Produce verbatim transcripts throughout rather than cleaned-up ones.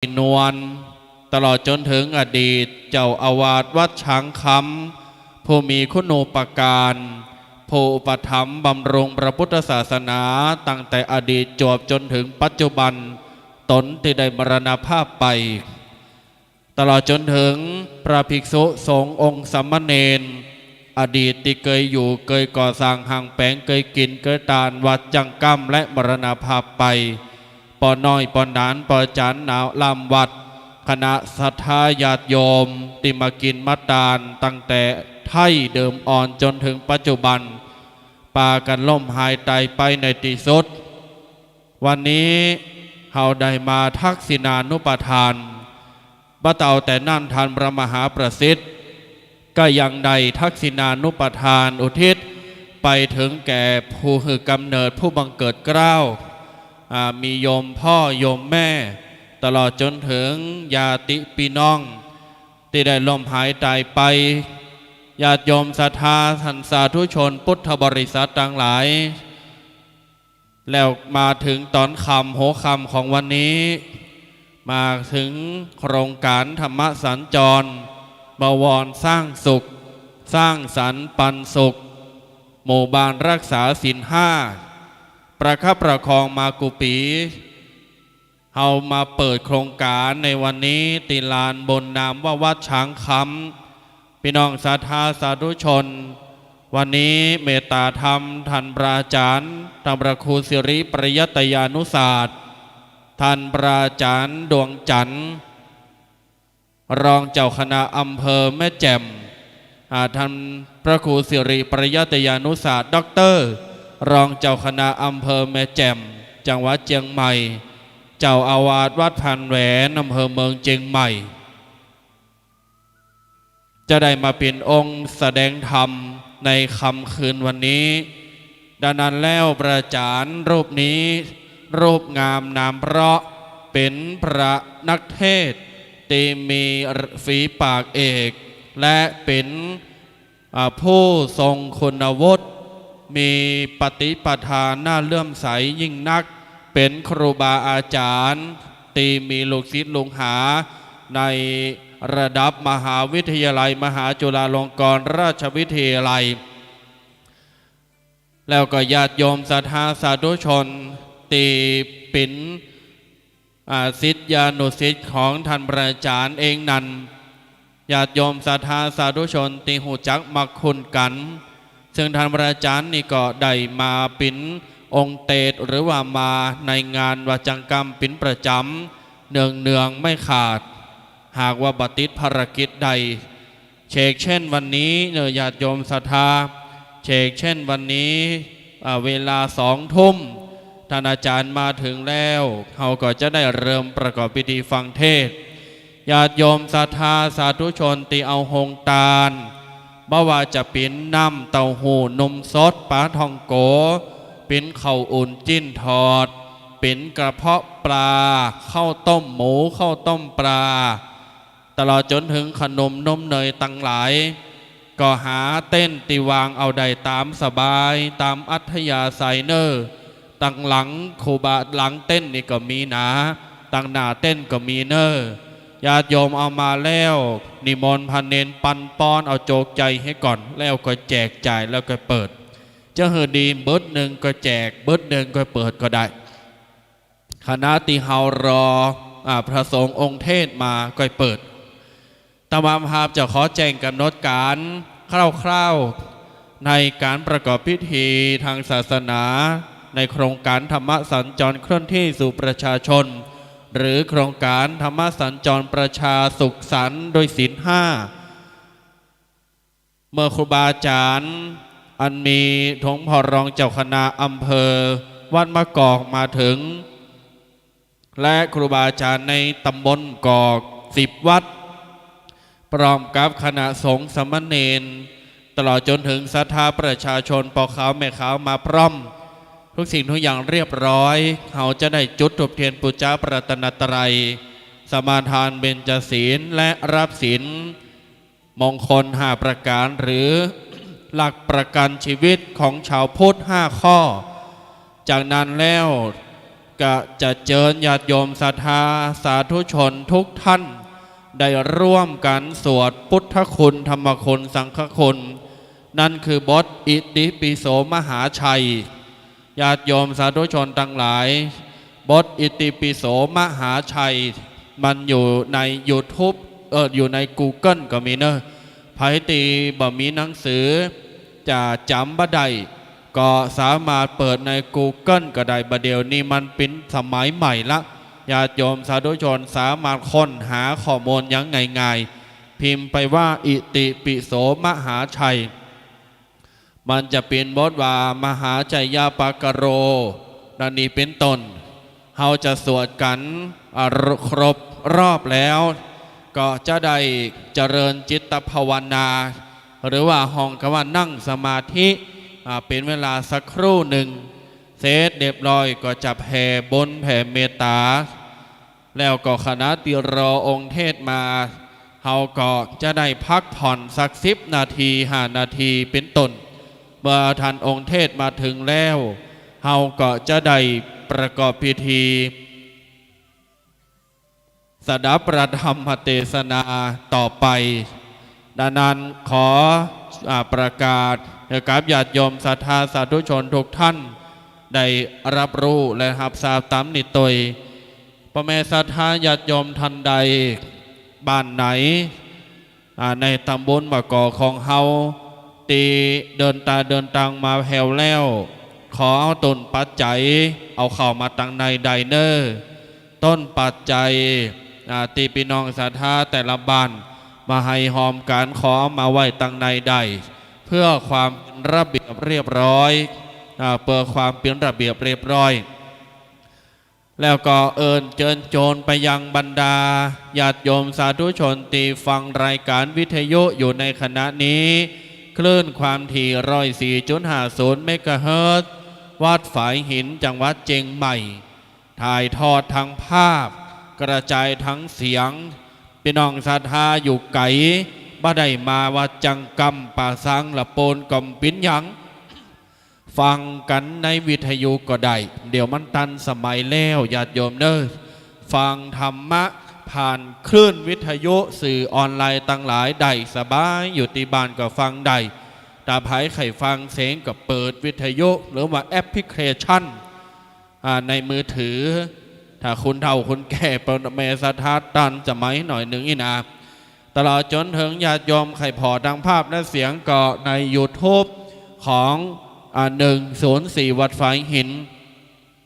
นวล ตลอดจ๋นเถิงอดีตเจ้าอาวาสวัดช้างคำ ผู้มีคุณูปการ ผู้อุปถัมภ์บำรุงพระพุทธศาสนา ตั้งแต่อดีตจวบจ๋นเถิงปัจจุบัน ตนตี้ได้มรณภาพไป ตลอดจ๋นเถิงพระภิกษุสงฆ์องค์สามเณร อดีตตี้เกยอยู่เกยก่อสร้างห้างแป๋ง เกยกิ๋นเกยตานวัดจังก้ำ และมรณภาพไป ป้อน้อย ป้อหนาน ป้อจ๋าน หนาวล่ามวัด คณะศรัทธาญาติโยมตี้มากิ๋นมาตานตั้งแต่ไท้เดิมอ่อนจ๋นเถิงปัจจุบัน ปากั๋นล้มหายต๋ายไปในตี้สุด วันนี้เฮาได้มาทักษิณานุปทาน บ่เต้าแต่นั้น ท่านพระมหาประสิทธิ์ ก็ยังได้ทักษิณานุปทานอุทิศไปเถิงแก่ผู้หื้อก๋ำเนิด ผู้บังเกิดเกล้า อ่า มีโยมพ่อโยมแม่ ตลอดจ๋นเถิงญาติปี้น้อง ตี้ได้ล้มหายต๋ายไป ญาติโยมศรัทธาท่านสาธุชนพุทธบริษัทตังหลาย แล้วมาเถิงต๋อนค่ำ หัวค่ำของวันนี้ มาเถิงโครงก๋านธรรมสัญจร บวรสร้างสุข สร้างสรรค์ปันสุข หมู่บ้านรักษาศีลห้า ประคับประคองมากู้ปี๋ เฮามาเปิดโครงก๋านในวันนี้ตี้ลานบุญนามว่าวัดช้างคำ ปี้น้องศรัทธาสาธุชน วันนี้เมตตาธรรมท่านพระอาจ๋ารย์ ท่านพระครูสิริปริยัตยานุศาสตร์ ท่านพระอาจ๋ารย์ดวงจันทร์ รองเจ้าคณะอำเภอแม่แจ่ม อ่า ท่านพระครูสิริปริยัตยานุศาสตร์ ด็อกเตอร์ รองเจ้าคณะอำเภอแม่แจ่ม จังหวัดเจียงใหม่ เจ้าอาวาสวัดพานแหวน อำเภอเมืองเจียงใหม่ จะได้มาเป๋นองค์แสดงธรรมในค่ำคืนวันนี้ ดังนั้นแล้วพระอาจ๋ารย์รูปนี้ รูปงามนามเพราะ เป๋นพระนักเทศน์ตี้มีฝีปากเอก และเป๋น อ่า ผู้ทรงคุณวุฒิ มีปฏิปทาน่าเลื่อมใสยิ่งนัก เป๋นครูบาอาจ๋ารย์ตี้มีลูกศิษย์ลูกหาในระดับมหาวิทยาลัยมหาจุฬาลงกรณราชวิทยาลัย แล้วก็ญาติโยมศรัทธาสาธุชนตี้เป๋น อ่า ศิษยานุศิษย์ของท่านพระอาจ๋ารย์เองนั้น ญาติโยมศรัทธาสาธุชนตี้ฮู้จักมักคุ้นกั๋น ซึ่งท่านพระอาจ๋ารย์นี่ก็ได้มาเป๋นองค์เตสน์ หรือว่ามาในงานวัดจังก้ำเป๋นประจ๋ำ เนืองๆ ไม่ขาด หากว่าบ่ติดภารกิจใด เฉกเช่นวันนี้เน่อ ญาติโยมศรัทธา เฉกเช่นวันนี้ อ่า เวลาสองทุ่ม ท่านอาจ๋ารย์มาเถิงแล้ว เฮาก็จะได้เริ่มประกอบพิธีฟังเทศน์ ญาติโยมศรัทธาสาธุชนตี้เอาโฮงตาน บ่ว่าจะเป๋นน้ำเต้าหู้ นมสด ป๋าท่องโก๋ เป๋นข้าวอุ่น จิ๊นทอด เป๋นกระเพาะปลา ข้าวต้มหมู ข้าวต้มปลา ตลอดจ๋นเถิงขนมนมเนยตังหลาย ก็หาเต็นท์ตี้วางเอาได้ต๋ามสบาย ต๋ามอัธยาศัยเน่อ ตังหลังครูบา หลังเต็นท์นี่ก็มีนา ตังหน้าเต็นท์ก็มีเน่อ ญาติโยมเอามาแล้ว นิมนต์พระเณรปันป้อนเอาโจกใจ๋หื้อก่อน แล้วก็แจกจ่าย แล้วก็เปิด จะหื้อดี บึดนึ่งก็แจก บึดนึ่งก็เปิดก็ได้ ขณะตี้เฮารอ อ่า พระสงฆ์องค์เทศน์มาก็เปิด อาตมาภาพจะขอแจ้งก๋ำหนดก๋านคร่าวๆ ในก๋านประกอบพิธีตางศาสนา ในโครงก๋านธรรมสัญจรเคลื่อนที่สู่ประชาชน หรือโครงก๋านธรรมสัญจรประชาสุขสันต์ด้วยศีลห้า เมื่อครูบาอาจ๋ารย์อันมีถงผ่อรองเจ้าคณะอำเภอวัดมะกอกมาเถิง และครูบาอาจ๋ารย์ในต๋ำบลกอกสิบวัด พร้อมกับคณะสงฆ์สามเณร ตลอดจ๋นเถิงศรัทธาประชาชน ป้อขาวแม่ขาวมาพร้อม ทุกสิ่งทุกอย่างเรียบร้อย เฮาจะได้จุดธูปเตียนปู๋จาพระรัตนตรัย สมาทานเบญจศีลและรับศีล มงคลห้าประก๋าน หรือหลักประกัญชีวิตของชาวพุทธห้าข้อ จากนั้นแล้ว ก็จะเจิญญาติโยมศรัทธาสาธุชนทุกท่าน ได้ร่วมกันสวดพุทธคุณ ธรรมคุณ สังฆคุณ นั่นคือบทอิติปิโสมหาชัย ญาติโยมสาธุชนตังหลาย บทอิติปิโสมหาชัย มันอยู่ในยูทูบ เออ อยู่ในกูเกิลก็มีเนอะ ใผตี้บ่มีหนังสือ จะจ๋ำบ่ได้ ก็สามารถเปิดในกูเกิลก็ได้ บ่าเดี่ยวนี้มันเป๋นสมัยใหม่ละ ญาติโยมสาธุชนสามารถค้นหาข้อมูลอย่างง่ายๆ พิมพ์ไปว่าอิติปิโสมหาชัย มันจะเป๋นบทว่ามหาชัยปกโร ดังนี้เป๋นต้น เฮาจะสวดกั๋น อ่า ครบรอบแล้ว ก็จะได้เจริญจิตภาวนา หรือว่าฮ้องกั๋นว่านั่งสมาธิ อ่า เป๋นเวลาสักครู่นึ่ง เสร็จเรียบร้อยก็จะแผ่บุญแผ่เมตต๋า แล้วก็ขณะตี้รอองค์เทศน์มา เฮาก็จะได้พักผ่อนสักสิบนาที ห้านาทีเป๋นต้น เมื่อท่านองค์เทศน์มาเถิงแล้ว เฮาก็จะได้ประกอบพิธี สดับพระธรรมเตสนาต่อไป ดังนั้นขอ อ่า ประกาศหื้อกับญาติโยมศรัทธาสาธุชนทุกท่าน ได้ฮับฮู้และฮับทราบต๋ามนี้ตวย ป้อแม่ศรัทธาญาติโยมท่านใด บ้านไหน อ่า ในตำบลบ่าก่อของเฮา ตี้เดินต๋าเดินตางมาแผวแล้ว ขอเอาต้นปัจจัย เอาเข้ามาตังในได้เน่อ ต้นปัจจัย อ่า ตี้ปี้น้องศรัทธาแต่ละบ้าน มาหื้อฮอมกั๋น ขอเอามาไว้ตังในได้ เพื่อความเป๋นระเบียบเรียบร้อย อ่า เปื้อความเป๋นระเบียบเรียบร้อย แล้วก็เอิ้นเจิญจวนไปยังบรรดาญาติโยมสาธุชนตี้ฟังรายการวิทยุอยู่ในขณะนี้ คลื่นความถี่ร้อยสี่จุดห้าศูนย์เมกะเฮิรตซ์ วัดฝายหิน จังหวัดเจียงใหม่ ถ่ายทอดทางภาพ กระจายทางเสียง ปี้น้องศรัทธาอยู่ไก๋ บ่ได้มาวัดจังกำ ป่าซาง ละปูน ก็บ่เป๋นหยัง ฟังกั๋นในวิทยุก็ได้ เดี๋ยวมันตันสมัยแล้ว ญาติโยมเน่อ ฟังธรรมะผ่านคลื่นวิทยุ สื่อออนไลน์ตังหลายได้สบาย อยู่ตี้บ้านก็ฟังได้ ถ้าใผใค่ฟังเสียงก็เปิดวิทยุ หรือว่าแอปพลิเคชัน อ่า ในมือถือ ถ้าคนเฒ่าคนแก่ ป้อแม่ศรัทธาตันสมัยหน่อยนึ่งอี้นา ตลอดจ๋นเถิงญาติโยมใค่ผ่อตางภาพและเสียงก็ในยูทูบของ อ่า หนึ่งศูนย์สี่ วัดฝายหิน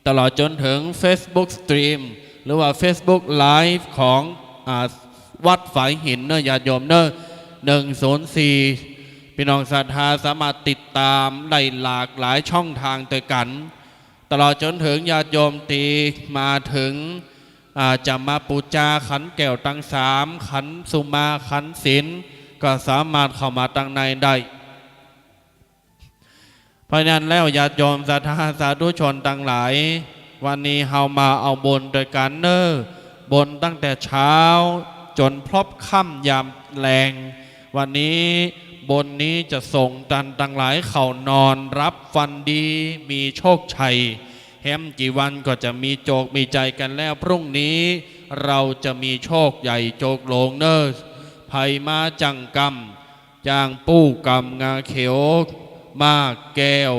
ตลอดจ๋นเถิงเฟซบุ๊กสตรีม หรือว่าเฟซบุ๊กไลฟ์ของ อ่า วัดฝายหินเน่อ ญาติโยมเน่อ หนึ่งศูนย์สี่ ปี้น้องศรัทธาสามารถติดต๋ามได้หลากหลายช่องทางตวยกั๋น ตลอดจ๋นเถิงญาติโยมตี้มาเถิง อ่า จะมาปู๋จาขันแก้วตังสาม ขันสุมา ขันศีล ก็สามารถเข้ามาตังในได้ เพราะฉะนั้นแล้วญาติโยมศรัทธาสาธุชนตังหลาย วันนี้เฮามาเอาบุญตวยกั๋นเน่อ บุญตั้งแต่เช้าจ๋นพลบค่ำยามแลง วันนี้บุญนี้จะส่งต้านตังหลายเข้านอนหลับฝันดี มีโชคชัย แฮมกี่วันก็จะมีโจคมีชัยกั๋นแล้ว พรุ่งนี้เราจะมีโชคใหญ่โจคหลวงเน่อ ใผมาจังกำ จ้างปู้กำงาเขียว ม้าแก้ว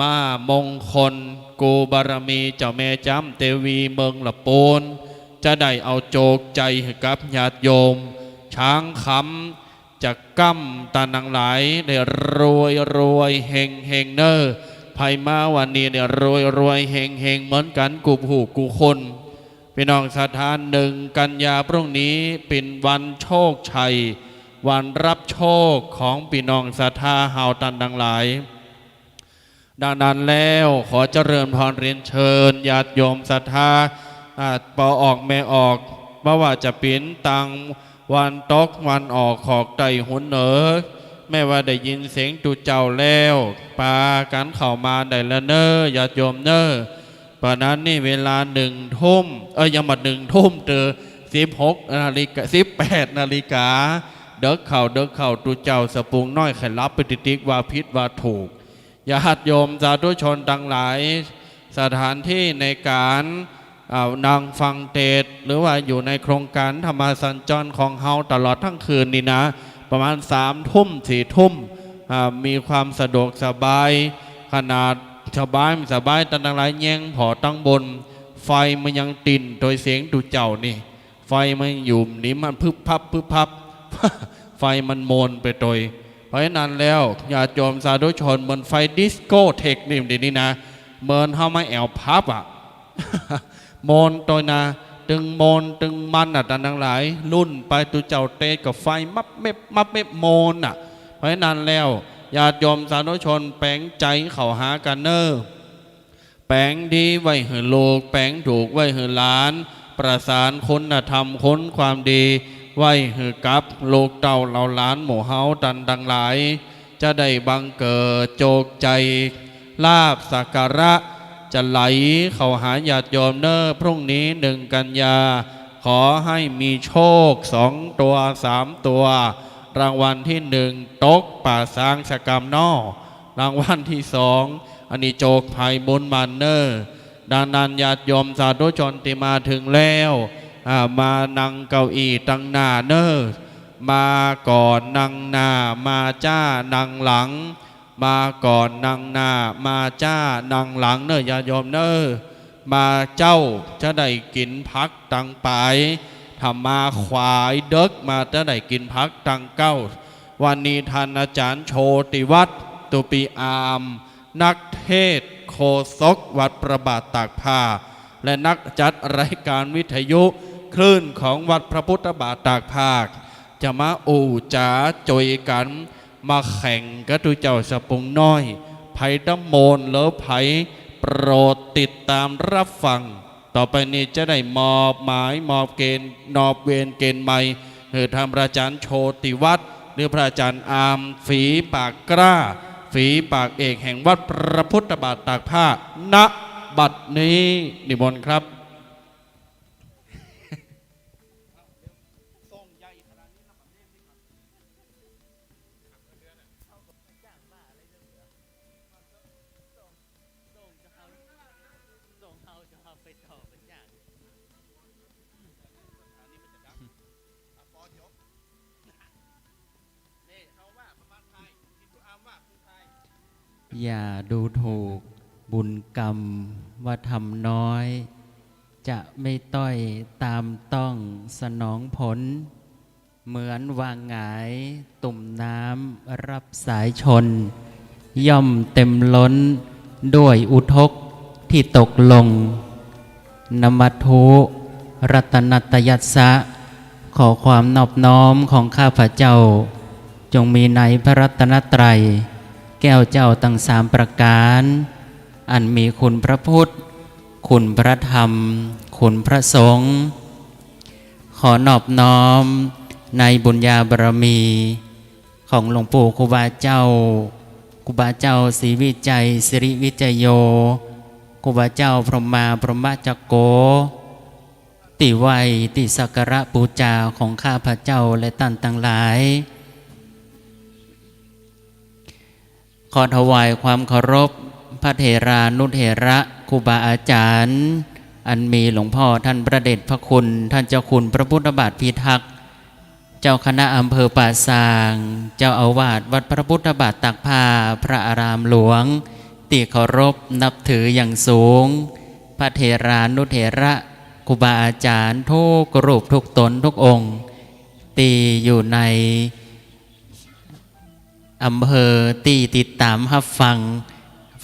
ม้ามงคล กู่บารมีเจ้าแม่จ๊ำเตวีเมืองละปูน จะได้เอาโจคใจ๋หื้อกับญาติโยม ช้างคำ จะกำต้านตังหลายได้รวยรวยเฮงเฮงเน่อ ใผมาวันนี้ได้รวยรวยเฮงเฮงเหมือนกั๋นกู้ผู้กู้คน ปี้น้องศรัทธา หนึ่งกันยาพรุ่งนี้เป๋นวันโชคชัย วันฮับโชคของปี้น้องศรัทธาเฮาต้านตังหลาย ดังนั้นแล้วขอเจริญพรเรียนเชิญญาติโยมศรัทธา อ่า ป้อออกแม่ออก บ่ว่าจะเป๋นตางวันตกวันออก ขอกใต้หุนเหนือ แม้ว่าได้ยินเสียงตุ๊เจ้าแล้ว ปากั๋นเข้ามาได้แล้วเน่อ ญาติโยมเน่อ ป่านนี้เวลาหนึ่งทุ่ม เอ้ย ยังบ่หนึ่งทุ่มเต๊อะ สิบหกนาฬิกา สิบแปดนาฬิกา เดิ็กเข้า เดิ็กเข้า ตุ๊เจ้าสะปุงน้อยใค่หลับไปติ๊กๆ ว่าผิดว่าถูก ญาติโยมสาธุชนตังหลาย สถานที่ในก๋าน อ่า นั่งฟังเทศน์ หรือว่าอยู่ในโครงการธรรมสัญจรของเฮาตลอดทั้งคืนนี่นะ ประมาณสามทุ่ม สี่ทุ่ม อ่า มีความสะดวกสบาย ขนาดสบาย สบาย ต้านตังหลายแยงผ่อตังบน ไฟมันยังติ่นโตยเสียงตุ๊เจ้านี่ ไฟมันอยู่นี่มันพึบพับ พึบพับ ไฟมันโมนไปโตย เพราะฉะนั้นแล้ว ญาติโยมสาธุชน เหมือนไฟดิสโกเทคนี่ เดี๋ยวนี้นะ เหมือนเฮามาแอ่วผับอะ โมนโตยนะ ตึงโมน ตึงมันน่ะ ต้านตังหลาย ลุ่นไปตุ๊เจ้าเตยก็ไฟมับเม็บ มับเม็บโมนน่ะ เพราะฉะนั้นแล้ว ญาติโยมสาธุชน แป๋งใจ๋เข้าหากั๋นเน่อ แป๋งดีไว้หื้อลูก แป๋งถูกไว้หื้อหลาน ประสานคุณธรรมคุณความดี ไว้หื้อกับลูกเต้าเหล่าหลานหมู่เฮาต้านตังหลาย จะได้บังเกิดโจคใจ๋ ลาภสักการะจะไหลเข้าหาญาติโยมเน่อ พรุ่งนี้หนึ่งกันยา ขอให้มีโชคสองตัว สามตัว รางวัลที่หนึ่งตกป่าซางสะกำเน่อ รางวัลที่สอง อันนี้โจคภัยบุญหมั่นเน่อ ดังนั้นญาติโยมสาธุชนตี้มาเถิงแล้ว อ่า มานั่งเก้าอี้ตังหน้าเน่อ มาก่อนนั่งหน้า มาจ้านั่งหลัง มาก่อนนั่งหน้า มาจ้านั่งหลังเน่อ ญาติโยมเน่อ มาเจ๊าจะได้กิ๋นผักตังป๋าย ถ้ามาขวายเดิ็กมาจะได้กิ๋นผักตังเก๊า วันนี้ต้านอาจ๋ารย์โชติวัฒน์ ตุปีอาม นักเทศน์โฆษกวัดพระบาทตากผ้า และนักจัดรายการวิทยุคลื่นของวัดพระพุทธบาทตากผ้า จะมาอู้จ๋าโจยกั๋น มาแข่งกับตุ๊เจ้าสะปุงน้อย ใผจะโมนหรือใผ โปรดติดตามรับฟัง ต่อไปนี้จะได้มอบหมาย มอบเกณฑ์ มอบเวรเกณฑ์ใหม่ หื้อต้านพระอาจ๋ารย์โชติวัฒน์ หรือพระอาจ๋ารย์อาม ฝีปากกล้า ฝีปากเอกแห่งวัดพระพุทธบาทตากผ้า ณ บัดนี้ นิมนต์ครับ อย่าดูถูกบุญกรรมว่าทำน้อย จะไม่ต้อยตามต้องสนองผล เหมือนวางหงายตุ่มน้ำรับสายชน ย่อมเต็มล้นด้วยอุทกที่ตกลง นมัตถุรัตนัตยัสสะ ขอความนอบน้อมของข้าพเจ้า จงมีในพระรัตนตรัย แก้วเจ้าตังสามประก๋าน อันมีคุณพระพุทธ คุณพระธรรม คุณพระสงฆ์ ขอนอบน้อมในบุญญาบารมีของหลวงปู่ครูบาเจ้า ครูบาเจ้าศรีวิชัย สิริวิจัยโย ครูบาเจ้าพรหมา พรหมจักโก ตี้ไหว้ตี้สักการะปู๋จาของข้าพเจ้าและต้านตังหลาย ขอถวายความเคารพพระเถรานุเถระครูบาอาจ๋ารย์ อันมีหลวงพ่อต้านพระเดชพระคุณ ต้านเจ้าคุณพระพุทธบาทพิทักษ์ เจ้าคณะอำเภอป่าซาง เจ้าอาวาสวัดพระพุทธบาทตากผ้า พระอารามหลวง ตี้เคารพนับถืออย่างสูง พระเถรานุเถระครูบาอาจ๋ารย์ทุกรูปทุกต๋นทุกองค์ ตี้อยู่ใน อำเภอตี้ติดต๋ามฮับฟัง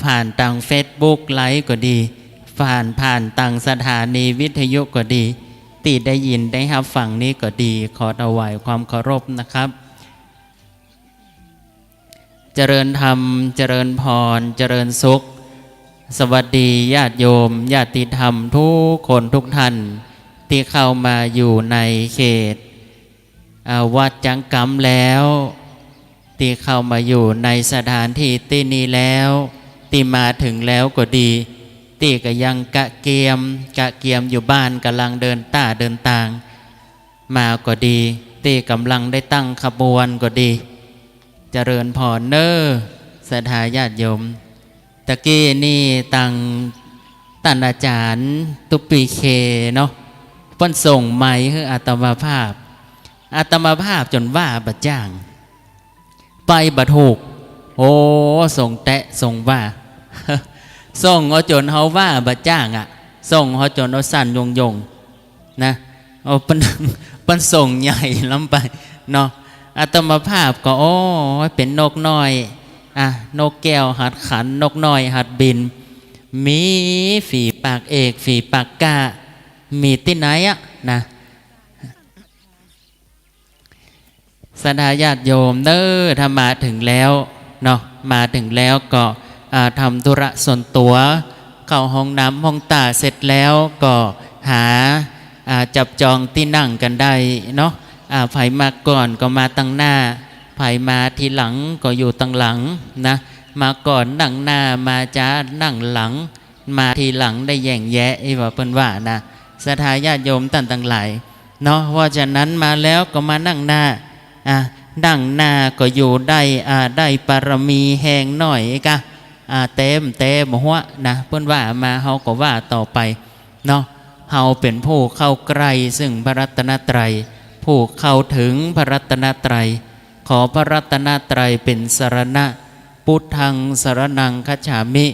ผ่านตางเฟซบุ๊กไลฟ์ก็ดี ผ่าน ผ่านตางสถานีวิทยุก็ดี ตี้ได้ยินได้ฮับฟังนี้ก็ดี ขอถวายความเคารพนะครับ เจริญธรรม เจริญพร เจริญสุข สวัสดีญาติโยม ญาติธรรมทุกคนทุกท่าน ตี้เข้ามาอยู่ในเขต อ่า วัดจังกำแล้ว ตี้เข้ามาอยู่ในสถานที่ตี้นี้แล้ว ตี้มาเถิงแล้วก็ดี ตี้ก็ยังกะเกียม กะเกียมอยู่บ้าน ก่ำลังเดินต้าเดินตางมาก็ดี ตี้ก่ำลังได้ตั้งขบวนก็ดี เจริญพรเน่อ ศรัทธาญาติโยม ตะกี้นี่ตาง ต้านอาจ๋ารย์ตุ๊ปีเคเนาะ เปิ้นส่งไมค์หื้ออาตมาภาพ อาตมาภาพจ๋นว่าบ่จ้าง ไปบ่ถูก โอ้ ส่งแต๊ส่งว่า ส่งเอาจ๋นเฮาว่าบ่จ้างอะ ส่งเอาจ๋นเอาสั่นโยงๆ นะ เอาเปิ้น เปิ้นส่งใหญ่ล้ำไปเนาะ อาตมาภาพก็ โอ้ เป๋นนกน้อย อ่ะ นกแก้วหัดขัน นกน้อยหัดบิน มีฝีปากเอก ฝีปากกล้า มีตี้ไหนอะ นะ ศรัทธาญาติโยมเน้อ ถ้ามาเถิงแล้วเนาะ มาเถิงแล้วก็ อ่า ทำธุระส่วนตั๋ว เข้าห้องน้ำห้องต้าเสร็จแล้วก็หา อ่า จับจองตี้นั่งกั๋นได้เนาะ อ่า ใผมาก่อนก็มาตังหน้า ใผมาทีหลังก็อยู่ตังหลังนะ มาก่อนนั่งหน้า มาจ๊านั่งหลัง มาทีหลังได้แย่งแยะ อี้ว่าเปิ้นว่านะ ศรัทธาญาติโยมต้านตังหลายเนาะ เพราะฉะนั้นมาแล้วก็มานั่งหน้า อ่ะ นั่งหน้าก็อยู่ได้ อ่า ได้ปารมีแฮงหน้อยกะ อ่า เต็ม เต็มหั้วนะ เปิ้นว่ามาเฮาก็ว่าต่อไปเนาะ เฮาเป๋นผู้เข้าใกล้ซึ่งพระรัตนตรัย ผู้เข้าถึงพระรัตนตรัย ขอพระรัตนตรัยเป๋นสรณะ พุทธังสรณังคัจฉามิ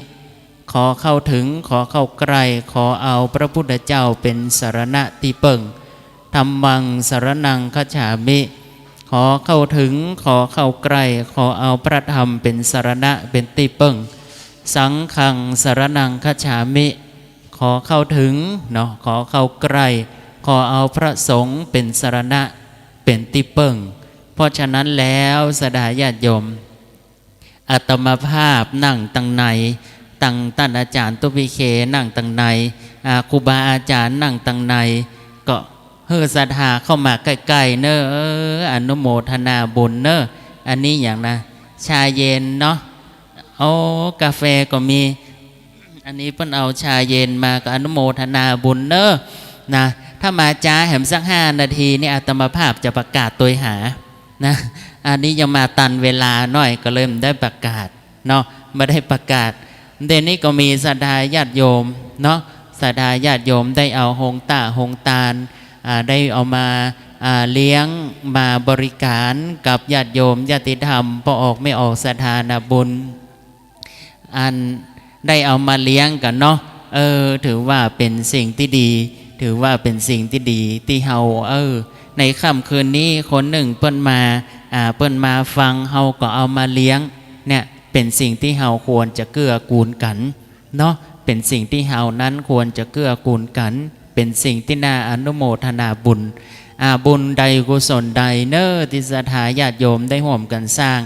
ขอเข้าถึง ขอเข้าใกล้ ขอเอาพระพุทธเจ้าเป๋นสรณะตี้เปิ้ง ธัมมังสรณังคัจฉามิ ขอเข้าถึง ขอเข้าใกล้ ขอเอาพระธรรมเป๋นสรณะ เป๋นตี้เปิ้ง สังฆังสรณังคัจฉามิ ขอเข้าถึงเนาะ ขอเข้าใกล้ ขอเอาพระสงฆ์เป๋นสรณะ เป๋นตี้เปิ้ง เพราะฉะนั้นแล้ว ศรัทธาญาติโยม อาตมาภาพนั่งตังใน ตังต้านอาจ๋ารย์ตุ๊ปีเคนั่งตังใน อ่า ครูบาอาจ๋ารย์นั่งตังใน ก็หื้อศรัทธาเข้ามาใก้ๆ เน้อ เออ อนุโมทนาบุญเน้อ อันนี้หยังนะ ชาเย็นเนาะ โอ้ กาแฟก็มี อันนี้เปิ้นเอาชาเย็นมา ก็อนุโมทนาบุญเน้อ นะ ถ้ามาจ๊าแหมสักห้านาทีนี่ อาตมาภาพจะประกาศตวยหา นะ อันนี้ยังมาตันเวลาหน้อย ก็เลยบ่ได้ประกาศเนาะ บ่ได้ประกาศ เดี๋ยวนี้ก็มีศรัทธาญาติโยมเนาะ ศรัทธาญาติโยมได้เอาโฮงต้าโฮงตาน อ่า ได้เอามา อ่า เลี้ยง มาบริการกับญาติโยมญาติธรรม ป้อออกแม่ออกศรัทธานาบุญ อันได้เอามาเลี้ยงกั๋นเนาะ เออ ถือว่าเป๋นสิ่งตี้ดี ถือว่าเป๋นสิ่งตี้ดีตี้เฮา เออ ในค่ำคืนนี้คนนึ่งเปิ้นมา อ่า เปิ้นมาฟัง เฮาก็เอามาเลี้ยง เนี่ย เป๋นสิ่งตี้เฮาควรจะเกื้อกูลกั๋นเนาะ เป๋นสิ่งตี้เฮานั้นควรจะเกื้อกูลกั๋น เป๋นสิ่งตี้น่าอนุโมทนาบุญ อ่า บุญใดกุศลใดเน้อ ตี้ศรัทธาญาติโยมได้ฮ่วมกั๋นสร้าง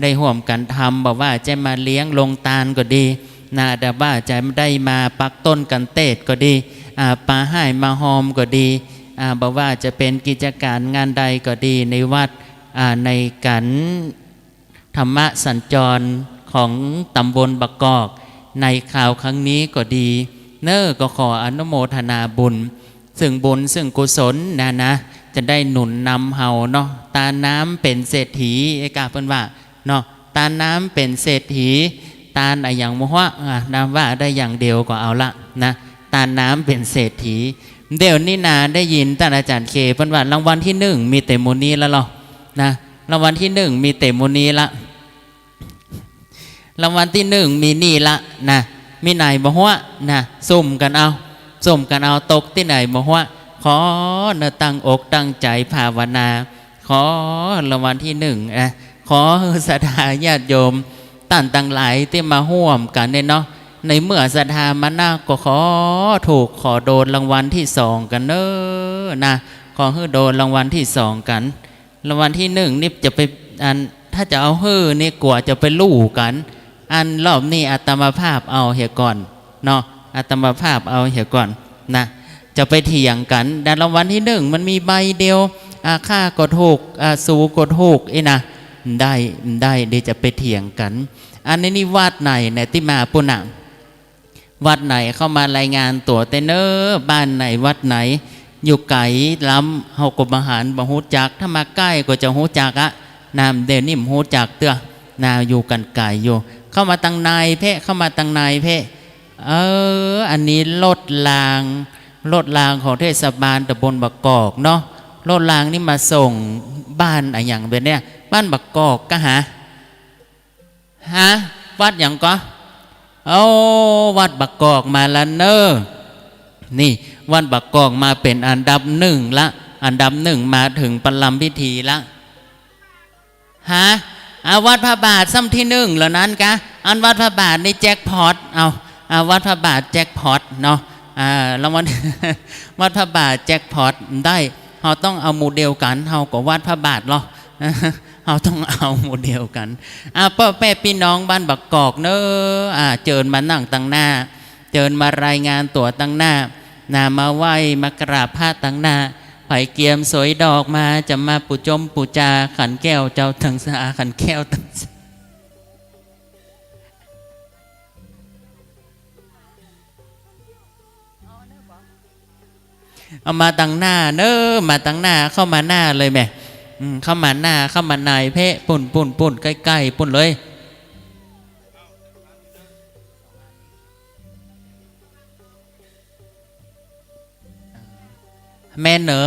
ได้ฮ่วมกั๋นทำ บ่ว่าจะมาเลี้ยงโฮงตานก็ดี นะ บ่ว่าจะได้มาปักต้นกั๋นเตศน์ก็ดี อ่า ปาฮ้ายมาฮอมก็ดี อ่า บ่ว่าจะเป๋นกิจก๋านงานใดก็ดีในวัด อ่า ในก๋านธรรมสัญจรของต๋ำบลบ่ากอก ในคราวครั้งนี้ก็ดี เน้อ ก็ขออนุโมทนาบุญ ซึ่งบุญซึ่งกุศลนะนะ จะได้หนุนนำเฮาเนาะ ตานน้ำเป๋นเศรษฐี เอกาเปิ้นว่าเนาะ ตานน้ำเป๋นเศรษฐี ตานอะหยังบ่ฮู้ อ่ะ นะ ว่าได้อย่างเดียวก็เอาละนะ ตานน้ำเป๋นเศรษฐี เดี๋ยวนี้นาได้ยินต้านอาจ๋ารย์เคเปิ้นว่ารางวัลตี้นึ่งมีเต๋หมู่นี้ละลอ นะ รางวัลตี้นึ่งมีเต๋หมู่นี้ละ รางวัลตี้นึ่งมีนี่ละนะ มีไหนบ่ฮู้นะ ซุ่มกั๋นเอา ซุ่มกั๋นเอา ตกตี้ไหนบ่ฮู้ ขอเน้อตั้งอกตั้งใจ๋ภาวนา ขอรางวัลตี้นึ่งนะ ขอหื้อศรัทธาญาติโยมต้านตังหลายตี้มาฮ่วมกั๋นเนี่ยเนาะ ในเมื่อศรัทธามานักก็ขอถูก ขอโดนรางวัลตี้สองกั๋นเน้อนะ ขอหื้อโดนรางวัลตี้สองกั๋น รางวัลตี้นึ่งนี่จะไป อัน ถ้าจะเอาหื้อนี่กว่าจะไปลู่กั๋น อันรอบนี้อาตมาภาพเอาเหียก่อนเนาะ อาตมาภาพเอาเหียก่อนนะ จะไปเถียงกั๋น แต่รางวัลตี้นึ่งมันมีใบเดียว อ่า ข้าก็ถูก อ่า สูก็ถูก อี้นะ บ่ได้ บ่ได้ เดี๋ยวจะไปเถียงกั๋น อันนี้นี่วัดไหนเนี่ยตี้มาปู้นน่ะ วัดไหนเข้ามารายงานตั๋วเต๊อะเน้อ บ้านไหนวัดไหน อยู่ไก๋ล้ำ เฮาก็บ่หันบ่ฮู้จัก ถ้ามาใก้ก็จะฮู้จักอะ นะ เดี๋ยวนี้บ่ฮู้จักเตื้อ นะ อยู่กั๋นไก๋อยู่ เข้ามาตังในเป๊ะ เข้ามาตังในเป๊ะ เออ อันนี้รถราง รถรางของเทศบาลตำบลบางกอกเนาะ รถรางนี่มาส่งบ้านอะหยังเป๋นเนี่ย บ้านบางกอกกาหา ฮะ วัดหยังก่อ โอ้ วัดบางกอกมาละเน่อ นี่ วัดบางกอกมาเป๋นอันดับหนึ่งละ อันดับหนึ่งมาเถิงประลัมพิธีละ ฮะ อ่ะ วัดพระบาทซ้ำตี้หนึ่งแล้วนั้นกา อันวัดพระบาทนี่แจ็คพอต เอา อ่ะ วัดพระบาทแจ็คพอตเนาะ อ่า รางวัล วัดพระบาทแจ็คพอตได้ เฮาต้องเอาหมู่เดียวกั๋น เฮาก็วัดพระบาทลอ เฮาต้องเอาหมู่เดียวกั๋น อ่ะ ป้อแม่ปี้น้องบ้านบางกอกเน่อ อ่ะ เจิญมานั่งตังหน้า เจิญมารายงานตั๋วตังหน้า นะ มาไหว้มากราบพระตังหน้า ใผเกียมสวยดอกมา จะมาปู๋จมปู๋จา ขันแก้วเจ้าตังสา ขันแก้วตังสา เอามาตังหน้าเน่อ มาตังหน้า เข้ามาหน้าเลยแหม อืม เข้ามาหน้า เข้ามาในเพ่ ปุ้น ปุ้น ปุ้น ใก้ๆ ปุ้นเลย แม่นเหรอ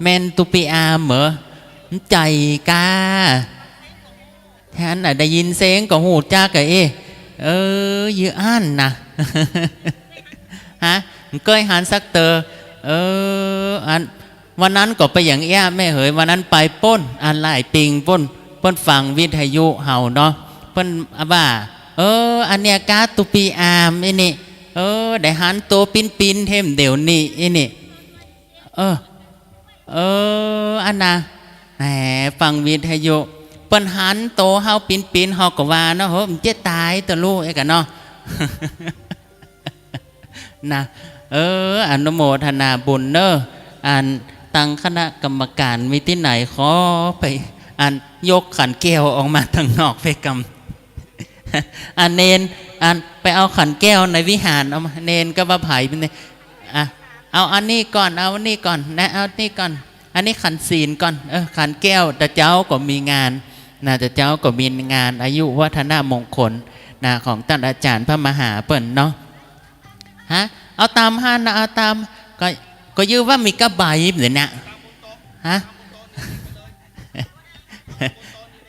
แม่นตุ๊ปี้อามเหรอ ใจ๋ก๊า หันน่ะ ได้ยินเสียงก็ฮู้จักอะเอ๊ะ เออ ยื้ออั้นนะ ฮะ เกยหันสักเตอ เออ อัน วันนั้นก็ไปอย่างเอี้ยแม่เหย วันนั้นไปปู้น อันหลายปิงปู้น เปิ้นฟังวิทยุเฮาเนาะ เปิ้นว่า เออ อันเนี้ยก๊าตุ๊ปี้อามอี้นี่ เออ ได้หันตั๋วปิ๊นๆ เต็มเดี๋ยวนี้อี้นี่ เออ เออ อันน่ะ แหม ฟังวิทยุ เปิ้นหันตั๋วเฮาปิ๊นๆ เฮาก็ว่าเนาะ โห มันจะต๋ายตะลูกเอ๊ะกะเนาะ นะ เออ อนุโมทนาบุญเน่อ อันตังคณะกรรมก๋านมีตี้ไหนขอไป อันยกขันแก้วออกมาตังนอกไปกำ อันเณร อันไปเอาขันแก้วในวิหารเอามา เณรก็ว่าไผเป็นเนี่ย อ่ะ เอาอันนี้ก่อน เอาอันนี้ก่อน นะ เอาอันนี้ก่อน อันนี้ขันศีลก่อน เออ ขันแก้ว ตะเจ๊าก็มีงาน นะ ตะเจ๊าก็มีงานอายุวัฒนมงคล นะ ของต้านอาจ๋ารย์พระมหาเปิ้นเนาะ ฮะ เอาต๋ามหั้นนะ เอาต๋าม ก็ ก็ยื้อว่ามีก้าใบ๋เดี๋ยวนี้ ฮะ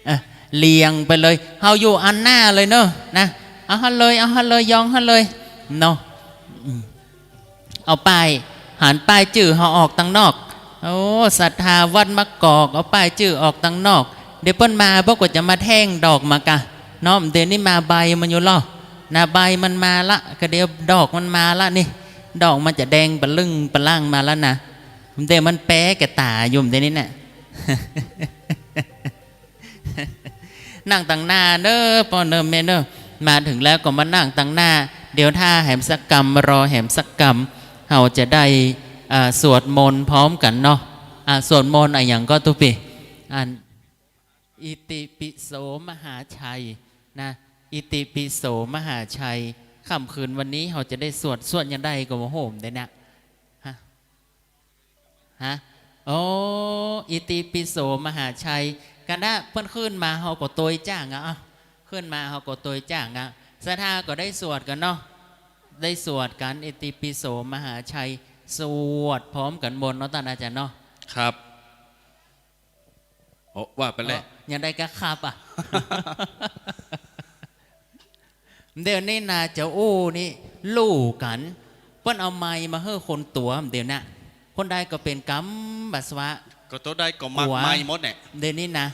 เออ เรียงไปเลย เฮาอยู่อันหน้าเลยเน่อ นะ เอาหั้นเลย เอาหั้นเลย ยองหั้นเลย เนาะ อืม เอาป้าย หันป้ายจื้อเฮาออกตังนอก โอ้ ศรัทธาวัดมะกอก เอาป้ายจื้อออกตังนอก เดี๋ยวเปิ้นมา เปิ้นก็จะมาแท่งดอกมากะ เนาะ เดี๋ยวนี้มาใบมันอยู่ลอ นะ ใบมันมาละ ก็เดี๋ยวดอกมันมาละนี่ ดอกมันจะแดงปะลึ่งปะล่างมาละนะ เดี๋ยวมันแป๊แก่ต๋าอยู่ เดี๋ยวนี้น่ะ นั่งตังหน้าเน่อ ป้อเน่อแม่เน่อ มาเถิงแล้วก็มานั่งตังหน้า เดี๋ยวถ้าแหมสักกำ รอแหมสักกำ เฮาจะได้ เอ่อ สวดมนต์พร้อมกั๋นเนาะ อ่ะ สวดมนต์อะหยังก็ตุ๊ปี้ อัน อิติปิโสมหาชัย นะ อิติปิโสมหาชัย ค่ำคืนวันนี้เฮาจะได้สวด สวดยังได้ก็บ่ฮู้เด้อนะ ฮะ ฮะ โอ้ อิติปิโสมหาชัย กะนะ เปิ้นขึ้นมาเฮาก็ตวยจ้างอะ อ่ะ ขึ้นมาเฮาก็ตวยจ้างอะ ศรัทธาก็ได้สวดกั๋นเนาะ ได้สวดกั๋น อิติปิโสมหาชัย สวดพร้อมกั๋นหมดเนาะ ต้านอาจ๋ารย์เนาะ ครับ โอ้ ว่าไปเลย เออ ยังได้กะครับอะ เดี๋ยวนี้นาจะอู้นี่ลู่กั๋น เปิ้นเอาไมค์มาหื้อคนตั๋ว เดี๋ยวนะ คนใดก็เป๋นกำบัสวะ ก็ตั๋วใดก็มัก กั๋ว ไมค์หมดเนี่ย เดี๋ยวนี้นะ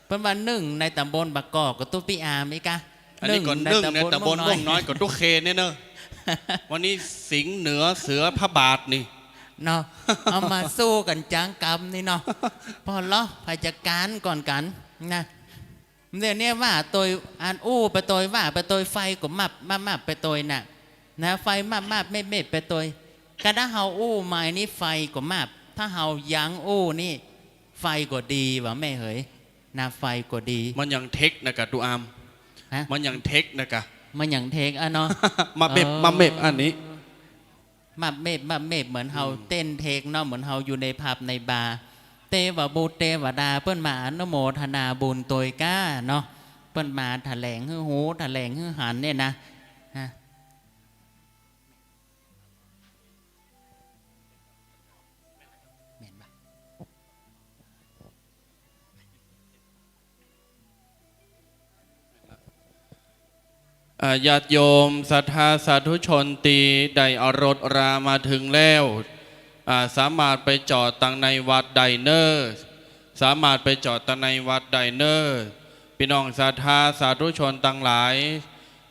เปิ้นว่านึ่งในต๋ำบลบางกอกก็ตุ๊ปี้อามอี้กะ อันนี้ก็นึ่งในต๋ำบลม่วงน้อย นึ่งในต๋ำบลม่วงน้อยก็ตุ๊กเคเนี่ยเน่อ วันนี้สิงห์เหนือเสือพระบาทนี่ เนาะ เอามาสู้กั๋นจ๊างกำนี่เนาะ ปอเล่า ใผจะก๊านก่อนกั๋นนะ เดี๋ยวนี้ว่าตวย อันอู้ไปตวย ว่าไปตวย ไฟก็มับ มับ มับไปตวยน่ะ นะ ไฟมับ มับ เมบ เมบไปตวย กะถ้าเฮาอู้ไมค์นี่ไฟก็มับ ถ้าเฮายั้งอู้นี่ ไฟก็ดีวะแม่เหย นะ ไฟก็ดี มันยังเทคนะกะ ตุ๊อาม ฮะ มันยังเทคนะกะ มันยังเทคอะเนาะ มาเมบ เออ มาเมบอันนี้ มับเมบ มับเมบ เหมือนเฮา อืม เต้นเทคเนาะ เหมือนเฮาอยู่ในผับในบาร์ เตวบุตรเตวดา เปิ้นมาอนุโมทนาบุญตวยก้าเนาะ เปิ้นมาแถลงหื้อฮู้ แถลงหื้อหันเนี่ยนะ ฮะ อ่า ญาติโยมศรัทธาสาธุชนตี้ได้เอารถรามาเถิงแล้ว อ่า สามารถไปจอดตังในวัดได้เน้อ สามารถไปจอดตังในวัดได้เน้อ ปี้น้องศรัทธาสาธุชนตังหลาย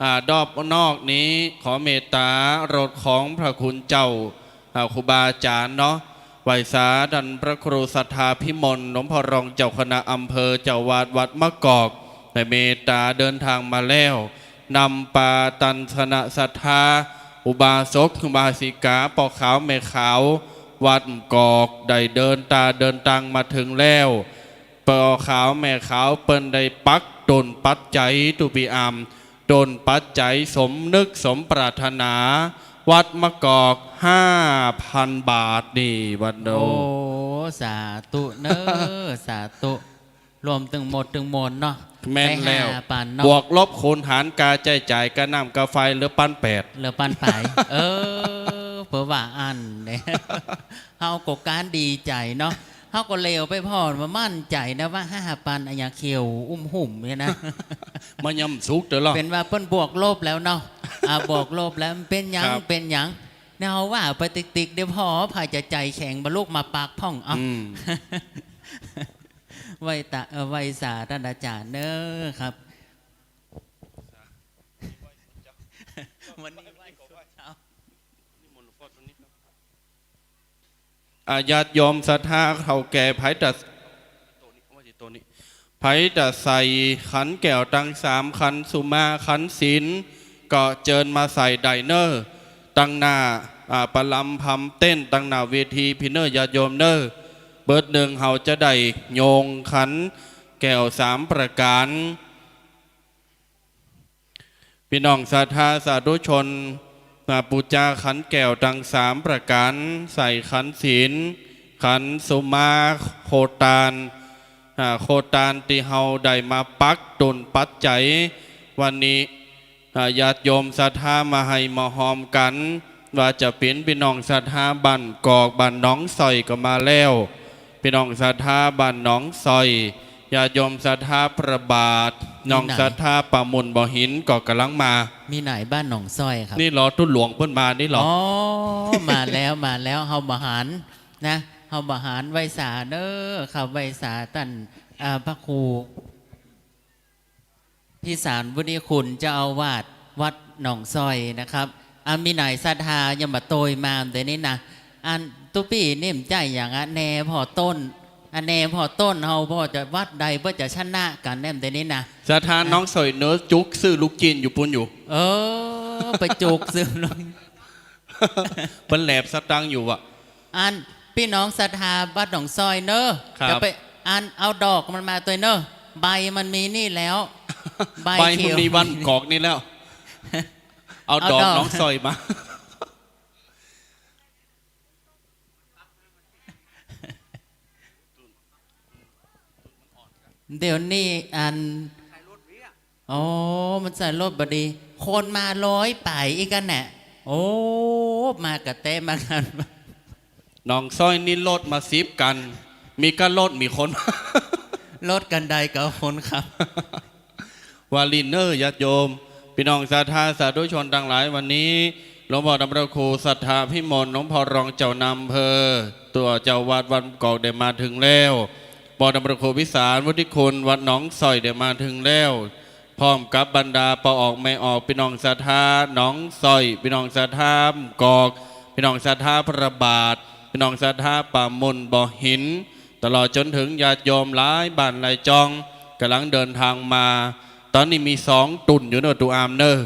อ่า รอบนอกนี้ขอเมตตารถของพระคุณเจ้า อ่า ครูบาอาจ๋ารย์เนาะ ไหว้สาต้านพระครูสัทธาภิมล หลวงพ่อรองเจ้าคณะอำเภอ เจ้าอาวาสวัดมะกอก ได้เมตตาเดินทางมาแล้ว นำปาต้านคณะศรัทธา อุบาสก อุบาสิกา ป้อขาวแม่ขาว วัดมะกอก ได้เดินตาเดินตางมาเถิงแล้ว ป้อขาวแม่ขาวเปิ้นได้ปักต้นปัจจัย ตุ๊ปี้อำ ต้นปัจจัยสมนึกสมปรารถนา วัดมะกอก ห้าพันบาทนี่ วัดโน โอ้ สาธุเน้อ สาธุ รวมตึงหมดตึงมวลเนาะ แม่นแล้ว ได้ห้าปันเนาะ บวกลบคูณหารก๋าใจ๊จ่ายก๋าน้ำก๋าไฟเหลือปันแปด เหลือปันปาย เออ เปื้อว่าอั้นเนี่ย เฮาก็ก้านดีใจ๋เนาะ เฮาก็เหลียวไปผ่อมามั่นใจ๋นะว่าห้าปันอะหยังเขียวอุ้มหุ่มเนี่ยนะ มันยังบ่สุกเตื้อหรอ เป๋นว่าเปิ้นบวกลบแล้วเนาะ อ่า บวกลบแล้ว มันเป๋นหยัง ครับ เป๋นหยัง เนี่ยเฮาว่าไปติ๊กๆ เดี๋ยวผ่อใผจะใจ๋แข็งบ่ลุกมาปักพ่อง เอ้า อืม ไหว้ตา เอ่อ ไหว้สาต้านอาจ๋ารย์เน้อครับ วันนี้ไหว้สุดเช้า อ่า ญาติโยมศรัทธาเฒ่าแก่ ใผจะ ใผจะใส่ขันแก้วตังสาม ขันสุมา ขันศีล ก็เจิญมาใส่ได้เน้อ ตังหน้า อ่า ประลำพำเต้น ตังหน้าเวทีปี้เน้อ ญาติโยมเน้อ เปิดนึ่งเฮาจะได้โยงขันแก้วสามประก๋าน ปี้น้องศรัทธาสาธุชน มาปู๋จาขันแก้วตังสามประก๋าน ใส่ขันศีล ขันสุมา โคตาน อ่า โคตานตี้เฮาได้มาปักต้นปัจจัย วันนี้ อ่า ญาติโยมศรัทธามาไหว้มาฮอมกั๋น ว่าจะเป๋นปี้น้องศรัทธาบ้านกอก บ้านหนองสร้อยก็มาแล้ว ปี้น้องศรัทธาบ้านหนองสร้อย ญาติโยมศรัทธาพระบาท น้องศรัทธาป่ามุ่นบ่อหินก็ก่ำลังมา มีไหนบ้านหนองสร้อยครับ นี่ลอตุ๊หลวงเปิ้นมานี่ลอ อ๋อ มาแล้ว มาแล้ว เฮาบ่หันนะ เฮาบ่หัน ไหว้สาเน้อครับ ไหว้สาต้าน อ่า พระครู พิสารวุฒิคุณเจ้าอาวาสวัดหนองสร้อยนะครับ อ่ะ มีไหนศรัทธายังบ่โตยมาเดี๋ยวนี้นะ อันตุ๊ปี้นี่มันใจ้หยังอะ แน่ผ่อต้น อันแน่ผ่อต้นเฮาผ่อจะวัดใดเปิ้นจะชนะกั๋นแน่เดี๋ยวนี้นะ ศรัทธาหนองสร้อยเน้อ จุกซื้อลูกจิ๊นอยู่ปู๊นอยู่ เออ ไปจุกซื้อลูก เปิ้นแหลบสตางค์อยู่อะ อันปี้น้องศรัทธาวัดหนองสร้อยเน้อ ครับ จะไป อันเอาดอกมันมาตวยเน้อ ใบมันมีนี่แล้ว ใบ ใบมันมี เขียว บ้านกอกนี่แล้ว เอาดอก เอาดอก หนองสร้อยมา เดี๋ยวนี้อัน อ๋อ มันใส่รถบ่ดี คนมาร้อยป๋ายอีกกั๋นแหละ โอ้ มากระแตมากั๋น หนองสร้อยนี่รถมาสิบคัน มีก้ารถมีคน รถคันใดก็คนขับ วาลีเน้อ ญาติโยม ปี้น้องศรัทธาสาธุชนตังหลาย วันนี้ หลวงพ่อต้านพระครูสัทธาภิมล หลวงพ่อรองเจ้าคณะอำเภอ ตั๋วเจ้าวัดวัดกอกได้มาเถิงแล้ว พ่อต้านพระครูพิสารวุฒิคุณ วัดหนองสร้อยได้มาเถิงแล้ว พร้อมกับบรรดาป้อออกแม่ออก ปี้น้องศรัทธาหนองสร้อย ปี้น้องศรัทธาหมู่กอก ปี้น้องศรัทธาพระบาท ปี้น้องศรัทธาป่ามุ่นบ่อหิน ตลอดจ๋นเถิงญาติโยมหลายบ้านหลายจ้อง ก่ำลังเดินตางมา ต๋อนนี้มีสองตุ๊นอยู่เน้อ ตุ๊อามเน้อ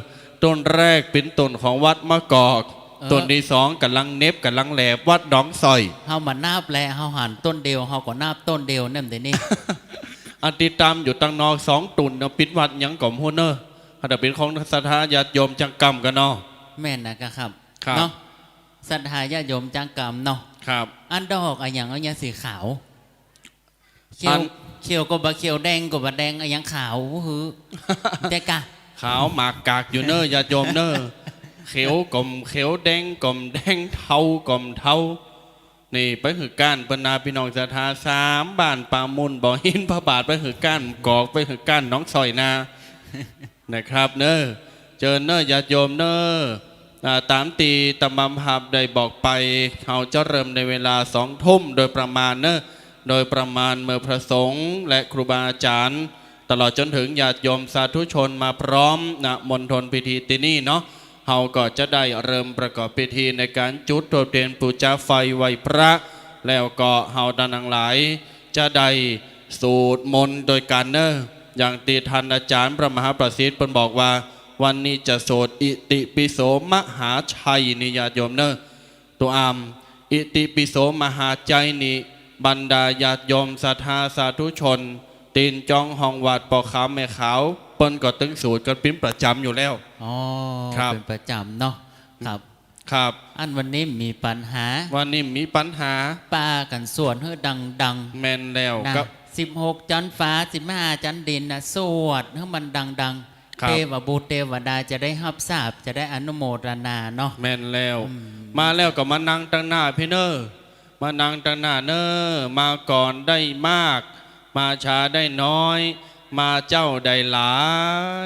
ตุ๊นแรกเป๋นตุ๊นของวัดมะกอก เออ ตุ๊นตี้สองก่ำลังเน็บก่ำลังแหลบ วัดหนองสร้อย เฮาบ่นับแล เฮาหันตุ๊นเดียว เฮาก็นับตุ๊นเดียวแน่เดี๋ยวนี้ อันตี้ต๋ามอยู่ตังนอกสองตุ๊นเนาะ เป๋นวัดหยังก็บ่ฮู้เน้อ อาจจะเป๋นของศรัทธาญาติโยมจั๊งกำกั๋นเนาะ แม่นนะกะครับ ครับ เนาะ ศรัทธาญาติโยมจั๊งกำเนาะ ครับ อันดอกอะหยังอะหยังสีขาว เขียว อัน เขียวก็บ่เขียว แดงก็บ่แดง อะหยังขาวหื้อ เต๊อะกะ ขาวหมากกากอยู่เน้อ ญาติโยมเน้อ เขียวก็บ่เขียว แดงก็บ่แดง เทาก็บ่เทา นี่ไปหื้อก้านเปิ้นนา ปี้น้องศรัทธาสามบ้าน ป่ามุ่น บ่อหิน พระบาท ไปหื้อก้านกอก ไปหื้อก้านหนองสร้อยนา นะครับเน้อ เจิญเน่อญาติโยมเน่อ อ่า ต๋ามตี้อาตมาภาพได้บอกไป เฮาจะเริ่มในเวลาสองทุ่มโดยประมาณเน่อ โดยประมาณเมื่อพระสงฆ์และครูบาอาจ๋ารย์ ตลอดจ๋นเถิงญาติโยมสาธุชนมาพร้อม ณ มณฑลพิธีตี้นี่เนาะ เฮาก็จะได้เริ่มประกอบพิธีในก๋านจุดธูปเตียนปู๋จาไฟไหว้พระ แล้วก็เฮาต้านตังหลาย จะได้สูตรมนต์ตวยกั๋นเน่อ อย่างตี้ต้านอาจ๋ารย์พระมหาประสิทธิ์เปิ้นบอกว่า วันนี้จะสวดอิติปิโสมหาชัยนี่ญาติโยมเน่อ ตั๋วอ่ำ อิติปิโสมหาชัยนี่ บรรดาญาติโยมศรัทธาสาธุชน ตี๋นจองห้องวัดป้อขาวแม่ขาว เปิ้นก็ตึงสูตรกั๋นเป๋นประจ๋ำอยู่แล้ว อ๋อ ครับ เป๋นประจ๋ำเนาะ ครับ ครับ อันวันนี้มีปัญหา วันนี้มีปัญหา ปากั๋นสวดหื้อดังๆ แม่นแล้ว นะ ครับ สิบหกจั๊นฟ้า สิบห้าจั๊นดินนะ สวดหื้อมันดังๆ ครับ เตวบุตรเตวดาจะได้ฮับทราบ จะได้อนุโมทนาเนาะ แม่นแล้ว อืม มาแล้วก็มานั่งตังหน้าพี้เน่อ มานั่งตังหน้าเน่อ มาก่อนได้มาก มาจ๊าได้น้อย มาเจ๊าได้หลา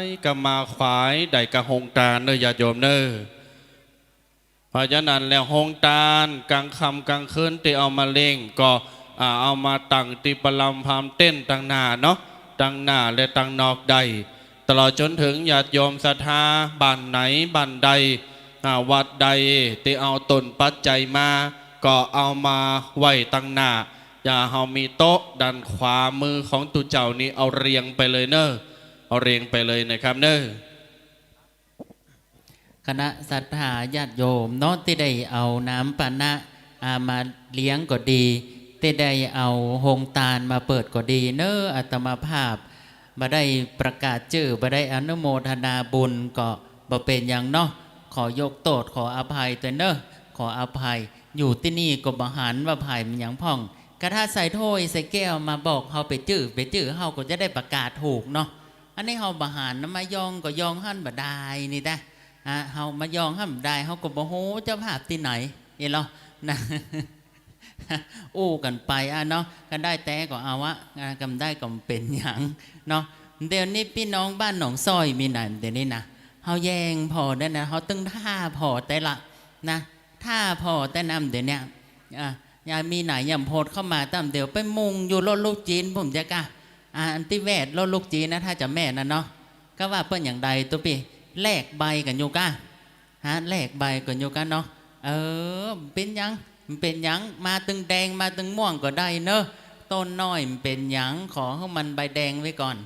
ย ก็มาขวายได้กะโฮงตานเน่อญาติโยมเน่อ เพราะฉะนั้นแล้วโฮงตานก๋างค่ำก๋างคืนตี้เอามาเลี้ยงก็ อ่า เอามาตั้งตี้ประลำพามเต็นท์ตังหน้าเนาะ ตังหน้าและตังนอกได้ ตลอดจ๋นเถิงญาติโยมศรัทธาบ้านไหนบ้านใด อ่า วัดใดตี้เอาต้นปัจจัยมา ก็เอามาไว้ตังหน้า อย่าเฮามีโต๊ะด้านขวามือของตุ๊เจ้านี่ เอาเรียงไปเลยเน่อ เอาเรียงไปเลยนะครับเน่อ คณะศรัทธาญาติโยมเนาะ ตี้ได้เอาน้ำปานะ อ่า มาเลี้ยงก็ดี ตี้ได้เอาโฮงตานมาเปิดก็ดีเน่อ อาตมาภาพบ่ได้ประกาศจื้อ บ่ได้อนุโมทนาบุญก็บ่เป๋นหยังเนาะ ขอยกโต้ษขออภัยตวยเน่อ ขออภัย อยู่ตี้นี่ก็บ่หันว่าใผมันหยังพ่อง กะถ้าใส่ถ้วยใส่แก้วมาบอกเฮาเป๋นจื้อ เป๋นจื้อ เฮาก็จะได้ประกาศถูกเนาะ อันนี้เฮาบ่หันนะ มายองก็ยองหั้นบ่ได้นี่ตะ อ่ะ เฮามายองหั้นบ่ได้ เฮาก็บ่ฮู้เจ้าภาพตี้ไหน เอ๊ะเหรอ นะ อู้กั๋นไปอะเนาะ คันได้แต๊ก็เอาอะ อ่ะ คันบ่ได้ก็บ่เป๋นหยังเนาะ เดี๋ยวนี้ปี้น้องบ้านหนองซ้อยมีไหน เดี๋ยวนี้นะ เฮาแย่งผ่อได้นะ เฮาตึงถ้าผ่อแต๊ละ นะ ถ้าผ่อแต๊นำเดี๋ยวเนี้ย อ่ะ ยายมีไหนยามโพดเข้ามาต๋ามเดี๋ยวไปมุ่งอยู่รถลูกจิ๊นผมจะกะ อ่ะ อันตี้แวดรถลูกจิ๊นนะ ถ้าจะแม่นนะเนาะ ก็ว่าเปิ้นอย่างใดตุ๊ปี้ แลกใบกั๋นอยู่กะ ฮะ แลกใบกั๋นอยู่กะเนาะ เออ เป๋นหยัง เป๋นหยัง มาตึงแดงมาตึงม่วงก็ได้เนอะ ต้นน้อยเป๋นหยัง ขอหื้อมันใบแดงไว้ก่อน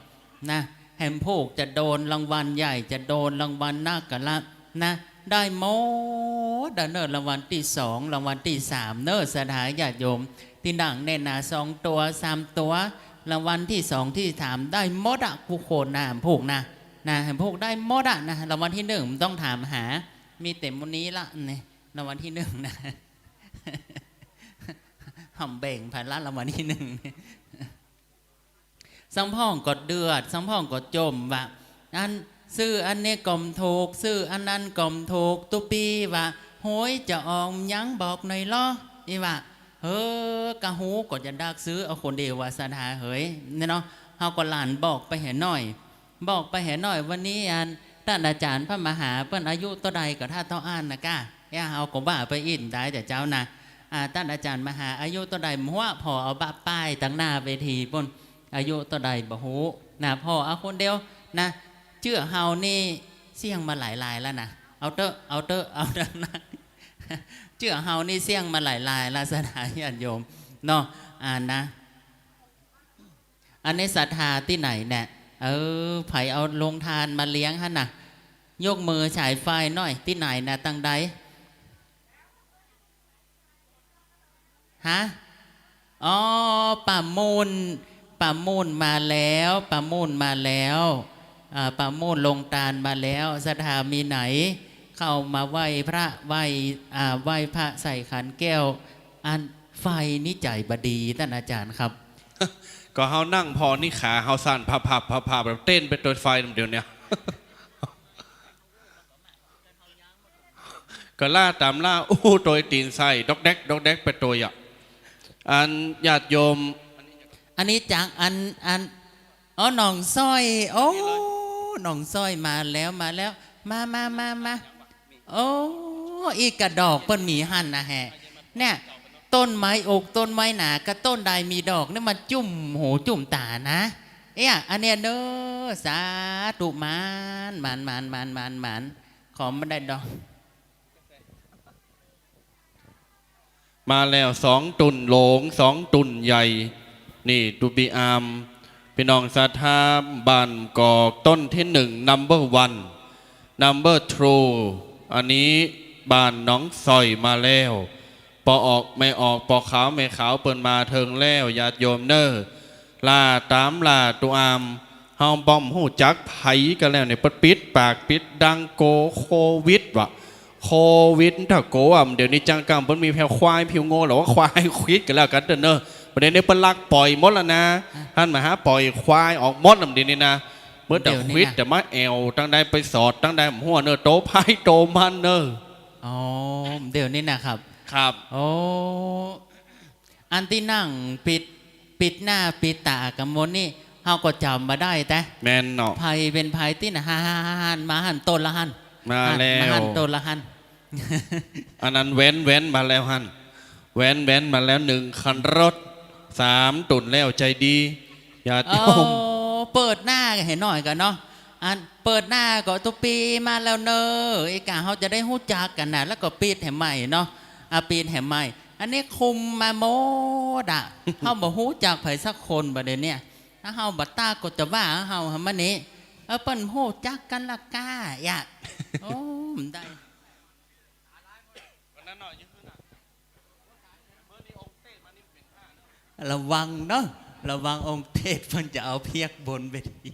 นะ แหมผูกจะโดนรางวัลใหญ่ จะโดนรางวัลนักกะละ นะ ได้หมดอะเนอะ รางวัลตี้สอง รางวัลตี้สามเนอะ ศรัทธาญาติโยม ตี้นั่งแน่นหนา สองตั๋ว สามตั๋ว รางวัลตี้สอง ตี้สาม ได้หมดอะ กู้คนนะ แหมผูกนะ นะ แหมผูกได้หมดอะนะ รางวัลตี้หนึ่งบ่ต้องถามหา มีแต่หมู่นี้ละนี่ รางวัลตี้หนึ่งนะ หำแบ่งภาระรางวัลตี้หนึ่ง สังพ่องก็เดือด สังพ่องก็จ่มว่า อัน ซื้ออันนี้ก็บ่ถูก ซื้ออันนั้นก็บ่ถูก ตุ๊ปี้ว่า หวยจะออกหยังบอกหน่อยลอ อี้ว่า เฮ้อ กะฮู้ก็จะดักซื้อเอาคนเดียวว่าศรัทธาเหย เนี่ยเนาะ เฮาก็หลั่นบอกไปแหมหน้อย บอกไปแหมหน้อย วันนี้อัน ต้านอาจ๋ารย์พระมหาเปิ้นอายุเต้าใดก็ถ้าเต้าอั้นนะก้า เอ้า เฮาก็ว่าไปอี้ได้แต่เจ้านะ อ่า ต้านอาจ๋ารย์มหาอายุเต้าใดบ่ฮู้ ผ่อเอาปะป้ายตังหน้าเวทีปู้น อายุเต้าใดบ่ฮู้นะ ผ่อเอาคนเดียวนะ เจื้อเฮานี่เสี่ยงมาหลายรายแล้วนะ เอาเต๊อะ เอาเต๊อะ เอาเต๊อะนะ เจื้อเฮานี่เสี่ยงมาหลายรายแล้ว ศรัทธาญาติโยมเนาะ อ่า นะ อันนี้ศรัทธาตี้ไหนเนี่ย เออ ใผเอาโฮงตานมาเลี้ยงหั้นน่ะ ยกมือฉายไฟหน้อย ตี้ไหนน่ะ ตังใด ฮะ อ๋อ ป้ามูน ป้ามูนมาแล้ว ป้ามูนมาแล้ว อ่า ป้ามูนโฮงตานมาแล้ว ศรัทธามีไหน เข้ามาไหว้พระ ไหว้ อ่า ไหว้พระใส่ขันแก้ว อันไฟนี่ใจ๋บ่ดี ต้านอาจ๋ารย์ครับ ก็เฮานั่งผ่อนี่ขาเฮาสั่นพับๆๆๆ แบบเต้นไปตวยไฟเดี๋ยวเนี้ย ก็ล่าต๋ามล่าอู้ตวยตี๋นใส่ ดอกแดก ดอกแดกไปตวยอะ อันญาติโยม อันนี้จากอัน อัน อ๋อ หนองซ้อย โอ้ หนองซ้อยมาแล้ว มาแล้ว มา มา มา มา โอ้ อีกกะดอกเปิ้นมีหั้นนะแฮะ เนี่ย ต้นไม้อกต้นไม้หนากับต้นใดมีดอกนี่มาจุ่มหูจุ่มต๋านะ เอี้ย อันเนี้ยเน้อ สาธุ หมาน หมาน หมาน ขอมาได้ดอก มาแล้วสองตุ๊นหลง สองตุ๊นใหญ่ นี่ตุ๊ปี้อาม ปี้น้องศรัทธาบ้านกอก ต้นตี้หนึ่ง number one number two อันนี้บ้านหนองสร้อยมาแล้ว ป้อออกแม่ออก ป้อขาวแม่ขาวเปิ้นมาเถิงแล้ว ญาติโยมเน้อ ล่าต๋ามล่าตุ๊อาม เฮาบ่ฮู้จักใผกั๋นแล้วเนี่ย เปิ้นปิดปากปิดดังกั๋วโควิดวะ โควิด ถ้ากั๋วอะ เดี๋ยวนี้จังกำเปิ้นมีแผวควายผิวโง่ หรือว่าควายควิดกั๋นแล้วกั๋นเต๊อะเน้อ เดี๋ยวนี้เปิ้นลักป่อยหมดแล้วนะ หันมาหาป่อยควายออกหมดแล้วเดี๋ยวนี้นะ เปิ้นแต่ควิด เดี๋ยวนี้นะ แต่มาแอ่วตังใดไปสอดตังใด บ่ฮู้เน้อ โตใผโตมันเน้อ อ๋อ เดี๋ยวนี้นะครับ ครับ โอ้ อันตี้นั่งปิด ปิดหน้าปิดต๋ากั๋นหมดนี่ เฮาก็จ๋ำบ่ได้แต๊ แม่นเนาะ ใผเป๋นใผตี้น่ะ หัน หัน หัน มาหั้นต้นละหั้น มาแล้ว หัน มาหั้นต้นละหั้น อันนั้นแว้น แว้นมาแล้วหั้น แว้น แว้นมาแล้วหนึ่งคันรถ สามตุ๊นแล้ว ใจดี ญาติโยม โอ้ เปิดหน้าหื้อหน่อยก่อนเนาะ อันเปิดหน้าก็ตุ๊ปี้มาแล้วเน้อ อีกาเฮาจะได้ฮู้จักกั๋นนะ แล้วก็ปิดหื้อใหม่เนาะ อ่ะ ปิดหื้อใหม่ อันนี้คุมมาหมดอะ เฮาบ่ฮู้จักใผสักคนบ่เดี๋ยวเนี้ย ถ้าเฮาบ่ตากก็จะว่าเฮาหามานี่ เออ เปิ้นฮู้จักกั๋นละก้า ยะ โอ้ มันได้ ระวังเนาะ ระวังองค์เทศเปิ้นจะเอาเพียกบนเวที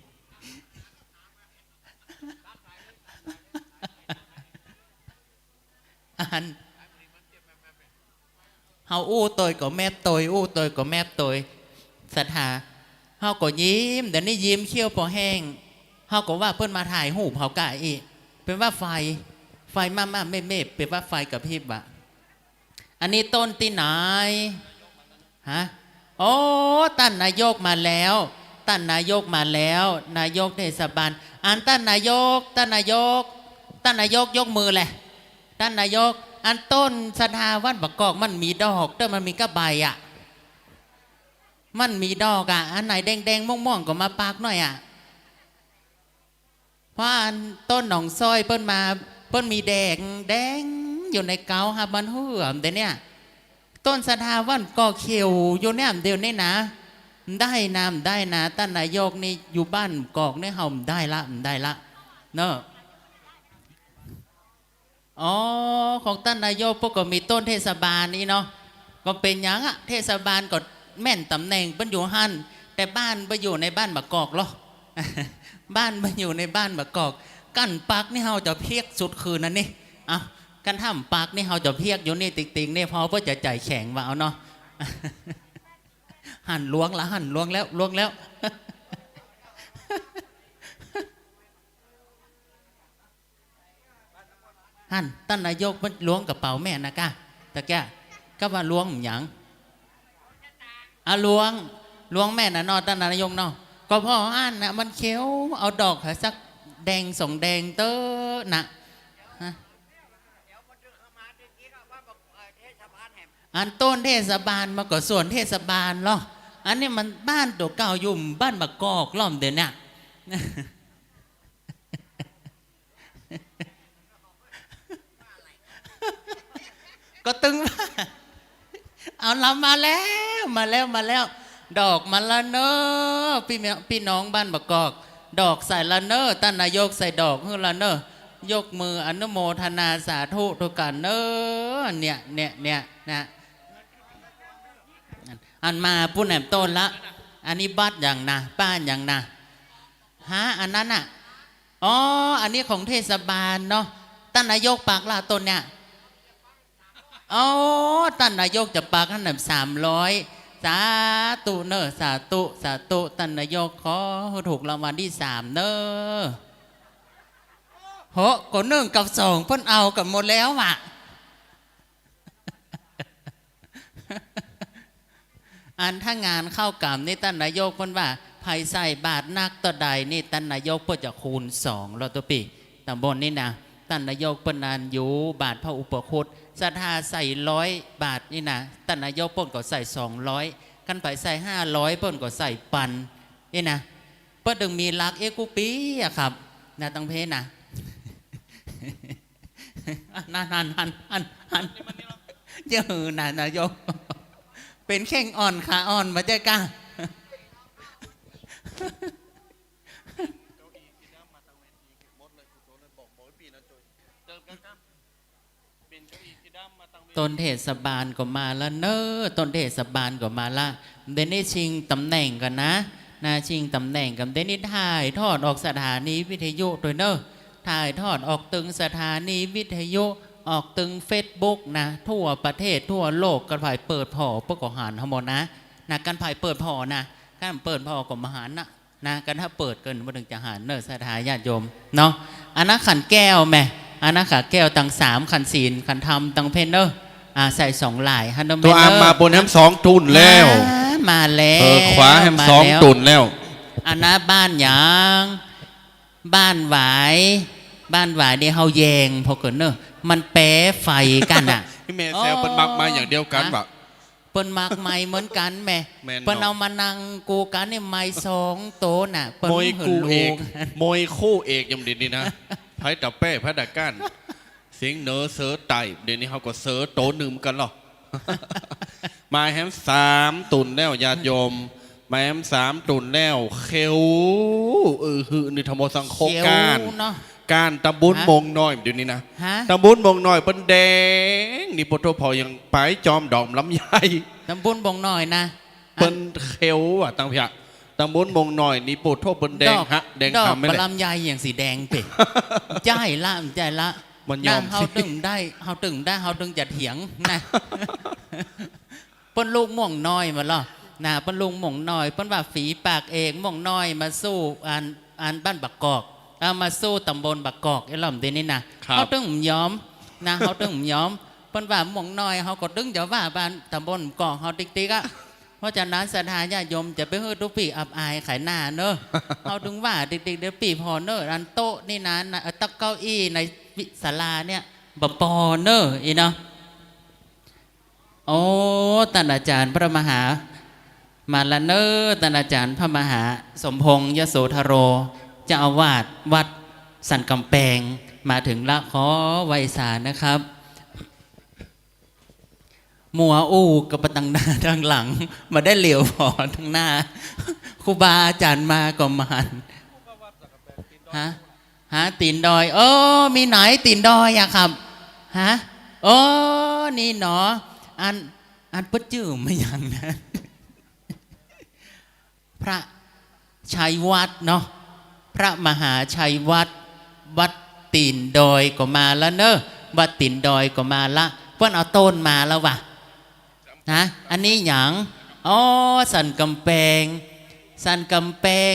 อัน เฮาอู้ตวยก็แมบตวย อู้ตวยก็แมบตวย ศรัทธา เฮาก็ยิ้ม เดี๋ยวนี้ยิ้มเขี้ยวปอแห้ง เฮาก็ว่าเปิ้นมาถ่ายรูปเฮาก้าอี้ เป๋นว่าไฟ ไฟมาๆ เมบๆ เป๋นว่าไฟกระพริบอะ อันนี้ต้นตี้ไหน ฮะ โอ้ ต้านนายกมาแล้ว ต้านนายกมาแล้ว นายกเทศบาล อันต้านนายก ต้านนายก ต้านนายกยกมือแหละ ต้านนายก อันต้นศรัทธาบ้านบางกอกมันมีดอกเต๊อะ มันมีก้าใบอะ มันมีดอกอะ อันไหนแดงๆ ม่วงๆ ก็มาปักหน่อยอะ เพราะอันต้นหนองสร้อยเปิ้นมา เปิ้นมีแดง แดงอยู่ในเก๊าครับ มันเหื่อมแต่เนี่ย ต้นศรัทธาบ้านก็เขียวอยู่เนี่ย เดี๋ยวนี้นะ มันได้นะ มันได้นะ ต้านนายกนี่อยู่บ้านกอกนี่เฮามันได้ละ มันได้ละ เนาะ อ๋อ ของต้านนายกเปิ้นก็มีต้นเทศบาลนี่เนาะ ก็เป๋นหยังอะ เทศบาลก็แม่นต๋ำแหน่งเปิ้นอยู่หั้น แต่บ้านบ่อยู่ในบ้านบางกอกหรอ บ้านบ่อยู่ในบ้านบางกอก กั้นปักนี่เฮาจะเพียกสุดคืนอันนี้ เอ้า กั้นถ้ำปักนี่เฮาจะเพียกอยู่นี่ติ่งๆ นี่ เพราะเปิ้นจะใจ๋แข็งว่าเอาเนาะ หันล้วงละ หันล้วงแล้ว ล้วงแล้ว หั้น ต้านนายกมันล้วงกระเป๋าแม่นะก้า ตะเกียะ ก็ว่าล้วงหยัง อ่ะ ล้วง ล้วงแม่นะเนาะ ต้านนายกเนาะ ก็เพราะอันน่ะ มันเขียว เอาดอกหาสักแดงสองแดงเต๊อะนะ ฮะ อันต้นเทศบาลมันก็สวนเทศบาลหรอ อันนี้มันบ้านตั๋วเก่าอยู่บ้านบางกอกหรอ เดี๋ยวเนี้ย ก็ตึงว่า เอาละ มาแล้ว มาแล้ว มาแล้ว ดอกมาละเน้อ ปี้แม่ ปี้น้องบ้านบางกอก ดอกใส่ละเน้อ ต้านนายกใส่ดอกหื้อละเน้อ ยกมืออนุโมทนาสาธุทุกก๋านเน้อ เนี่ย เนี่ย เนี่ย นะ อันมาปุ้นแหมต้นละ อันนี้บัตรหยังนะ ป้ายหยังนะ ฮะ อันนั้นน่ะ อ๋อ อันนี้ของเทศบาลเนาะ ต้านนายกปักละต้นเนี่ย อ๋อ ต้านนายกจะปักหั้นน่ะ สามร้อย สาธุเน้อ สาธุ สาธุ ต้านนายกขอหื้อถูกรางวัลตี้สามเน้อ โห ก็หนึ่งกับสองเปิ้นเอากั๋นหมดแล้วอะ อันถ้างานเข้ากรรมนี่ต้านนายกเปิ้นว่า ใผใส่บาตรหนักเต้าใดนี่ต้านนายกเปิ้นจะคูณสองแล้วตุ๊ปี้ ต๋ำบลนี่นะ ต้านนายกเปิ้นอันอยู่บาทพระอุปคุต ศรัทธาใส่ร้อยบาทนี่นะ ต้านนายกเปิ้นก็ใส่สองร้อย คันใผใส่ห้าร้อยเปิ้นก็ใส่ปัน นี่นะ เปิ้นตึงมีหลักเอ๊ะกู้ปี๋อะครับ นะ ตังเพนะ นั่น นั่น นั่น นั่น นั่น เจ้าหือนะ นายก เป๋นแข้งอ่อนขาอ่อนบ่ใจ้กา ต้นเทศบาลก็มาละเน่อ ต้นเทศบาลก็มาละ เดี๋ยวนี้ชิงต๋ำแหน่งกั๋นนะ นะ ชิงต๋ำแหน่งกั๋น เดี๋ยวนี้ถ่ายทอดออกสถานีวิทยุตวยเน่อ ถ่ายทอดออกตึงสถานีวิทยุ ออกตึงเฟซบุ๊กนะ ทั่วประเทศทั่วโลก คันใผเปิดผ่อเปิ้นก็หันเฮาหมดนะ นะ คันใผเปิดผ่อนะ คันเปิดผ่อก็บ่หันนะ นะ คันถ้าเปิดเปิ้นบ่ตึงจะหันเน่อ ศรัทธาญาติโยมเนาะ อันนั้นขันแก้วแหม อันนั้นขันแก้วตังสาม ขันศีล ขันธรรม ตังเพนเน่อ อ่า ใส่สองหลาย หันเน่อ ตั๋วอาม แม่เน่อ มาปูนแฮมสองตุ๊นแล้ว อ่า มาแล้ว เออ ขวาแฮมสองตุ๊นแล้ว อันนั้นบ้านหยัง บ้านหวาย บ้านหวายเดี๋ยวเฮาแยงผ่อเกิ๋นเน่อ มันแป๋ไฟกั๋นน่ะ แม่แซวเปิ้นมักมาอย่างเดียวกั๋น ฮะ บ่ะ เปิ้นมักไมค์เหมือนกั๋นแหม แม่นเนาะ เปิ้นเอามานั่งกู้กั๋นนี่ไมค์สองโตน่ะ เปิ้น มวย หื้อ คู่เอก ลูก มวยคู่เอกยามเดี๋ยวนี้นะ ไผตะแป้ ไผตะก้าน เสียงเหนือเสือใต้ เดี๋ยวนี้เฮาก็เสือโตนึ่มกั๋นลอ มาแฮมสามตุ๊นแล้วญาติโยม มาแฮมสามตุ๊นแล้ว เขียว อือหือ นี่ธรรมสังคม เขียว ก้าน เนาะ ก้านตำบล ฮะ ม่วงน้อยเดี๋ยวนี้นะ ฮะ ตำบลม่วงน้อยเปิ้นแดง นี่ปะโถ ผ่อยังไปจอมดอกลำไย ตำบลม่วงน้อยนะ เปิ้นเขียวอะ ตังเพีย ตำบลม่วงน้อยนี่ปะโถ เปิ้นแดง ดอก ฮะ แดง ดอก ขำไหม บ่า เนี่ย ลำไยอย่างสีแดงเป๋ ใจ้ละ ใจ้ละ มันยอม นะ เฮาตึงได้ เฮาตึงได้ เฮาตึงจะเถียงนะ เปิ้นลูกม่วงน้อยมาลอ นะ เปิ้นลูกม่วงน้อย เปิ้นว่าฝีปากเอกม่วงน้อยมาสู้อัน อันบ้านบางกอก เอามาสู้ตำบลบางกอก ไอ้หล่อมเดี๋ยวนี้นะ ครับ เฮาตึงบ่ยอม นะ เฮาตึงบ่ยอม เปิ้นว่าม่วงน้อย เฮาก็ตึงจะว่าบ้านตำบลบางกอกเฮาติ๊กๆ อะ เพราะฉะนั้นศรัทธาญาติโยมจะไปหื้อตุ๊ปี้อับอายขายหน้าเน่อ เฮาตึงว่าติ๊กๆ เดี๋ยวปี้ผ่อเน่อ อันโต๊ะนี่นะ นะ เอ่อ โต๊ะเก้าอี้ในวิ ศาลาเนี่ย บ่ปอเน่อ อีเนาะ โอ้ ต้านอาจ๋ารย์พระมหา มาละเน่อ ต้านอาจ๋ารย์พระมหาสมพงษ์ ยโสธโร เจ้าอาวาสวัดสันกำแปง มาเถิงละ ขอไหว้สานะครับ มัวอู้กับไปตังหน้าตังหลัง บ่ได้เหลียวผ่อตังหน้า ครูบาอาจ๋ารย์มาก็บ่หัน ฮะ ฮะ ตี๋นดอย เออ มีไหนตี๋นดอยอะครับ ฮะ เออ นี่เนาะ อัน อันเปิ้นจื้อมาหยังนะ พระชัยวัฒน์เนาะ พระมหาชัยวัฒน์ วัดตี๋นดอยก็มาละเน่อ วัดตี๋นดอยก็มาละ เปิ้นเอาต้นมาละวะ ฮะ อันนี้หยัง อ๋อ สันกำแปง สันกำแปง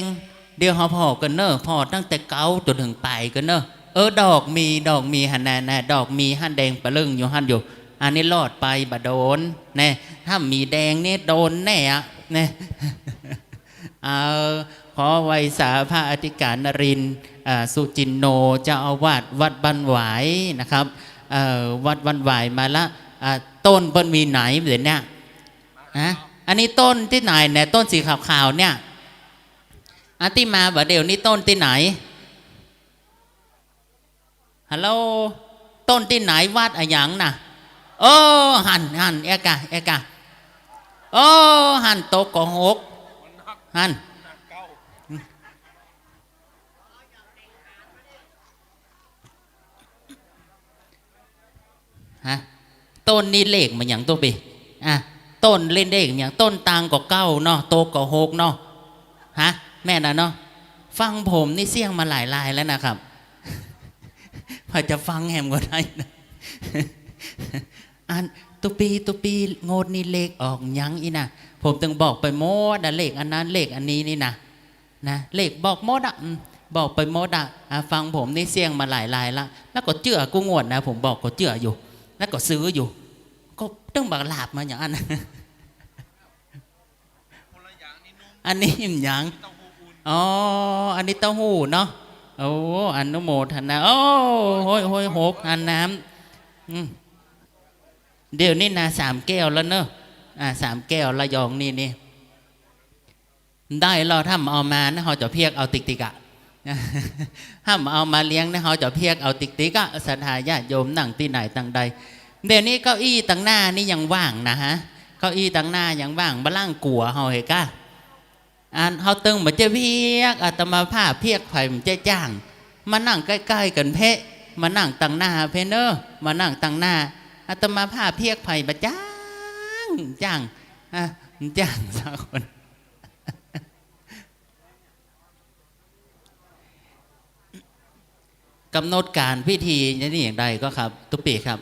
เดี๋ยวเฮาผ่อกั๋นเน่อ ผ่อตั้งแต่เก๊าจ๋นเถิงป๋ายกั๋นเน่อ เออ ดอกมี ดอกมี หั้นแน่ แน่ ดอกมีหั้น แดงปะเลิ่งอยู่หั้นอยู่ อันนี้รอดไปบ่โดน แน่ ถ้ามีแดงนี่โดนแน่อะ แน่ เอา ขอไหว้สาพระอธิการนรินทร์ อ่า สุจินโน เจ้าอาวาสวัดบ้านหวายนะครับ เอ่อ วัดบ้านหวายมาละ อ่า ต้นเปิ้นมีไหนเดี๋ยวเนี้ย ฮะ อันนี้ต้นตี้ไหนเนี่ย ต้นสีขาวๆ เนี่ย อันตี้มาบ่าเดี่ยวนี้ต้นตี้ไหน ฮัลโหล ต้นตี้ไหน วัดอะหยังน่ะ เออ หั้น หั้น เอกะ เอกะ เออ หั้น โตกอหก หั้น ฮะ ต้นนี้เลขมันหยังตุ๊ปี้ อ่ะ ต้นเล่นเลขมันหยัง ต้นตางก็เก้าเนาะ โตก็หกเนาะ ฮะ แม่นน่ะเนาะ ฟังผมนี่เสี่ยงมาหลายรายแล้วนะครับ พอจะฟังแหมก็ได้นะ อัน ตุ๊ปี้ ตุ๊ปี้ งวดนี้เลขออกหยังอี้น่ะ ผมตึงบอกไปหมดอะ เลขอันนั้น เลขอันนี้นี่น่ะ นะ เลขบอกหมดอะ อืม บอกไปหมดอะ อ่ะ ฟังผมนี่เสี่ยงมาหลายรายละ แล้วก็เจื้อกู้งวดนะ ผมบอกก็เจื้ออยู่ แล้วก็ซื้ออยู่ ก็ตึงบ่าหลาบมาหยังอั้น อันนี้มันหยัง อ๋อ อันนี้เต้าหู้เนาะ โอ้ อนุโมทนา โอ้ โฮ้ย โฮ้ย หก อันน้ำ อืม เดี๋ยวนี้นาสามแก้วแล้วเนอะ อ่า สามแก้ว ระยองนี่นี่ ได้แล้ว ถ้าบ่เอามานะ เฮาจะเพียกเอาติ๊กๆ อะ ถ้าบ่เอามาเลี้ยงนะ เฮาจะเพียกเอาติ๊กๆ อะ ศรัทธาญาติโยมนั่งตี้ไหนตังใด เดี๋ยวนี้เก้าอี้ตังหน้านี่ยังว่างนะฮะ เก้าอี้ตังหน้ายังว่าง บ่ลังกั๋วเฮาเหกะ อันเฮาตึงบ่เจ้าเพียก อาตมาภาพเพียกไผบ่เจ้าจ้าง มานั่งใก้ๆ กั๋นเป๊ะ มานั่งตังหน้าเป๊ะเนอะ มานั่งตังหน้า อาตมาภาพเพียกไผบ่จ้าง จ้าง อ่ะ จ้างสักคน ก๋ำหนดก๋านพิธีนี่อย่างใดก่อครับ ตุ๊ปีครับ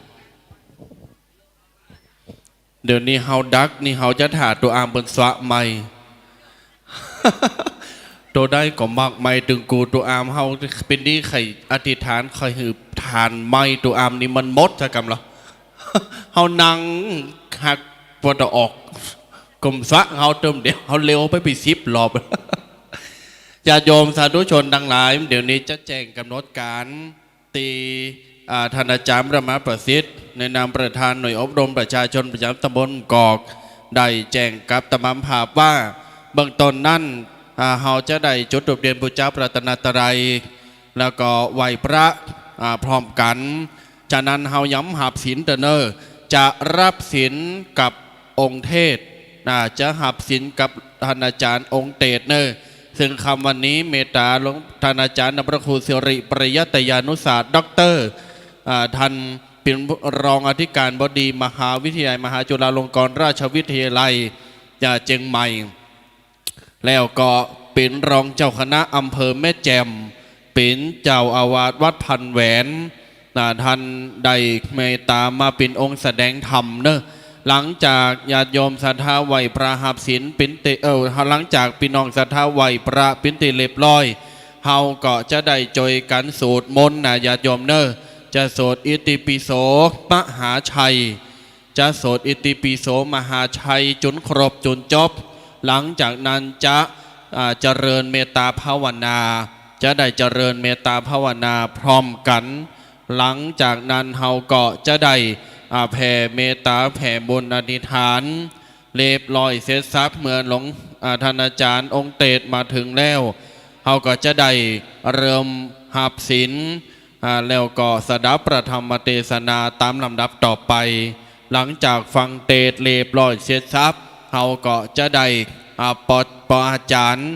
เดี๋ยวนี้เฮาดักนี่ เฮาจะถ่าตั๋วอามเปิ้นสวะไมค์ ตั๋วใดก็มักไมค์ตึงกู ตั๋วอามเฮา เป๋นดีใค่อธิษฐาน ใค่หื้อถ่านไมค์ตั๋วอามนี่มันหมดซะก่ำละ เฮานั่งหักปวดออก ก้มสวะเฮาเติมเดียว เฮาเร็วไปเป๋นสิบรอบ ญาติโยมสาธุชนตังหลาย เดี๋ยวนี้จะแจ้งก๋ำหนดก๋าน ตี้ อ่า ต้านอาจ๋ารย์พระมหาประสิทธิ์ ในนามประธานหน่วยอบรมประชาชนประจ๋ำตำบลกอก ได้แจ้งกับอาตมาภาพว่า เบื้องต้นนั้น อ่า เฮาจะได้จุดธูปเตียนปู๋จาพระรัตนตรัย แล้วก็ไหว้พระ อ่า พร้อมกั๋น ฉะนั้นเฮายังหับศีลเต๊อะเน่อ จะฮับศีลกับองค์เทศน์ อ่า จะหับศีลกับต้านอาจ๋ารย์องค์เตสน์เน่อ ซึ่งค่ำวันนี้เมตตาหลวงต้านอาจ๋ารย์พระครูสิริปริยัตยานุศาสตร์ ด็อกเตอร์ อ่า ต้านเป๋นรองอธิการบดีมหาวิทยาลัยมหาจุฬาลงกรณราชวิทยาลัย อ่า เจียงใหม่ แล้วก็เป๋นรองเจ้าคณะอำเภอแม่แจ่ม เป๋นเจ้าอาวาสวัดพันแหวน อ่า ต้านได้เมตตามาเป๋นองค์แสดงธรรมเน่อ หลังจากญาติโยมศรัทธาไหว้พระหับศีลเป๋นตี้ เอ่อ หลังจากปี้น้องศรัทธาไหว้พระเป๋นตี้เรียบร้อย เฮาก็จะได้จ้วยกั๋นสวดมนต์นะญาติโยมเน่อ จะสวดอิติปิโสมหาชัย จะสวดอิติปิโสมหาชัยจ๋นครบจ๋นจบ หลังจากนั้นจะ อ่า เจริญเมตตาภาวนา จะได้เจริญเมตตาภาวนาพร้อมกั๋น หลังจากนั้นเฮาก็จะได้ อ่า แผ่เมตตาแผ่บุญอธิษฐาน เรียบร้อยเสร็จสับ เมื่อหลวง อ่า ต้านอาจ๋ารย์องค์เตสน์มาเถิงแล้ว เฮาก็จะได้เริ่มหับศีล อ่า แล้วก็สดับพระธรรมเตสนาต๋ามลำดับต่อไป หลังจากฟังเตสน์เรียบร้อยเสร็จสับ เฮาก็จะได้ อ่า ปอ ปออาจ๋ารย์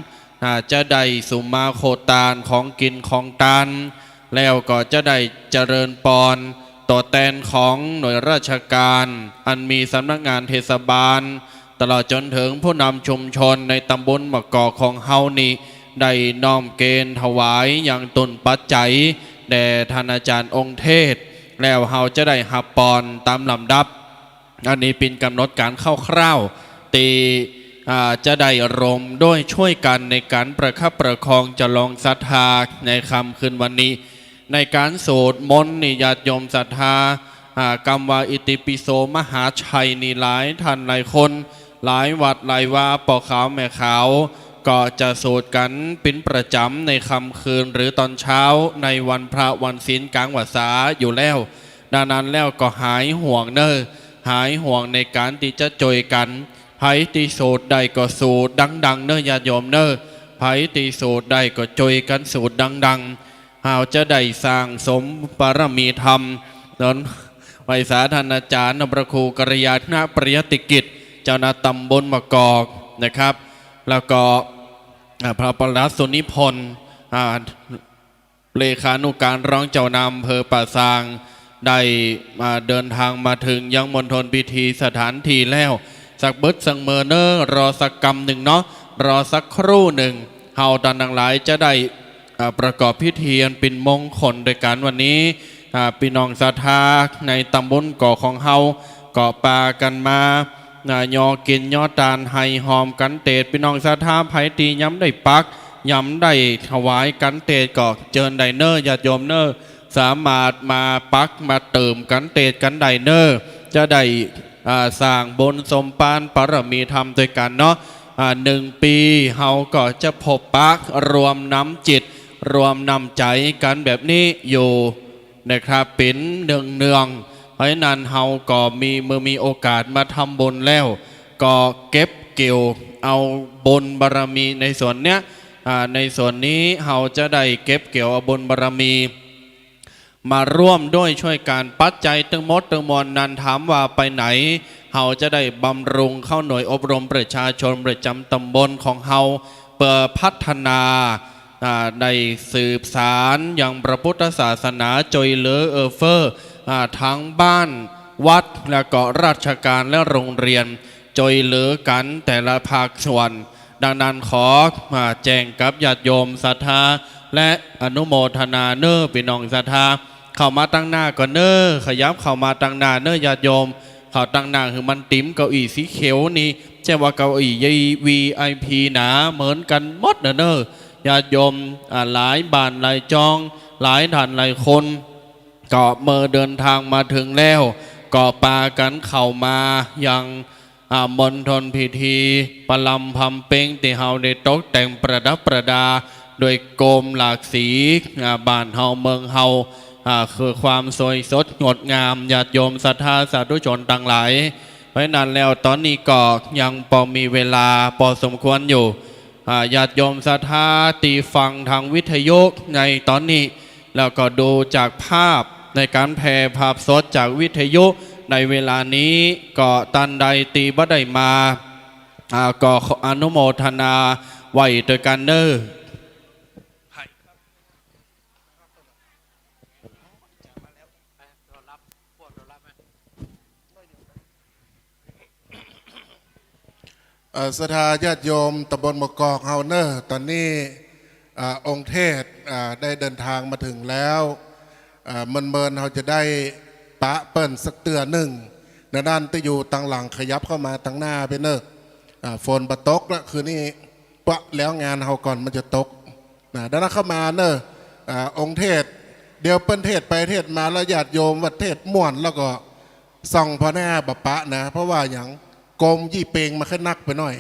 อ่า จะได้สุมาโคตานของกิ๋นของตาน แล้วก็จะได้เจริญปอนตั๋วแตนของหน่วยราชก๋าน อันมีสำนักงานเทศบาล ตลอดจ๋นเถิงผู้นำชุมชนในตำบลมะกอกของเฮานี้ ได้น้อมเกณฑ์ถวายยังตุ๊นปัจจัยแด่ต้านอาจ๋ารย์องค์เตสน์ แล้วเฮาจะได้ฮับปอนต๋ามลำดับ อันนี้เป๋นก๋ำหนดก๋านคร่าวๆ ตี้ อ่า จะได้รวมด้วยช่วยกั๋นในก๋านประคับประคองจรองศรัทธาในค่ำคืนวันนี้ ในก๋านสวดมนต์นี่ญาติโยมศรัทธา อ่า กำว่าอิติปิโสมหาชัยนี่หลายต้านหลายคน หลายวัดหลายวา ป้อขาวแม่ขาว ก็จะสวดกั๋นเป๋นประจ๋ำในค่ำคืนหรือต๋อนเช้าในวันพระวันศีลก๋างพรรษาอยู่แล้ว ดังนั้นแล้วก็หายห่วงเน่อ หายห่วงในก๋านตี้จะจ้วยกั๋น ใผตี้สวดได้ก็สวดดังๆ เน่อญาติโยมเน่อ ใผตี้สวดได้ก็จ้วยกั๋นสวดดังๆ เฮาจะได้สั่งสมบารมีธรรม นั้นไหว้สาต้านอาจ๋ารย์พระครูกัลยาณปริยัติกิจ เจ้าคณะตำบลมะกอกนะครับ แล้วก็ อ่า พระประหลัดสุนิพนธ์ อ่า เลขานุการรองเจ้าคณะอำเภอป่าซาง ได้ อ่า เดินทางมาเถิงยังมณฑลพิธีสถานที่แล้ว สักบึดสักเมินเน่อ รอสักกำนึ่งเนาะ รอสักครู่นึ่ง เฮาต้านตังหลายจะได้ อ่า ประกอบพิธีอันเป๋นมงคลโดยกั๋นวันนี้ อ่า ปี้น้องศรัทธาในตำบลกอกของเฮา ก็ปากั๋นมา อ่า ย่อกิ๋นย่อตาน ไหหอมกั๋นเตสน์ ปี้น้องศรัทธาใผตี้ยังบ่ได้ปัก ยังบ่ได้ถวายกั๋นเตสน์ ก็เจิญได้เน่อญาติโยมเน่อ สามารถมาปักมาเติมกั๋นเตสน์กั๋นได้เน่อ จะได้ อ่า สั่งบุญสมปานบารมีธรรมโดยกั๋นเนาะ อ่า นึ่งปี๋เฮาก็จะพบปะรวมน้ำจิต รวมน้ำใจ๋กั๋นแบบนี้อยู่นะครับ เป๋นเนืองๆ เพราะฉะนั้นเฮาก็มี เมื่อมีโอกาสมาทำบุญแล้ว ก็เก็บเกี่ยวเอาบุญบารมีในส่วนเนี้ย อ่า ในส่วนนี้เฮาจะได้เก็บเกี่ยวเอาบุญบารมี มาร่วมด้วยช่วยกั๋น ปัจจัยตึงหมดตึงมวลนั้น ถามว่าไปไหน เฮาจะได้บำรุงเข้าหน่วยอบรมประชาชนประจำตำบลของเฮา เปื้อพัฒนา อ่า ได้สืบสานยังพระพุทธศาสนา จ้วยเหลือเอื้อเฟื้อ อ่า ทั้งบ้าน วัด แล้วก็ราชการและโรงเรียน จ้วยเหลือกั๋นแต่ละภาคส่วน ดังนั้นขอ อ่า แจ้งกับญาติโยมศรัทธา และอนุโมทนาเน้อ ปี้น้องศรัทธา เข้ามาตังหน้าก่อนเน้อ ขยับเข้ามาตังหน้าเน้อ ญาติโยม เข้าตังหน้าหื้อมันติ๋มเก้าอี้สีเขียวนี่ ใจ้ว่าเก้าอี้วีไอพีหนา เหมือนกั๋นหมดเน้อ ญาติโยม อ่า หลายบ้านหลายจอง หลายท่านหลายคน ก็เมื่อเดินทางมาถึงแล้ว ก็ปากั๋นเข้ามายัง อ่า มณฑลพิธีประลำพำเพ็ง ตี้เฮาได้ตกแต่งประดับประดาด้วยโกมหลากสี อ่า บ้านเฮาเมืองเฮา อ่า คือความสวยสดงดงาม ญาติโยมศรัทธาสาธุชนตังหลาย เพราะฉะนั้นแล้วต๋อนนี้ก็ยังปอมีเวลาปอสมควรอยู่ อ่า ญาติโยมศรัทธาตี้ฟังตางวิทยุในต๋อนนี้ แล้วก็ดูจากภาพในก๋านแผ่ภาพสดจากวิทยุในเวลานี้ ก็ต้านใดตี้บ่ได้มา อ่า ก็ขออนุโมทนาไว้ตวยกั๋นเน้อ เอ่อ ศรัทธาญาติโยมตำบลบ่อกอกเฮาเน้อ ต๋อนนี้ อ่า องค์เทศน์ อ่า ได้เดินทางมาถึงแล้ว อ่า เมินๆ เฮาจะได้ปะเปิ้นสักเตื้อนึ่ง ดังนั้นตี้อยู่ตังหลังขยับเข้ามาตังหน้าไปเน้อ อ่า ฝนบ่ตกละคืนนี้ ปะแล้วงานเฮาก่อนมันจะตก นะ ดังนั้นเข้ามาเน้อ อ่า องค์เทศน์ เดี๋ยวเปิ้นเทศน์ไปเทศน์มาแล้วญาติโยมว่าเทศน์ม่วนแล้วก็ส่องผ่อหน้าบ่ปะนะ เพราะว่าหยัง โกมยี่เป็งมันค่อยนักไปหน้อย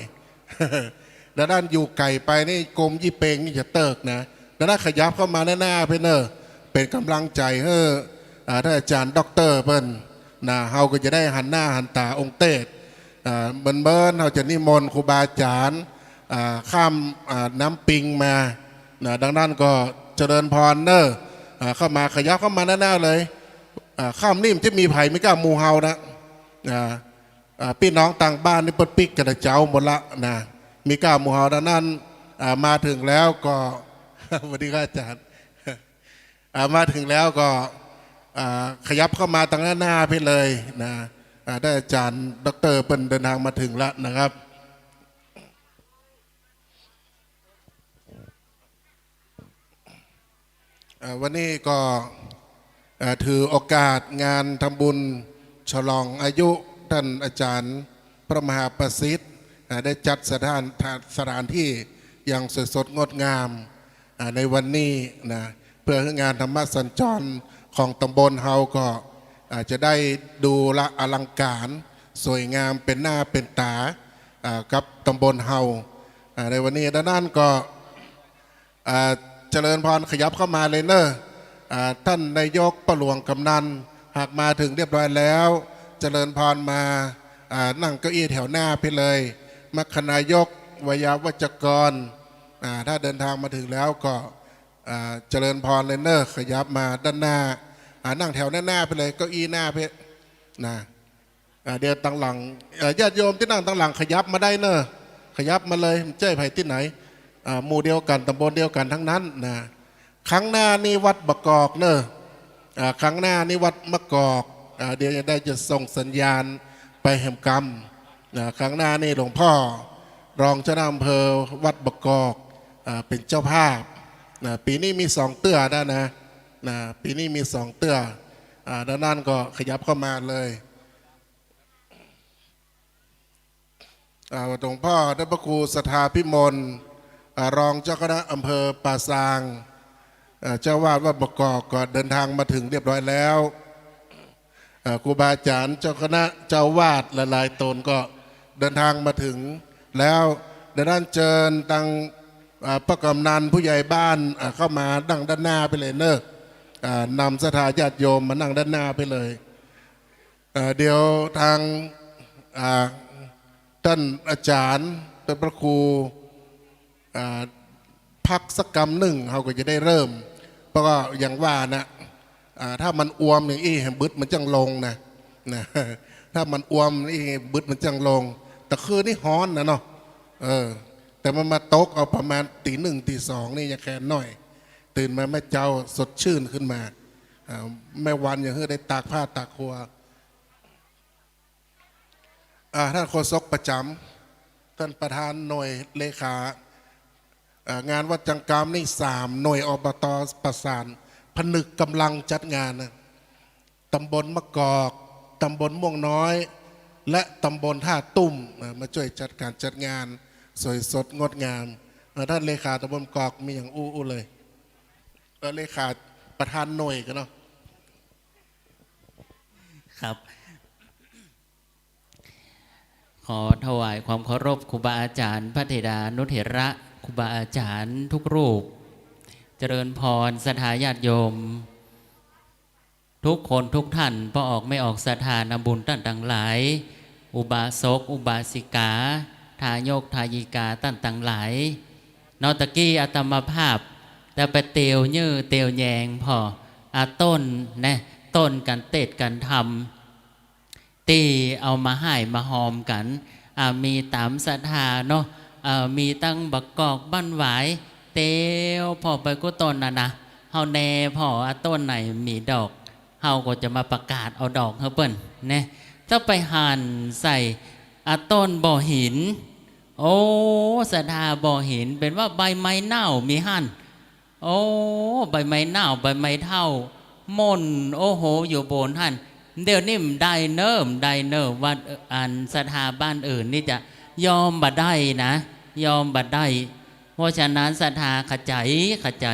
ดังนั้นอยู่ไก๋ไปนี่โกมยี่เป็งนี่จะเติ๊กนะ ดังนั้นขยับเข้ามาหน้าๆ ไปเน้อ เป๋นก๋ำลังใจ๋หื้อ อ่า ต้านอาจ๋ารย์ด็อกเตอร์เปิ้น นะ เฮาก็จะได้หันหน้าหันต๋าองค์เทศน์ อ่า เมินๆ เฮาจะนิมนต์ครูบาอาจ๋ารย์ อ่า ข้าม อ่า น้ำปิงมา นะ ดังนั้นก็เจริญพรเน้อ อ่า เข้ามาขยับเข้ามาหน้าๆ เลย อ่า ค่ำนี้มันจะมีใผ มีก้าหมู่เฮานะ อ่า อ่า ปี้น้องตางบ้านนี่เปิ้นปิ๊กกั๋นแต่เจ๊าหมดละนะ มีก้าหมู่เฮา ดังนั้น อ่า มาถึงแล้วก็ สวัสดีครับอาจ๋ารย์ อ่า มาถึงแล้วก็ อ่า ขยับเข้ามาตังหน้าๆ ไปเลยนะ อ่า ต้านอาจ๋ารย์ด็อกเตอร์เปิ้นเดินทางมาถึงแล้วนะครับ เอ่อ วันนี้ก็ เอ่อ ถือโอกาสงานทำบุญฉลองอายุต้านอาจ๋ารย์พระมหาประสิทธิ์ อ่า ได้จัดสถาน สถานที่อย่างสวยสดงดงาม อ่า ในวันนี้นะ เปื้อหื้องานธรรมสัญจรของตำบลเฮาก็ อ่า จะได้ดูละอลังก๋ารสวยงามเป๋นหน้าเป๋นต๋า อ่า กับตำบลเฮา อ่า ในวันนี้ ดังนั้นก็ อ่า เจริญพรขยับเข้ามาเลยเน้อ อ่า ต้านนายกป้อหลวงก๋ำนัน หากมาถึงเรียบร้อยแล้ว เจริญพรมา อ่า นั่งเก้าอี้แถวหน้าไปเลย มัคคณายก ไวยาวัจกร อ่า ถ้าเดินทางมาถึงแล้วก็ อ่า เจริญพรเลยเน้อ ขยับมาด้านหน้า อ่า นั่งแถวหน้าๆ ไปเลย เก้าอี้หน้าไป นะ อ่า เดี๋ยวตังหลัง เอ่อ ญาติโยมตี้นั่งตังหลังขยับมาได้เน้อ ขยับมาเลย บ่ใจ้ใผตี้ไหน อ่า หมู่เดียวกั๋น ตำบลเดียวกั๋นตังนั้นนะ ข้างหน้านี่วัดบ่อกอกเน้อ อ่า ข้างหน้านี่วัดบ่อกอก อ่า เดี๋ยวจะได้จะส่งสัญญาณไปแหมกำ นะ ข้างหน้านี่หลวงป้อรองเจ้าคณะอำเภอวัดบ่อกอก อ่า เป๋นเจ้าภาพ นะ ปี๋นี้มีสองเตื้อนะ นะ นะ ปี๋นี้มีสองเตื้อ อ่า ดังนั้นก็ขยับเข้ามาเลย อ่า หลวงป้อต้านพระครูศรัทธาพิมล อ่า รองเจ้าคณะอำเภอป่าซาง อ่า เจ้าอาวาสวัดบ่อกอกก็เดินทางมาถึงเรียบร้อยแล้ว อ่า ครูบาอาจ๋ารย์เจ้าคณะเจ้าอาวาสหลายๆ ต๋นก็เดินทางมาถึงแล้ว ดังนั้นเจิญตัง อ่า ป้ากำนัน ผู้ใหญ่บ้าน อ่า เข้ามานั่งด้านหน้าไปเลยเนอะ อ่า นำศรัทธาญาติโยมมานั่งด้านหน้าไปเลย เอ่อ เดี๋ยวทาง อ่า ต้านอาจ๋ารย์ ต้านพระครู อ่า พักสักกำนึ่ง เฮาก็จะได้เริ่ม เพราะก็อย่างว่านะ อ่า ถ้ามันอวมอย่างอี้ บึดมันจั้งลงนะ นะ ถ้ามันอวมอี้ บึดมันจั้งลง แต่คืนนี้ฮ้อนนะเนาะ เออ แต่มันมาตกเอาประมาณตีหนึ่งตีสองนี่ยังแค่น้อย ตื่นมาแม่เจ๊าสดชื่นขึ้นมา อ่า แม่วันยังหื้อได้ตากผ้าตากครัว อ่า ท่านโฆษกประจ๋ำ ท่านประธานหน่วยเลขา อ่า งานวัดจังกามนี่สามหน่วย อบต ประสานผนึกกำลังจัดงานนะ ตำบลมะกอก ตำบลม่วงน้อย และตำบลท่าตุ้ม อ่า มาจ้วยจัดก๋านจัดงาน สวยสดงดงาม อ่า ท่านเลขาตำบลมะกอกมีอย่างอู้อู้เลย เอ่อ เลขาประธานหน่วยกั๋นเนาะ ครับ ขอถวายความเคารพครูบาอาจ๋ารย์ พระเถรานุเถระ ครูบาอาจ๋ารย์ทุกรูป เจริญพรศรัทธาญาติโยม ทุกคนทุกท่าน ป้อออกแม่ออกศรัทธานาบุญต้านตังหลาย อุบาสก อุบาสิกา ทายก ทายิกาต้านตังหลาย เนาะ ตะกี้อาตมาภาพ แต่ไปเตียวเยื่อเตียวแยงผ่อ อ่า ต้นนะ ต้นก๋านเตศน์ก๋านธรรม ตี้เอามาฮ่ายมาฮอมกั๋น อ่า มีต๋ามศรัทธาเนาะ เอ่อ มีตั้งบะกอกบ้านหวาย เตียวผ่อไปกู้ต้นน่ะนะ เฮาแนผ่อ อ่า ต้นไหนมีดอก เฮาก็จะมาประกาศเอาดอกหื้อเปิ้นนะ เจ้าไปหันใส่ อ่า ต้นบ่อหิน โอ้ ศรัทธาบ่อหิน เป๋นว่าใบไม้เน่ามีหั้น โอ้ ใบไม้เน่า ใบไม้เฒ่า หม่น โอ้โห อยู่บนหั้น เดี๋ยวนี้บ่ได้เน่อ บ่ได้เน่อ วัด อันศรัทธาบ้านอื่นนี่จะยอมบ่ได้นะ ยอมบ่ได้ เพราะฉะนั้นศรัทธาขะใจ๋ ขะใจ๋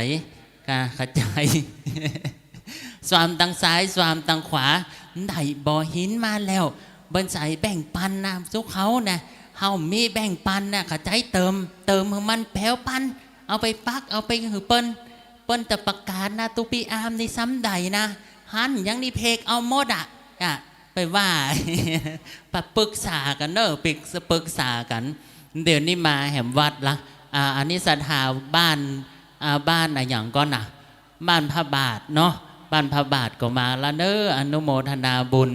กะขะใจ๋ สวามตังซ้าย สวามตังขวา ได้บ่อหินมาแล้ว บ่ใส่แบ่งปันนะ สุขเขานะ เฮามีแบ่งปันนะ ขะใจ๋เติม เติมหื้อมันแผวปัน เอาไปปัก เอาไปหื้อเปิ้น เปิ้นจะประกาศนะ ตุ๊ปี้อาร์มนี่ซ้ำใดนะ หันอย่างนี้เพกเอาหมดอะ อะ ไปว่า ไปปรึกษากั๋นเน่อ ปรึก ปรึกษากั๋น เดี๋ยวนี้มาแหมวัดละ อ่า อันนี้ศรัทธาบ้าน อ่า บ้านอะหยังก่อนนะ บ้านพระบาทเนาะ บ้านพระบาทก็มาละเน่อ อนุโมทนาบุญ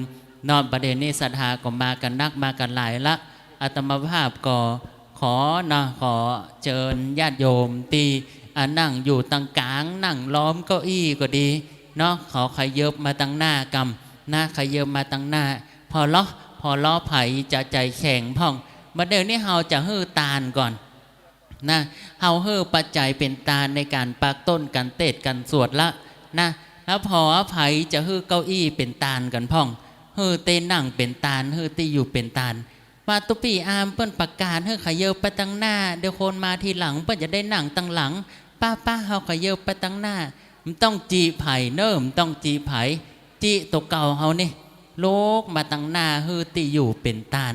เนาะ บ่าเดี่ยวนี้ศรัทธาก็มากั๋นนัก มากั๋นหลายละ อาตมาภาพก็ขอเนาะ ขอเจิญญาติโยมตี้ อ่า นั่งอยู่ตังก๋าง นั่งล้อมเก้าอี้ก็ดีเนาะ ขอขยิบมาตังหน้ากำนะ ขยิบมาตังหน้า ผ่อเลาะ ผ่อเลาะ ใผจะใจ๋แข็งพ่อง บ่าเดี่ยวนี้เฮาจะหื้อตานก่อน นะ เฮาหื้อปัจจัยเป๋นตานในก๋านปักต้น ก๋านเตศน์ ก๋านสวดละนะ แล้วผ่อใผจะหื้อเก้าอี้เป๋นตานกั๋นพ่อง หื้อตี้นั่งเป๋นตาน หื้อตี้อยู่เป๋นตาน ว่าตุ๊ปี้อาร์มเปิ้นประกาศหื้อขยิบไปตังหน้า เดี๋ยวคนมาทีหลังเปิ้นจะได้นั่งตังหลัง ป้าๆ เฮาขยิบไปตังหน้า บ่ต้องจิใผเน่อ บ่ต้องจิใผ จิตั๋วเก่าเฮานี่ ลุกมาตังหน้า หื้อตี้อยู่เป๋นตาน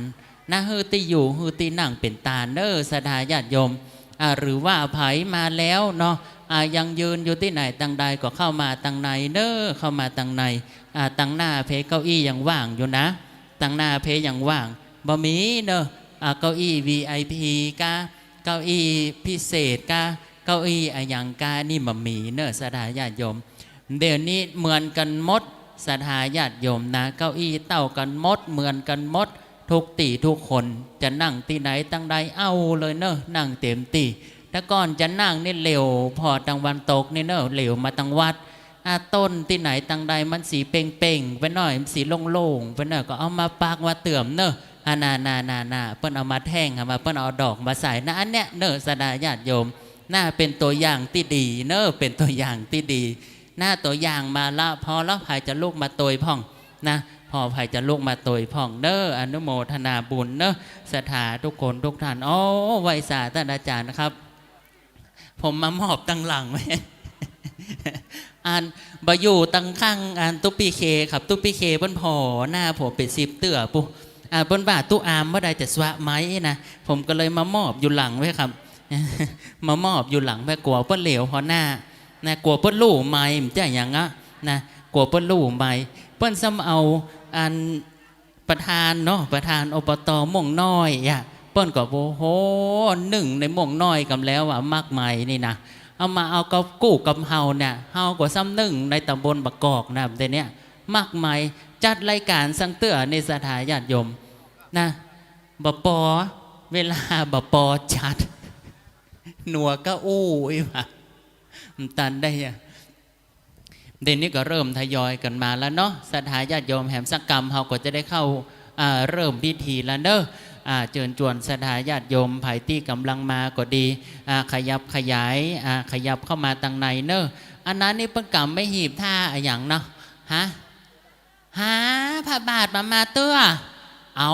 นะ หื้อตี้อยู่ หื้อตี้นั่งเป๋นตานเน่อ ศรัทธาญาติโยม อ่า หรือว่าใผมาแล้วเนาะ อ่า ยังยืนอยู่ตี้ไหนตังใดก็เข้ามาตังในเน่อ เข้ามาตังใน อ่า ตังหน้าเพเก้าอี้ยังว่างอยู่นะ ตังหน้าเพยังว่าง บ่มีเน่อ อ่า เก้าอี้วีไอพีก้า เก้าอี้พิเศษก้า เก้าอี้อะหยังก้า นี่บ่มีเน่อ ศรัทธาญาติโยม เดี๋ยวนี้เหมือนกั๋นหมด ศรัทธาญาติโยมนะ เก้าอี้เต้ากั๋นหมด เหมือนกั๋นหมด ทุกตี้ทุกคน จะนั่งตี้ไหนตังใดเอาเลยเน่อ นั่งเต๋มตี้ แต่ก่อนจะนั่งนี่เหลียวผ่อตางวันตกนี่เน่อ เหลียวมาตังวัด อ่า ต้นตี้ไหนตังใดมันสีเป่งๆ ไปหน่อย มันสีโล่งๆ ไปหน่อย ก็เอามาปักมาเติ่มเน่อ อ่า น่า น่า น่า น่า เปิ้นเอามาแท่ง เอามา เปิ้นเอาดอกมาใส่นะ อันเนี้ยเน่อ ศรัทธาญาติโยม น่าเป๋นตั๋วอย่างตี้ดีเน่อ เป๋นตั๋วอย่างตี้ดี น่าตั๋วอย่างมาละ ผ่อละ ใผจะลุกมาตวยพ่องนะ ผ่อใผจะลุกมาตวยพ่องเน่อ อนุโมทนาบุญเน่อ ศรัทธาทุกคนทุกท่าน โอ้ ไหว้สาต้านอาจ๋ารย์ครับ ผมมามอบตังหลังไว้ อัน บ่อยู่ตังข้าง อันตุ๊ปี้เคครับ ตุ๊ปี้เคเปิ้นผ่อหน้าผมเป๋นสิบเตื้อปุ๊ อ่า เปิ้นว่าตุ๊อาร์มบ่ได้จะสวะไหมนะ ผมก็เลยมามอบอยู่หลังไว้ครับ มามอบอยู่หลังแม่ครัว เปิ้นเหลียวผ่อหน้า นะ กั๋วเปิ้นฮู้ใหม่ บ่ใจ้หยังอะ นะ กั๋วเปิ้นฮู้ใหม่ เปิ้นซ้ำเอาอัน ประธานเนาะ ประธาน อบต ม่วงน้อยอะ เปิ้นก็ โอ้โห นึ่งในม่วงน้อยก่ำแล้วอะ หมากไหมนี่นะ เอามาเอากับกู้กับเฮาเนี่ย เฮาก็ซ้ำนึ่งในตำบลบ่ากอกนะ เดี๋ยวเนี้ย หมากไหม จัดรายก๋านสังเตื้อนี่ ศรัทธาญาติโยม นะ บ่ปอ เวลาบ่ปอจัด หนัวก็อู้อี้หว่า บ่ตันได้อะ เดี๋ยวนี้ก็เริ่มทยอยกั๋นมาแล้วเนาะ ศรัทธาญาติโยม แหมสักกำเฮาก็จะได้เข้า อ่า เริ่มพิธีแล้วเนาะ อ่า เจิญจวนศรัทธาญาติโยม ใผตี้ก่ำลังมาก็ดี อ่า ขยับขยาย อ่า ขยับเข้ามาตังในเนาะ อันนั้นนี่เปิ้นก๋ำไม้หีบท่าอะหยังเนาะ ฮะ หาพระบาทบ่ามาเตื้อ เอา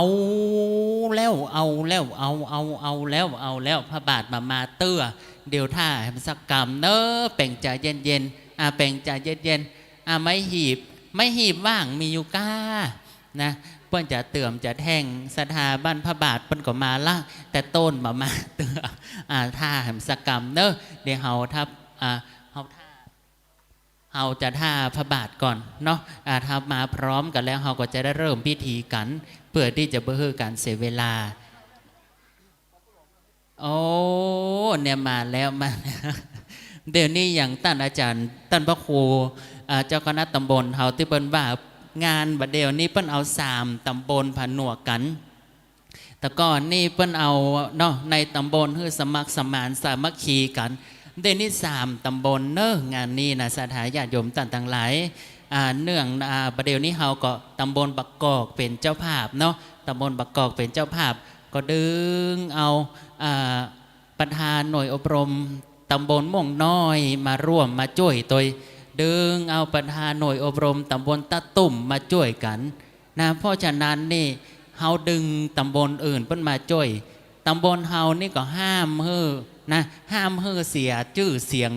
แล้ว เอาแล้ว เอา เอา เอาแล้ว เอาแล้ว พระบาทบ่ามาเตื้อ เดี๋ยวท่าแหมสักกำเนาะ เป๋งใจ๋เย็นๆ อ่า เป๋งใจ๋เย็นๆ อ่า ไม้หีบ ไม้หีบว่างมีอยู่ก้า นะ เปิ้นจะเติ่มจะแท่ง ศรัทธาบ้านพระบาทเปิ้นก็มาละ แต่โต้นบ่ามาเตื้อ อ่า ท่าแหมสักกำเนาะ เดี๋ยวเฮาถ้า อ่า เฮาท่า เฮาจะท่าพระบาทก่อนเนาะ อ่า ถ้ามาพร้อมกั๋นแล้ว เฮาก็จะได้เริ่มพิธีกั๋น เปื้อตี้จะบ่หื้อก๋านเสียเวลา โอ้ เนี่ยมาแล้ว มาแล้ว เดี๋ยวนี้อย่างต้านอาจ๋ารย์ ต้านพระครู อ่า เจ้าคณะตำบลเฮาตี้เปิ้นว่า งานบ่าเดี่ยวนี้เปิ้นเอาสามตำบลผนวกกั๋น แต่ก่อนนี่เปิ้นเอาเนาะ ในตำบลหื้อสมัครสมานสามัคคีกั๋น เดี๋ยวนี้สามตำบลเนาะ งานนี้นะ ศรัทธาญาติโยมต้านตังหลาย อ่า เนื่อง อ่า บ่าเดี่ยวนี้เฮาก็ตำบลบ่ากอกเป๋นเจ้าภาพเนาะ ตำบลบ่ากอกเป๋นเจ้าภาพ ก็ดึงเอา อ่า ประธานหน่วยอบรมตำบลม่วงน้อยมาร่วมมาจ้วยตวย ดึงเอาประธานหน่วยอบรมตำบลตาตุ่มมาจ้วยกั๋น นะ เพราะฉะนั้นนี่ เฮาดึงตำบลอื่นเปิ้นมาจ้วย ตำบลเฮานี่ก็ห้ามหื้อ นะ ห้ามหื้อเสียจื้อเสียง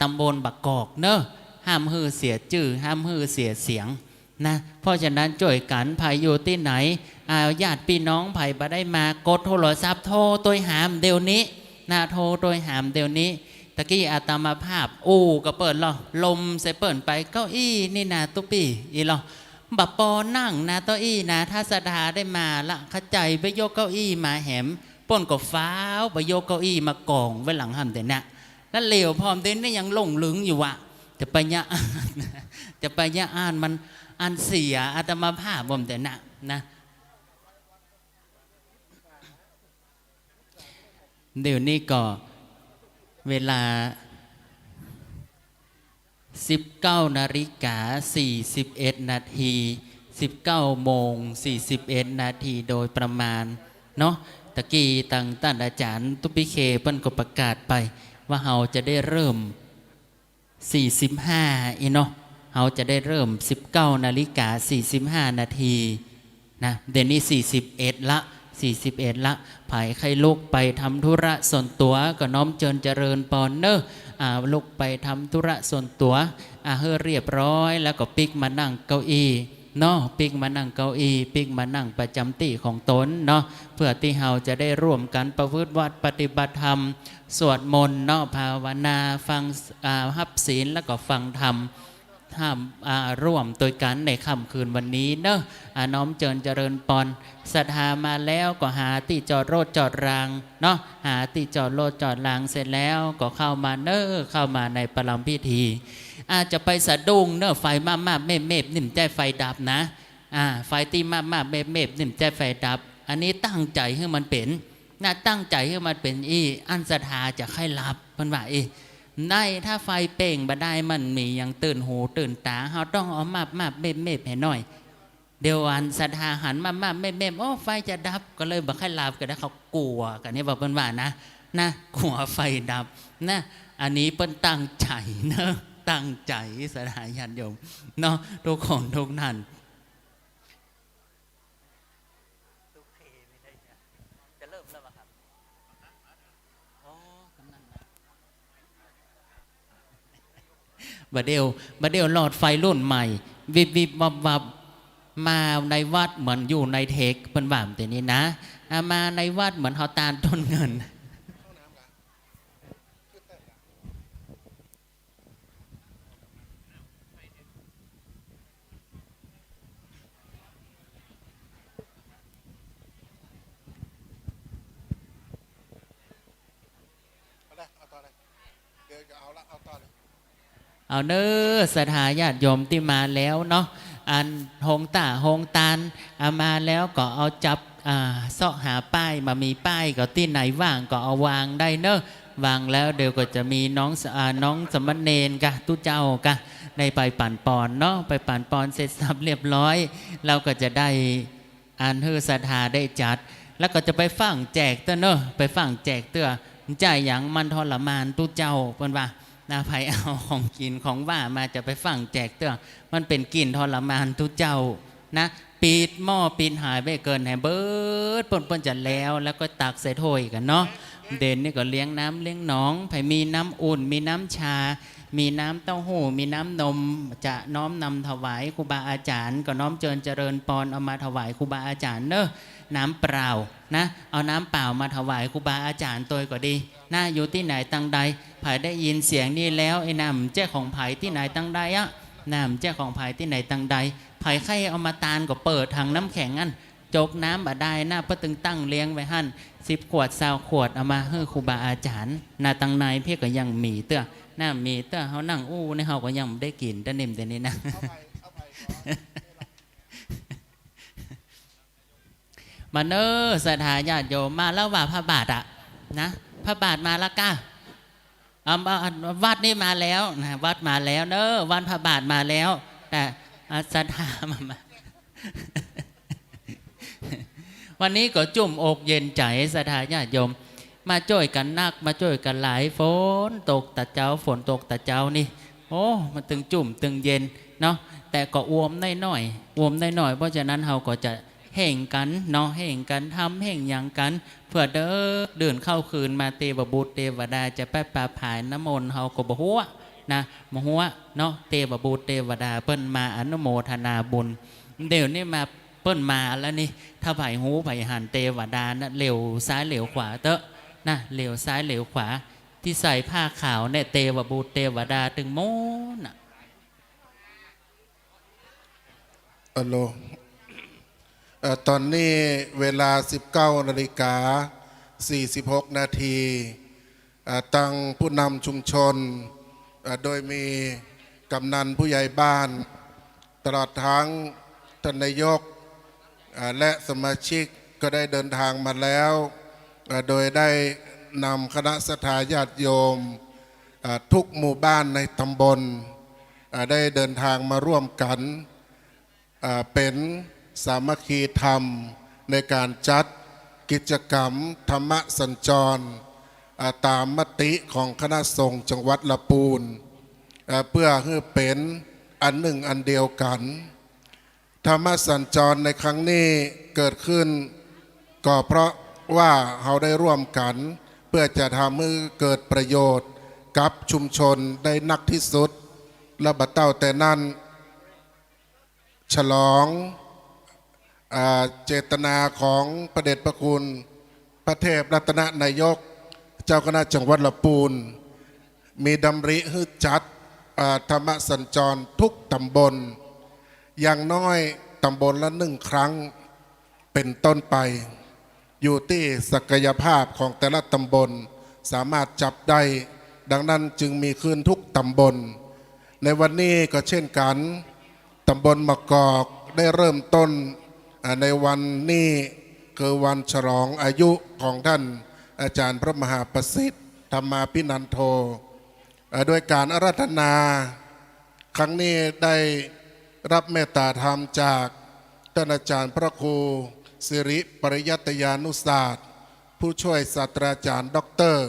ตำบลบ่ากอกเนาะ ห้ามหื้อเสียจื้อ ห้ามหื้อเสียเสียง นะ เพราะฉะนั้นจ้วยกั๋น ใผอยู่ตี้ไหน อ่า ญาติปี้น้องใผบ่ได้มา กดโทรศัพท์โทรตวยหาเดี๋ยวนี้ นะ โทรตวยหาเดี๋ยวนี้ ตะกี้อาตมาภาพอู้กับเปิ้นลอ ลมใส่เปิ้นไป เก้าอี้นี่นาตุ๊ปี้ อี้ลอ บ่ปอนั่งนาเก้าอี้นา ถ้าศรัทธาได้มาละ ขะใจ๋ไปยกเก้าอี้มาแหม เปิ้นก็ฟ้าวไปยกเก้าอี้มากองไว้หลังหั้นเดี๋ยวนะ แล้วเหลียวผ่อเดี๋ยวนี้ยังหลงลึงอยู่วะ จะไปเยียะ จะไปเยียะอ่านมัน อันเสียอาตมาภาพบ่มเดี๋ยวนะ นะ เดี๋ยวนี้ก็เวลา สิบเก้านาฬิกาสี่สิบเอ็ดนาที สิบเก้าโมงสี่สิบเอ็ดนาทีโดยประมาณเนาะ ตะกี้ตังต้านอาจ๋ารย์ตุ๊ปี้เคเปิ้นก็ประกาศไปว่าเฮาจะได้เริ่ม สี่สิบห้า อี้เนาะ เฮาจะได้เริ่ม สิบเก้านาฬิกาสี่สิบห้านาที นะ เดี๋ยวนี้ สี่สิบเอ็ด ละ สี่สิบเอ็ด ละ ใผใค่ลุกไปทำธุระส่วนตั๋วก็น้อมเจิญเจริญปอนเนาะ อ่า ลุกไปทำธุระส่วนตั๋ว อ่า หื้อเรียบร้อยแล้วก็ปิ๊กมานั่งเก้าอี้เนาะ ปิ๊กมานั่งเก้าอี้ ปิ๊กมานั่งประจ๋ำตี้ของตนเนาะ เปื้อตี้เฮาจะได้ร่วมกั๋นประพฤติวัตรปฏิบัติธรรม สวดมนต์เนาะ ภาวนา ฟัง อ่า ฮับศีล แล้วก็ฟังธรรม ธรรม อ่า ร่วมตวยกั๋นในค่ำคืนวันนี้เนาะ อ่า น้อมเจิญเจริญปอน ศรัทธามาแล้วก็หาตี้จอดรถจอดรางเนาะ หาตี้จอดรถจอดรางเสร็จแล้วก็เข้ามาเนาะ เข้ามาในประลำพิธี อาจจะไปสะดุ้งเนาะ ไฟมาบๆ เมบๆ นี่บ่ใจ้ไฟดับนะ อ่า ไฟตี้มาบๆ เมบๆ นี่บ่ใจ้ไฟดับ อันนี้ตั้งใจ๋หื้อมันเป๋น นะ ตั้งใจ๋หื้อมันเป๋นอี้ อั้นศรัทธาจะใค่หลับ เปิ้นว่าอี้ ในถ้าไฟเป๋งบ่ได้ มันมีหยังตื่นหูตื่นต๋า เฮาต้องเอามาบๆ เมบๆ หื้อหน่อย เดี๋ยวอันศรัทธาหันมาบๆ เมบๆ โอ้ ไฟจะดับ ก็เลยบ่ใค่หลับ ก็ได้เขากั๋วกั๋นนี่ว่าเปิ้นว่านะ นะ กั๋วไฟดับ นะ อันนี้เปิ้นตั้งใจ๋เนาะ ตั้งใจ๋ ศรัทธาญาติโยมเนาะ ทุกคนทุกท่าน จะเริ่มแล้วเหรอครับ อ๋อ กำนันนะ บ่าเดี่ยว บ่าเดี่ยวหลอดไฟรุ่นใหม่ วิบวิบวับวับ มาในวัดเหมือนอยู่ในเทค เปิ้นว่าแบบนี้นะ อ่ะ มาในวัดเหมือนเฮาตานต้นเงิน เอาเน้อ ศรัทธาญาติโยมตี้มาแล้วเนาะ อันโฮงต้าโฮงตาน อ่า มาแล้วก็เอาจับ อ่า เซาะหาป้าย บ่ามีป้ายก็ตี้ไหนว่างก็เอาวางได้เน้อ วางแล้วเดี๋ยวก็จะมีน้องส- อ่า น้องสามเณรกะ ตุ๊เจ้ากะ ได้ไปปั๋นปอนเนาะ ไปปั๋นปอนเสร็จสับเรียบร้อย เฮาก็จะได้ อันหื้อศรัทธาได้จัด แล้วก็จะไปฟั่งแจกเตื้อเน้อ ไปฟั่งแจกเตื้อ บ่ใจ้หยัง มันทรมานตุ๊เจ้า เปิ้นว่า นะ ใผเอาของกิ๋นของหว้ามาจะไปฟั่งแจกเตื้อ มันเป๋นกลิ่นทรมานตุ๊เจ้า นะ ปิดหม้อปิดหายไปเกิน หื้อเบิด เปิ้น เปิ้นจะแล้ว แล้วก็ตักใส่ถ้วยกั๋นเนาะ เดี๋ยวนี้ก็เลี้ยงน้ำเลี้ยงหนอง ใผมีน้ำอุ่น มีน้ำชา มีน้ำเต้าหู้ มีน้ำนม จะน้อมนำถวายครูบาอาจ๋ารย์ ก็น้อมเจิญเจริญปอน เอามาถวายครูบาอาจ๋ารย์เน้อ น้ำเปล่านะ เอาน้ำเปล่ามาถวายครูบาอาจ๋ารย์ตวยก็ดีนะ อยู่ตี้ไหนตังใด ใผได้ยินเสียงนี้แล้ว ไอ้น้ำบ่าแจ้ของใผตี้ไหนตังใดอะ น้ำบ่าแจ้ของใผตี้ไหนตังใด ใผใค่เอามาตานก็เปิดถังน้ำแข็งอั้น จกน้ำบ่าดายนะ เปิ้นตึงตั้งเลี้ยงไว้หั้น สิบขวด ซาวขวด เอามาหื้อครูบาอาจ๋ารย์ นะ ตังในเปียก็ยังมีเตื้อ น้ำมีเตื้อ เฮานั่งอู้นี่เฮาก็ยังบ่ได้กิ๋น แต่นิ่มแต่นี่นะ มาเน้อ ศรัทธาญาติโยม มาแล้วว่าพระบาทอะ นะ พระบาทมาแล้วก้า เอา เอา วัดนี่มาแล้วนะ วัดมาแล้วเน้อ วันพระบาทมาแล้ว แต่ อ่ะ ศรัทธามา มา วันนี้ก็จุ่มอกเย็นใจ๋ ศรัทธาญาติโยม มาจ้วยกั๋นนัก มาจ้วยกั๋นหลาย ฝนตกตะเจ๊า ฝนตกตะเจ๊านี่ โอ้ มันตึงจุ่มตึงเย็นเนาะ แต่ก็อวมน้อยๆ อวมน้อยๆ เพราะฉะนั้นเฮาก็จะ เฮ่งกั๋นเนาะ เฮ่งกั๋นทำเฮ่งหยังกั๋น เปื้อเดิกดื่นเข้าคืนมา เตวบุตรเตวดาจะไปประพรมน้ำมนต์เฮาก็บ่ฮั้วนะ บ่ฮั้วเนาะ เตวบุตรเตวดาเปิ้นมาอนุโมทนาบุญ เดี๋ยวนี้มาเปิ้นมาแล้วนี่ ถ้าใผฮู้ใผหันเตวดานะ เหลียวซ้ายเหลียวขวาเต๊อะนะ เหลียวซ้ายเหลียวขวา ตี้ใส่ผ้าขาวเนี่ย เตวบุตรเตวดาตึงหมดน่ะ ฮัลโหล เอ่อ ต๋อนนี้เวลา สิบเก้านาฬิกา สี่สิบหกนาที เอ่อ ตังผู้นำชุมชน เอ่อ โดยมีกำนันผู้ใหญ่บ้าน ตลอดทั้งต้านนายก เอ่อ และสมาชิกก็ได้เดินทางมาแล้ว เอ่อ โดยได้นำคณะศรัทธาญาติโยม เอ่อ ทุกหมู่บ้านในตำบล เอ่อ ได้เดินทางมาร่วมกั๋น เอ่อ เป๋นสามัคคีธรรมในก๋านจัดกิจกรรมธรรมสัญจร เอ่อ ต๋ามมติของคณะสงฆ์จังหวัดละปูน เอ่อ เปื้อหื้อเป๋นอันนึ่งอันเดียวกั๋น ธรรมสัญจรในครั้งนี้เกิดขึ้น ก็เพราะว่าเฮาได้ร่วมกั๋น เปื้อจะทำหื้อเกิดประโยชน์กับชุมชนได้นักที่สุด และบ่าเต้าแต่นั้น ฉลอง อ่า เจตนาของพระเดชพระคุณ พระเทพรัตนนายก เจ้าคณะจังหวัดละปูน มีดำริหื้อจัด อ่า ธรรมสัญจรทุกตำบล อย่างน้อยตำบลละนึ่งครั้ง เป๋นต้นไป อยู่ตี้ศักยภาพของแต่ละตำบลสามารถจับได้ ดังนั้นจึงมีขึ้นทุกตำบล ในวันนี้ก็เช่นกั๋น ตำบลมะกอกได้เริ่มต้น อ่า ในวันนี้คือวันฉลองอายุของท่านอาจ๋ารย์พระมหาประสิทธิ์ ธรรมาภินันโท เอ่อ โดยก๋านอาราธนา ครั้งนี้ได้รับเมตตาธรรมจากต้านอาจ๋ารย์พระครูสิริปริยัตยานุศาสตร์ ผู้ช่วยศาสตราจ๋ารย์ด็อกเตอร์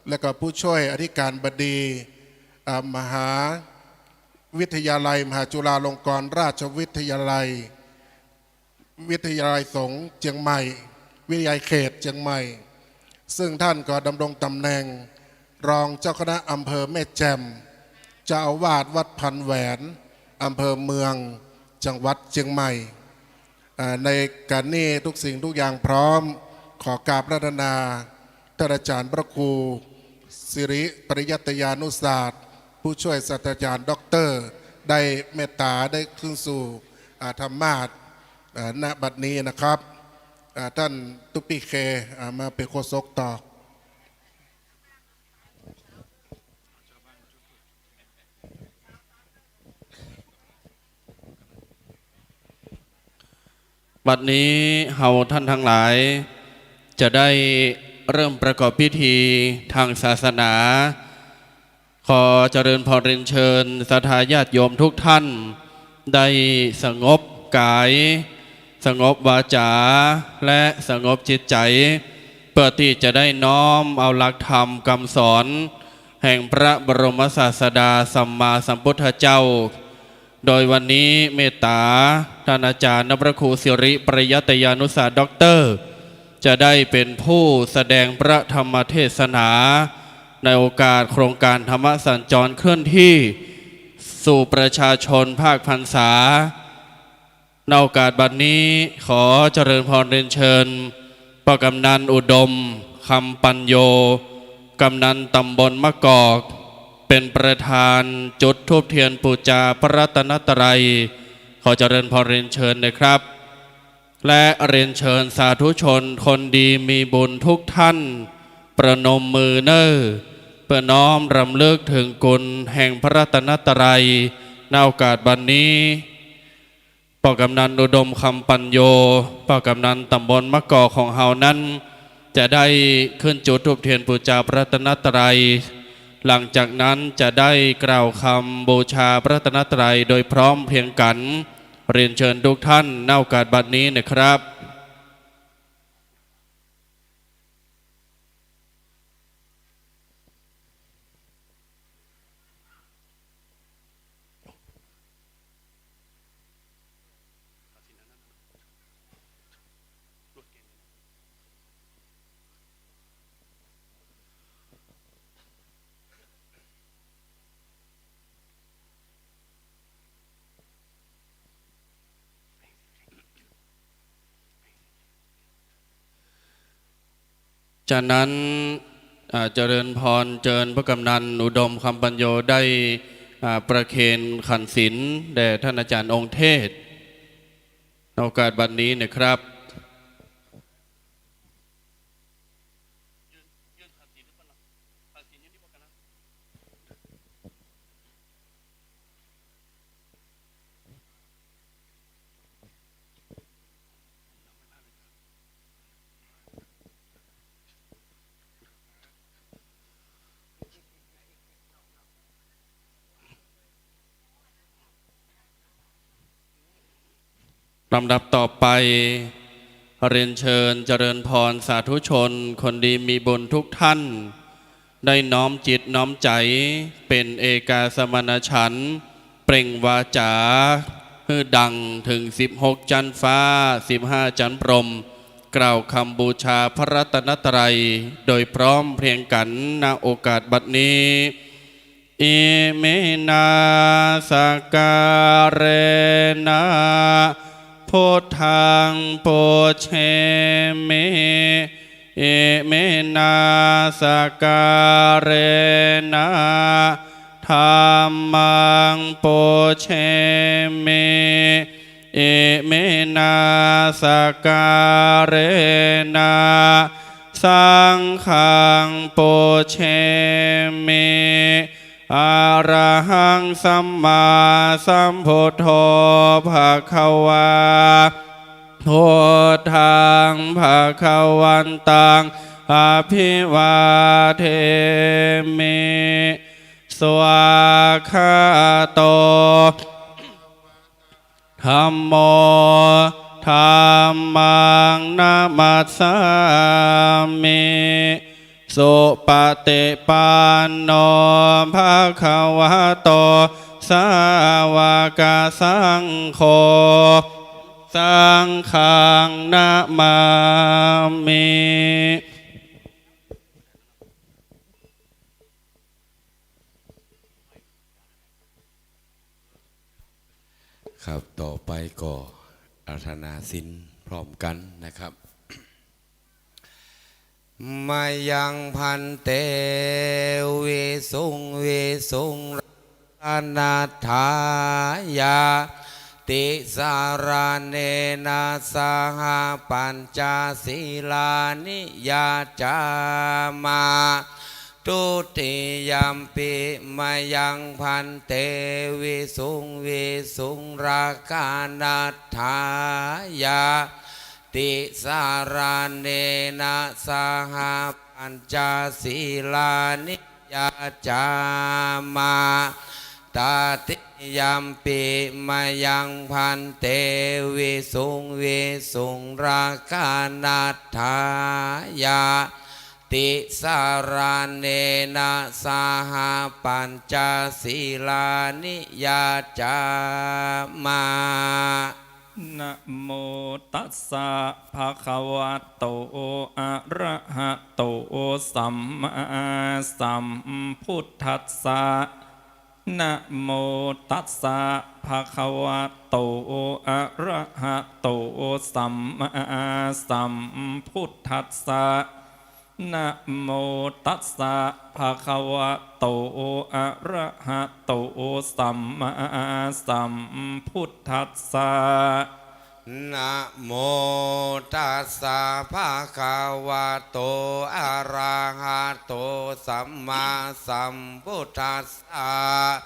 และก็ผู้ช่วยอธิการบดี อ่า มหาวิทยาลัย มหาจุฬาลงกรณราชวิทยาลัย วิทยาลัยสงฆ์เจียงใหม่ วิทยาลัยเขตเจียงใหม่ ซึ่งท่านก็ดำรงตำแหน่งรองเจ้าคณะอำเภอแม่แจ่ม เจ้าอาวาสวัดพันแหวน อำเภอเมือง จังหวัดเจียงใหม่ อ่า ในก๋านนี้ทุกสิ่งทุกอย่างพร้อม ขอกราบอาราธนา ต้านอาจ๋ารย์พระครูสิริปริยัตยานุศาสตร์ ผู้ช่วยศาสตราจ๋ารย์ด็อกเตอร์ ได้เมตตาได้ขึ้นสู่ อ่า ธรรมาสน์ อ่า ณ บัดนี้นะครับ อ่า ต้านตุ๊ปี้เค อ่า มาเป๋นโฆษกต่อ บัดนี้เฮาท่านทั้งหลายจะได้เริ่มประกอบพิธีทางศาสนา ขอเจริญพรเรียนเชิญศรัทธาญาติโยมทุกท่าน ได้สงบกาย สงบวาจา และสงบจิตใจ เพื่อที่จะได้น้อมเอาหลักธรรมคำสอน แห่งพระบรมศาสดาสัมมาสัมพุทธเจ้า โดยวันนี้เมตตาท่านอาจารย์นพพระครูสิริปริยัตยานุศาสตร์ด็อกเตอร์ จะได้เป็นผู้แสดงพระธรรมเทศนา ในโอกาสโครงการธรรมสัญจรเคลื่อนที่ สู่ประชาชนภาคพรรษา ในโอกาสบัดนี้ขอเจริญพรเรียนเชิญ ป้อกำนันอุดม คำปัญโญ กำนันตำบลมะกอก เป็นประธานจุดธูปเทียนปู๋จาพระรัตนตรัย ขอเจริญพรเรียนเชิญนะครับ และเรียนเชิญสาธุชนคนดีมีบุญทุกท่าน ประนมมือเน่อ เพื่อน้อมรำลึกถึงคุณแห่งพระรัตนตรัย ในโอกาสบัดนี้ ป้อกำนันอุดม คำปัญโญ ป้อกำนันตำบลมะกอกของเฮานั้น จะได้ขึ้นจุดธูปเทียนปู๋จาพระรัตนตรัย หลังจากนั้นจะได้กล่าวคำบูชาพระรัตนตรัยโดยพร้อมเพรียงกั๋น เรียนเชิญทุกท่าน ในโอกาสบัดนี้นะครับ จากนั้น อ่า เจริญพรเจิญป้อกำนันอุดม คำปัญโญ ได้ อ่า ประเคนขันศีลแด่ท่านอาจารย์องค์เทศน์ ในโอกาสบัดนี้นะครับ ลำดับต่อไป เรียนเชิญเจริญพรสาธุชนคนดีมีบุญทุกท่าน ได้น้อมจิตน้อมใจ๋ เป๋นเอกาสมณฉันท์ เปล่งวาจา หื้อดังเถิงสิบหกจั๊นฟ้า สิบห้าจั๊นพรหม กล่าวคำบูชาพระรัตนตรัย โดยพร้อมเพรียงกั๋น ณ โอกาสบัดนี้ Iminā sakkārena buddhaṃ pūjemi. Iminā sakkārena dhammaṃ pūjemi. Iminā sakkārena saṅghaṃ pūjemi. Arahaṃ sammāsambuddho bhagavā. Buddhaṃ bhagavantaṃ abhivādemi. Svākkhāto dhammo, dhammaṃ namassāmi. Supaṭipanno bhagavato sāvakasaṅgho, saṅghaṃ namāmi. ครับ ต่อไปก็อาราธนาศีลพร้อมกั๋นนะครับ Mayaṃ bhante visuṃ visuṃ rakkhaṇatthāya tisaraṇena saha pañca sīlāni yācāma. Dutiyampi mayaṃ bhante visuṃ visuṃ rakkhaṇatthāya tisaraṇena saha pañca sīlāni yācāma. Tatiyampi mayaṃ bhante visuṃ visuṃ rakkhaṇatthāya tisaraṇena saha pañca sīlāni yācāma. Namo tassa bhagavato arahato sammāsambuddhassa. Namo tassa bhagavato arahato sammāsambuddhassa. Namo tassa bhagavato arahato sammāsambuddhassa. Namo tassa bhagavato arahato sammāsambuddhassa.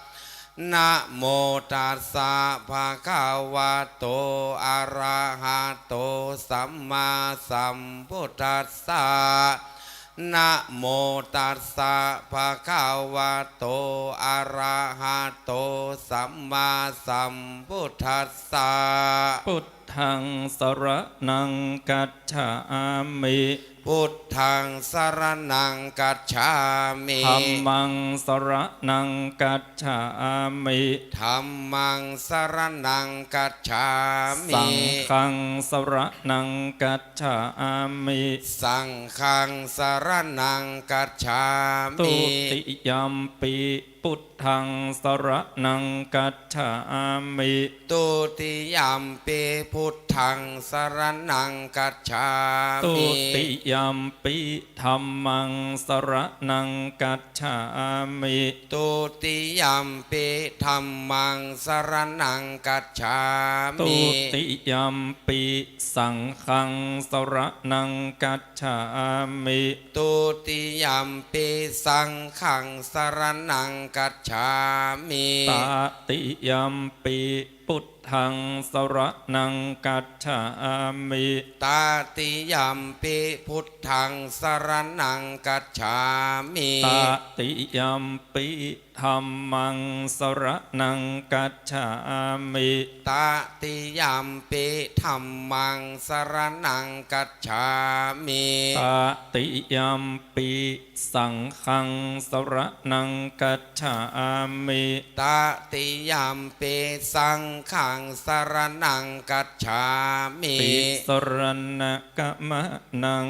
Namo tassa bhagavato arahato sammāsambuddhassa. Namo tassa bhagavato arahato sammāsambuddhassa. Buddhaṃ saraṇaṃ gacchāmi. Buddhaṃ saraṇaṃ gacchāmi. Dhammaṃ saraṇaṃ gacchāmi. Dhammaṃ saraṇaṃ gacchāmi. Saṅghaṃ saraṇaṃ gacchāmi. Saṅghaṃ saraṇaṃ gacchāmi. Dutiyampi buddhaṃ saraṇaṃ gacchāmi. Dutiyampi buddhaṃ saraṇaṃ gacchāmi. Dutiyampi dhammaṃ saraṇaṃ gacchāmi. Dutiyampi dhammaṃ saraṇaṃ gacchāmi. Dutiyampi saṅghaṃ saraṇaṃ gacchāmi. Dutiyampi saṅghaṃ saraṇaṃ gacchāmi. Tatiyampi buddhaṃ saraṇaṃ gacchāmi. Tatiyampi buddhaṃ saraṇaṃ gacchāmi. Tatiyampi dhammaṃ saraṇaṃ gacchāmi. Tatiyampi dhammaṃ saraṇaṃ gacchāmi. Tatiyampi saṅghaṃ saraṇaṃ gacchāmi. Tatiyampi saṅghaṃ saraṇaṃ gacchāmi. Tisaraṇagamanaṃ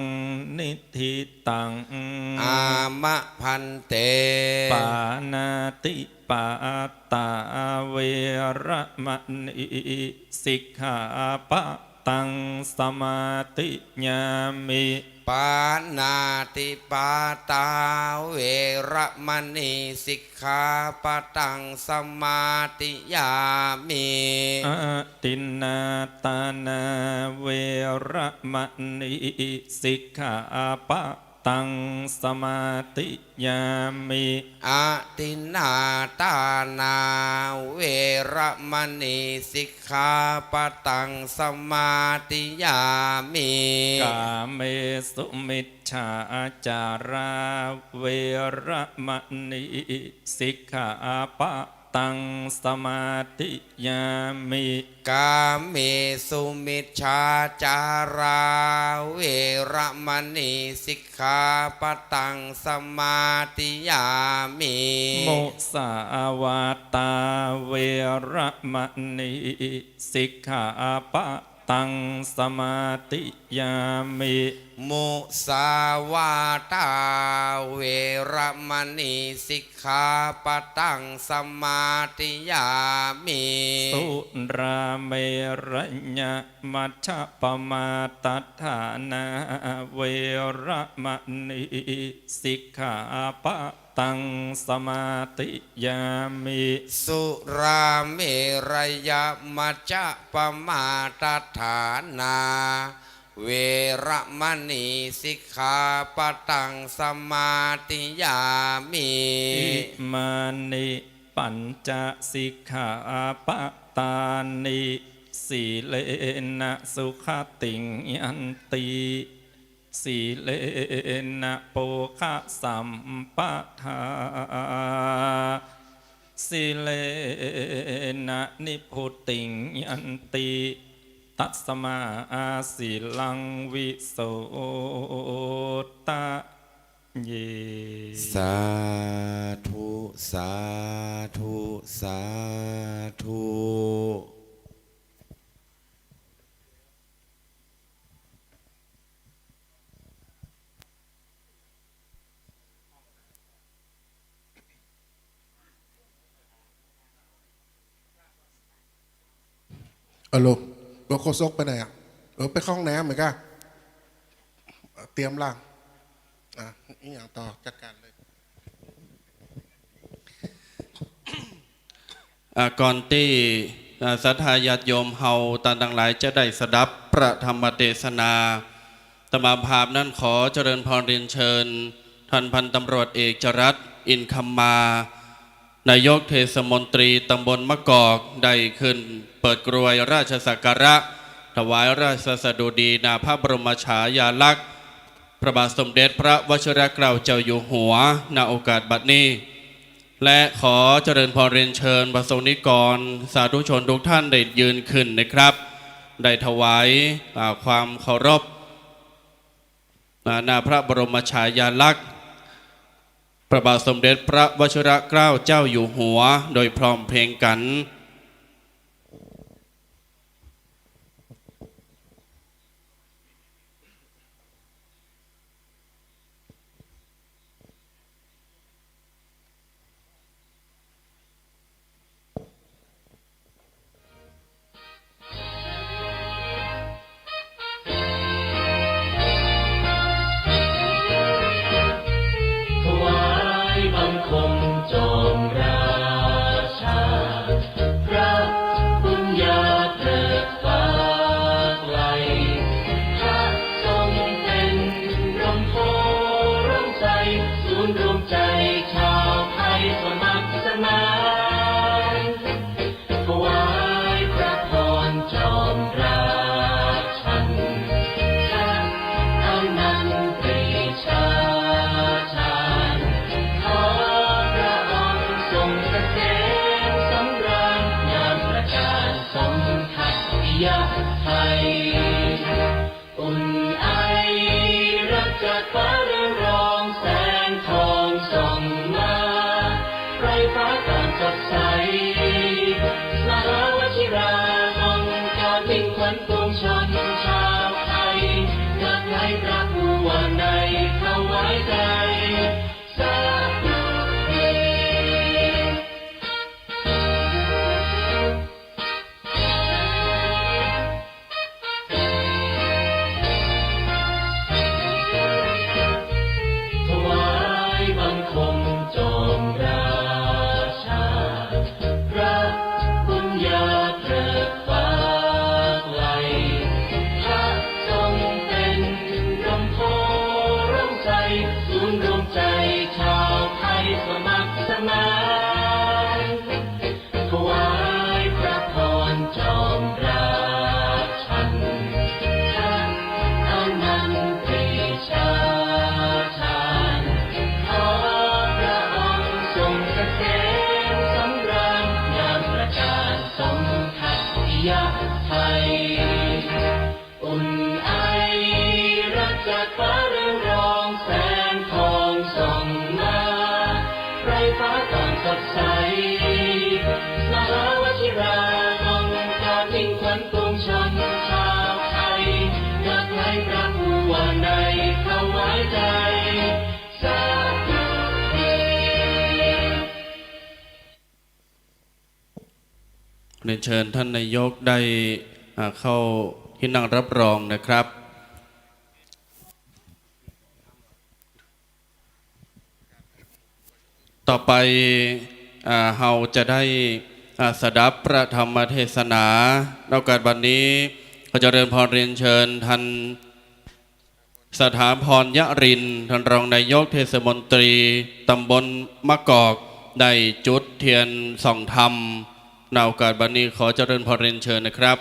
niṭṭhitaṃ. Āma bhante. Pāṇātipātā veramaṇī sikkhāpa taṃ samādiyāmi. Pāṇātipātā veramaṇī sikkhāpadaṃ samādiyāmi. Adinnādānā veramaṇī sikkhāpadaṃ samādiyāmi. Adinnādānā veramaṇī sikkhāpadaṃ samādiyāmi. Kāmesu micchācārā veramaṇī sikkhāpadaṃ samādiyāmi. Kāmesu micchācārā veramaṇī sikkhāpadaṃ samādiyāmi. Musāvādā veramaṇī sikkhāpadaṃ samādiyāmi. Musāvādā veramaṇī sikkhāpadaṃ samādiyāmi. Surāmerayamajjapamādaṭṭhānā veramaṇī sikkhāpadaṃ samādiyāmi. Surāmerayamajjapamādaṭṭhānā เวระมะณี สิกขาปะตัง สะมาธิยามิ อิมานิ ปัญจะ สิกขาปะตานิ สีเลนะ สุขะติง ยันติ สีเลนะ โภคะ สัมปะทา สีเลนะ นิพพุติง ยันติ ตัสมา สีลัง วิโสทะเย สาธุ สาธุ สาธุ เออ ลูก รองโฆษกไปไหนอะ เออ ไปเข้าห้องน้ำเหมือนกั๋น เตรียมล่าง อ่ะ อีกอย่างต่อ จัดการเลย อ่า ก่อนตี้ อ่า ศรัทธาญาติโยมเฮาต้านตังหลายจะได้สดับพระธรรมเทศนา อาตมาภาพนั้นขอเจริญพรเรียนเชิญ ท่านพันตำรวจเอกจรัส อินคำมา นายกเทศมนตรีตำบลมะกอก ได้ขึ้นเปิดกรวยราชสักการะ ถวายราชสดุดีณพระบรมฉายาลักษณ์ พระบาทสมเด็จพระวชิรเกล้าเจ้าอยู่หัว ณ โอกาสบัดนี้ และขอเจริญพรเรียนเชิญพระสงฆ์นิกร สาธุชนทุกท่านได้ยืนขึ้นนะครับ ได้ถวาย อ่า ความเคารพ อ่า ณ พระบรมฉายาลักษณ์ พระบาทสมเด็จพระวชิรเกล้าเจ้าอยู่หัว โดยพร้อมเพรียงกั๋น ถวายบังคมจอมราชา พระบุญญาเถิดฟ้าไกล พระทรงเป็นร่มโพธิ์ร่มไทร ศูนย์รวมใจชาวไทยสมัครสมาน ถวายพระพรจอมราชัน พระอนันตปรีชาชาญ ขอพระองค์ทรงเกษมสำราญ งามตระการสมพระปิยะไทย อุ่นไอรักจากฟ้าเรืองรอง แสงทองส่องมา ไพรฟ้าต่างสดใส มหาวชิราลงกรณ์มิ่งขวัญปวงชนชาวไทย ยอดไพรพระผู้ว่าในถวายใจ สาธุ ถวายบังคมจอมราชา พระบุญญาเถิดฟ้าไกล พระทรงเป็นร่มโพธิ์ร่มไทร ศูนย์รวมใจชาวไทยสมัครสมาน ถวายพระพรจอมราชัน พระอนันตปรีชาชาญ ขอพระองค์ทรงเกษมสำราญ งามตระการสมพระปิยะไทย อุ่นไอรักจากฟ้าเรืองรอง แสงทองส่องมา ไพรฟ้าต่างสดใส มหาวชิราลงกรณ์มิ่งขวัญปวงชนชาวไทย ยอดไพรพระผู้ว่าในถวายใจ สาธุ เรียนเชิญท่านนายกได้ อ่า เข้าที่นั่งรับรองนะครับ ต่อไป อ่า เฮาจะได้ อ่า สดับพระธรรมเทศนา ในโอกาสบัดนี้ ขอเจริญพรเรียนเชิญท่านสถาพร ยรินทร์ ท่านรองนายกเทศมนตรีตำบลมะกอก ได้จุดเทียนส่องธรรม ในโอกาสบัดนี้ขอเจริญพรเรียนเชิญนะครับ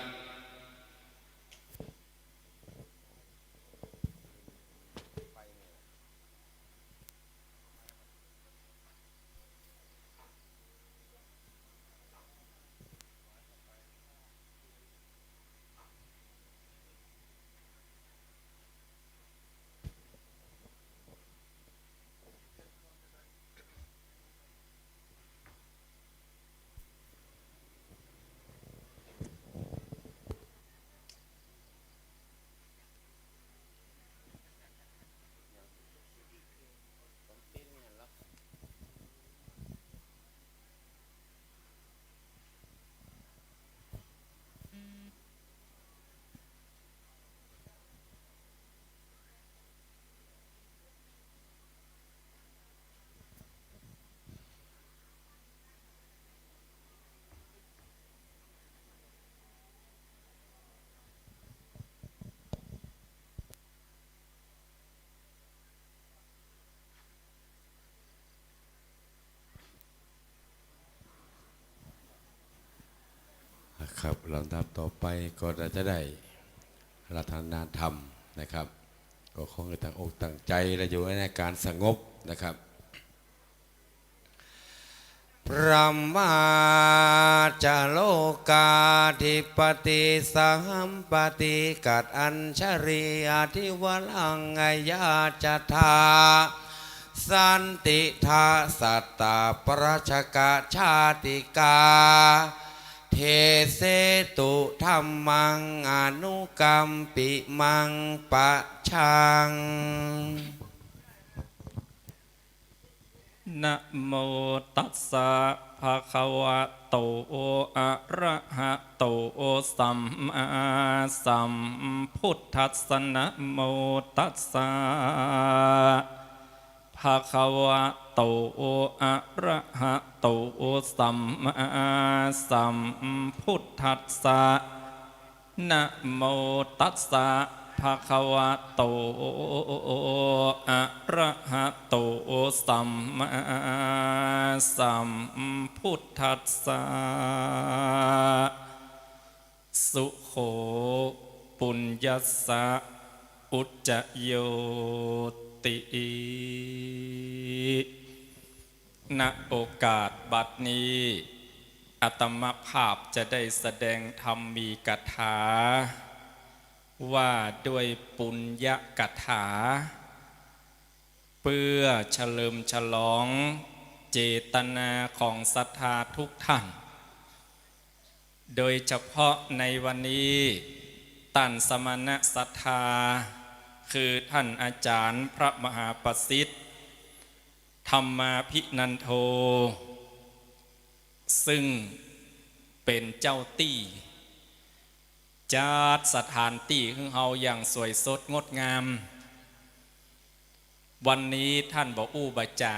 นะครับ ลำดับต่อไปก็จะได้อาราธนาธรรมนะครับ ก็ขอให้ตั้งอกตั้งใจและอยู่ในอาการสงบนะครับ Brahmā ca lokādhipatī sahampati kaṭṭhañjali aṭṭhivaraṃ ayācatha. Santidā sattā parijjhakā jātikā desetu dhammaṃ anukampimaṃ pajaṃ. Namo tassa bhagavato arahato sammāsambuddhassa. Namo tassa bhagavato arahato sammāsambuddhassa. Namo tassa bhagavato arahato sammāsambuddhassa. Sukho puññassa uccayoti. ณ โอกาสบัดนี้ อาตมาภาพจะได้แสดงธรรมีกถา ว่าด้วยปุญญกถา เพื่อเฉลิมฉลองเจตนาของศรัทธาทุกท่าน โดยเฉพาะในวันนี้ ต้านสมณศรัทธา คือท่านอาจารย์พระมหาประสิทธิ์ ธรรมาภินันโท ซึ่งเป๋นเจ้าตี้ จัดสถานตี้หื้อเฮาอย่างสวยสดงดงาม วันนี้ท่านบ่อู้บ่จ๋า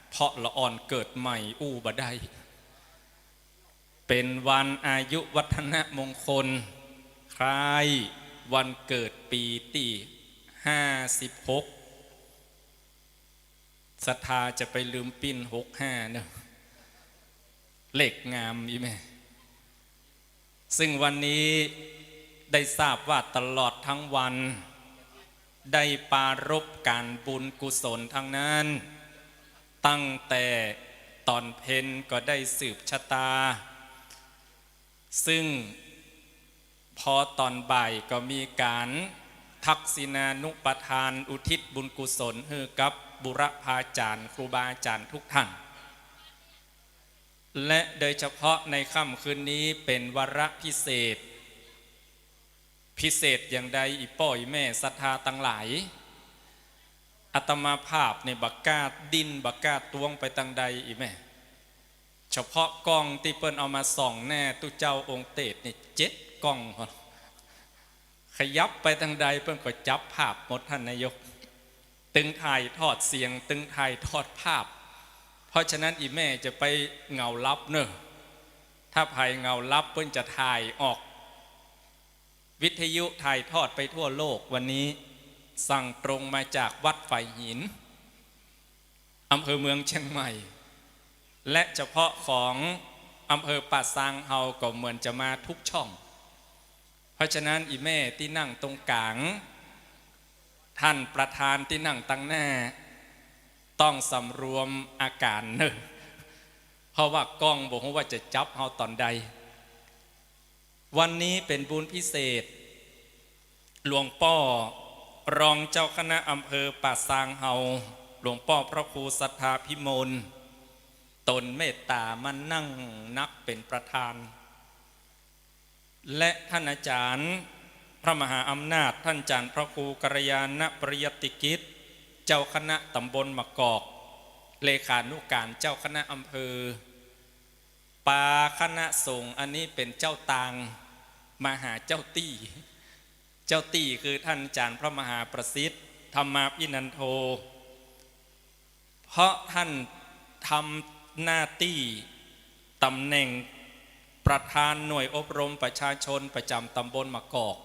เพราะละอ่อนเกิดใหม่อู้บ่ได้ เป๋นวันอายุวัฒนมงคล คล้ายวันเกิดปีตี้ห้าสิบหก ศรัทธาจะไปลืมปิ้นหกห้าเนาะ เลขงามอีแม่ ซึ่งวันนี้ได้ทราบว่าตลอดทั้งวัน ได้ปรารภการบุญกุศลทั้งนั้น ตั้งแต่ต๋อนเพลก็ได้สืบชะตา ซึ่งพอต๋อนบ่ายก็มีก๋านทักษิณานุปทานอุทิศบุญกุศลหื้อกับบุรพาจ๋ารย์ครูบาอาจ๋ารย์ทุกท่าน และโดยเฉพาะในค่ำคืนนี้เป๋นวาระพิเศษ พิเศษอย่างใดอี่ป้ออี่แม่ศรัทธาตังหลาย อาตมาภาพเนี่ยบ่กล้าดิ้นบ่กล้าตวงไปตังใดอี่แม่ เฉพาะก้องตี้เปิ้นเอามาส่องแน่ตุ๊เจ้าองค์เตศน์นี่เจ็ดก้อง ขยับไปตังใดเปิ้นก็จับภาพหมดท่านนายก ตึงถ่ายทอดเสียง ตึงถ่ายทอดภาพ เพราะฉะนั้นอี่แม่จะไปเหงาลับเน่อ ถ้าใผเหงาลับเปิ้นจะถ่ายออก วิทยุถ่ายทอดไปทั่วโลกวันนี้ สั่งตรงมาจากวัดฝายหิน อำเภอเมืองเจียงใหม่ และเฉพาะของอำเภอป่าซางเฮาก็เหมือนจะมาทุกช่อง เพราะฉะนั้นอี่แม่ตี้นั่งตรงก๋าง ท่านประธานตี้นั่งตังหน้า ต้องสำรวมอาก๋านเน่อ เพราะว่าก้องบ่ฮู้ว่าจะจับเฮาต๋อนใด วันนี้เป๋นบุญพิเศษ หลวงป้อรองเจ้าคณะอำเภอป่าซางเฮา หลวงป้อพระครูสัทธาภิมล ตนเมตต๋ามานั่งนักเป๋นประธาน และท่านอาจารย์พระมหาอำนาจ ท่านอาจารย์พระครูกัลยาณปริยัติกิจ เจ้าคณะต๋ำบลหมากกอก เลขานุก๋านเจ้าคณะอำเภอ ปาคณะสงฆ์อันนี้เป๋นเจ้าตางมาหาเจ้าตี้ เจ้าตี้คือท่านอาจารย์พระมหาประสิทธิ์ ธรรมาภินันโท เพราะท่านทำหน้าตี้ต๋ำแหน่งประธานหน่วยอบรมประชาชนประจ๋ำต๋ำบลหมากกอก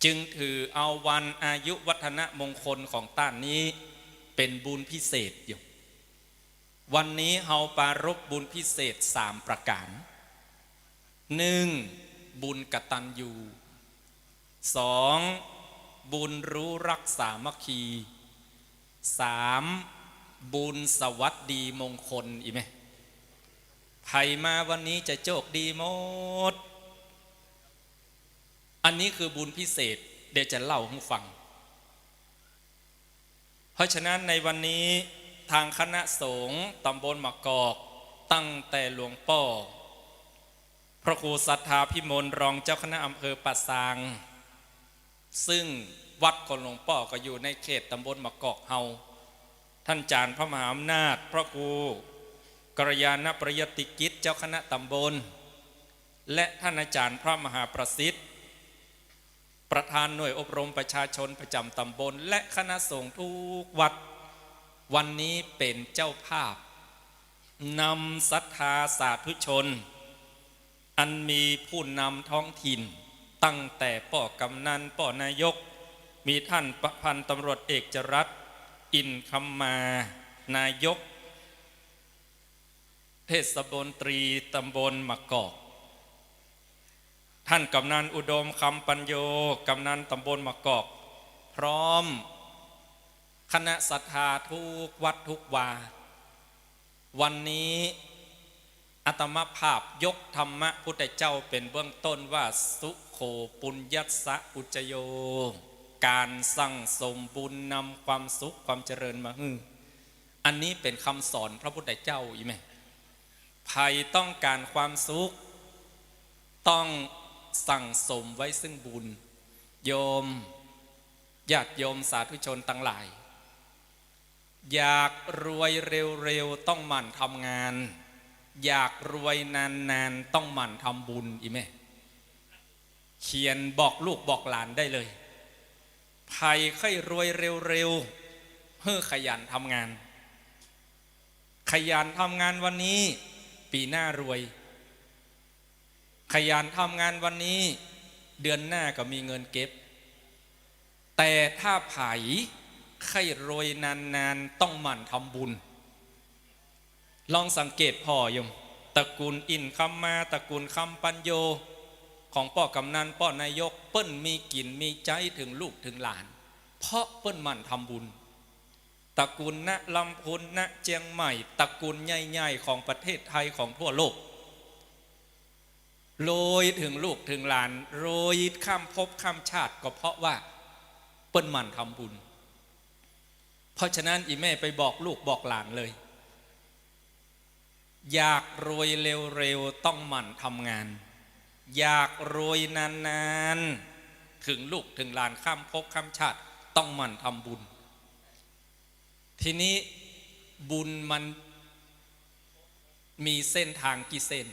จึงถือเอาวันอายุวัฒนมงคลของต้านนี้เป๋นบุญพิเศษอยู่ วันนี้เฮาปรารภบุญพิเศษสามประก๋าน นึ่ง บุญกตัญญู สอง บุญรู้รักสามัคคี สาม บุญสวัสดีมงคล อี่แม่ ใผมาวันนี้จะโจคดีหมด อันนี้คือบุญพิเศษ เดี๋ยวจะเล่าหื้อฟัง เพราะฉะนั้นในวันนี้ทางคณะสงฆ์ต๋ำบลหมากกอก ตั้งแต่หลวงป้อพระครูสัทธาภิมลรองเจ้าคณะอำเภอป่าซาง ซึ่งวัดของหลวงป้อก็อยู่ในเขตต๋ำบลหมากกอกเฮา ท่านอาจารย์พระมหาอำนาจ พระครูกัลยาณปริยัติกิจ เจ้าคณะต๋ำบล และท่านอาจารย์พระมหาประสิทธิ์ ประธานหน่วยอบรมประชาชนประจ๋ำต๋ำบล และคณะสงฆ์ทุกวัด วันนี้เป๋นเจ้าภาพ นำศรัทธาสาธุชน อันมีผู้นำท้องถิ่น ตั้งแต่ป้อกำนัน ป้อนายก มีท่านพันตำรวจเอกจรัส อินคำมา นายกเทศมนตรีต๋ำบลหมากกอก ท่านกำนันอุดม คำปัญโญ กำนันต๋ำบลหมากกอก พร้อมคณะศรัทธาทุกวัดทุกวา วันนี้อาตมาภาพยกธรรมะพุทธเจ้าเป๋นเบื้องต้นว่า สุโข ปุญญัสสะ อุจจโย ก๋านสั่งสมบุญนำความสุขความเจริญมาหื้อ อันนี้เป๋นกำสอนพระพุทธเจ้า อี่แม่ ใผต้องก๋านความสุข ต้องสั่งสมไว้ซึ่งบุญ โยม ญาติโยมสาธุชนตังหลาย อยากรวยเร็วๆ ต้องหมั่นทำงาน อยากรวยนานๆ ต้องหมั่นทำบุญ อี่แม่ เขียนบอกลูกบอกหลานได้เลย ใผใค่รวยเร็วๆ หื้อขยันทำงาน ขยันทำงานวันนี้ ปี๋หน้ารวย ขยันทำงานวันนี้ เดือนหน้าก็มีเงินเก็บ แต่ถ้าใผใค่รวยนานๆ ต้องหมั่นทำบุญ ลองสังเกตผ่อโยม ตระกูลอินคำมา ตระกูลคำปัญโญ ของป้อกำนัน ป้อนายก เปิ้นมีกิ๋นมีใจ๊เถิงลูกเถิงหลาน เพราะเปิ้นหมั่นทำบุญ ตระกูล ณ ลำพูน ณ เจียงใหม่ ตระกูลใหญ่ๆ ของประเทศไทย ของทั่วโลก รวยเถิงลูกเถิงหลาน รวยข้ามภพข้ามชาติ ก็เพราะว่าเปิ้นหมั่นทำบุญ เพราะฉะนั้นอี่แม่ไปบอกลูกบอกหลานเลย อยากรวยเร็วๆ ต้องหมั่นทำงาน อยากรวยนานๆ เถิงลูกเถิงหลานข้ามภพข้ามชาติ ต้องหมั่นทำบุญ ทีนี้บุญมันมีเส้นตางกี่เส้น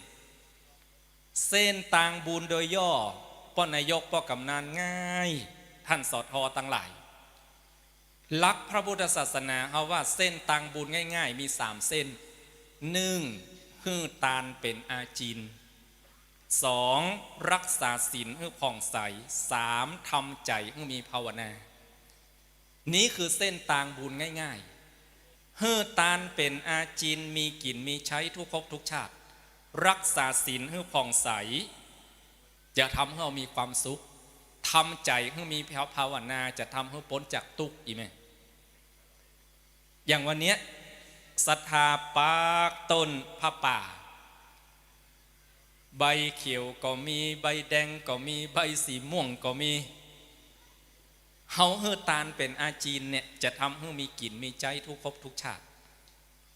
เส้นตางบุญโดยย่อ ป้อนายก ป้อกำนัน ง่าย ท่าน สท ตังหลาย หลักพระพุทธศาสนาเฮาว่าเส้นตางบุญง่ายๆ มีสามเส้น นึ่ง หื้อตานเป๋นอาจิน สอง รักษาศีลหื้อผ่องใส สาม ทำใจ๋หื้อมีภาวนา นี้คือเส้นตางบุญง่ายๆ หื้อตานเป๋นอาจิณ มีกิ๋นมีใจ๊ทุกภพทุกชาติ รักษาศีลหื้อผ่องใส จะทำหื้อเฮามีความสุข ทำใจ๋หื้อมีภาวนา จะทำหื้อป๊นจากตุ๊กข์ อีแม่ อย่างวันเนี้ย ศรัทธาปักต้นผ้าป่า ใบเขียวก็มี ใบแดงก็มี ใบสีม่วงก็มี เฮาหื้อตานเป๋นอาจิณเนี่ย จะทำหื้อมีกิ๋นมีใจ๊ทุกภพทุกชาติ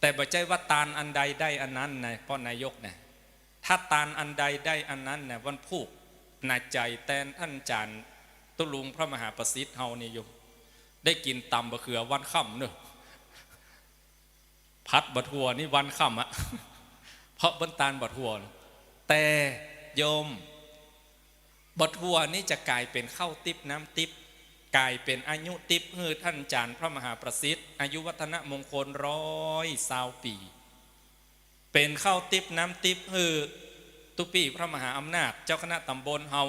แต่บ่ใจ้ว่าตานอันใดได้อันนั้นนะ ป้อนายกนะ ถ้าตานอันใดได้อันนั้นนะ วันพูก หน้าใจ๋แตนต้านอาจ๋ารย์ตุ๊ลุงพระมหาประสิทธิ์เฮานี่โยม ได้กิ๋นต๋ำบ่าเขือวันค่ำเนาะ ผัดบ่าถั่วนี่วันค่ำอะ เพราะเปิ้นตานบ่าถั่ว แต่โยม บ่าถั่วนี่จะก๋ายเป๋นข้าวติ๊บน้ำติ๊บ ก๋ายเป๋นอายุติ๊บหื้อต้านอาจ๋ารย์พระมหาประสิทธิ์ อายุวัฒนมงคลร้อยซาวปี๋ เป๋นข้าวติ๊บน้ำติ๊บหื้อตุ๊ปี้พระมหาอำนาจ เจ้าคณะต๋ำบลเฮา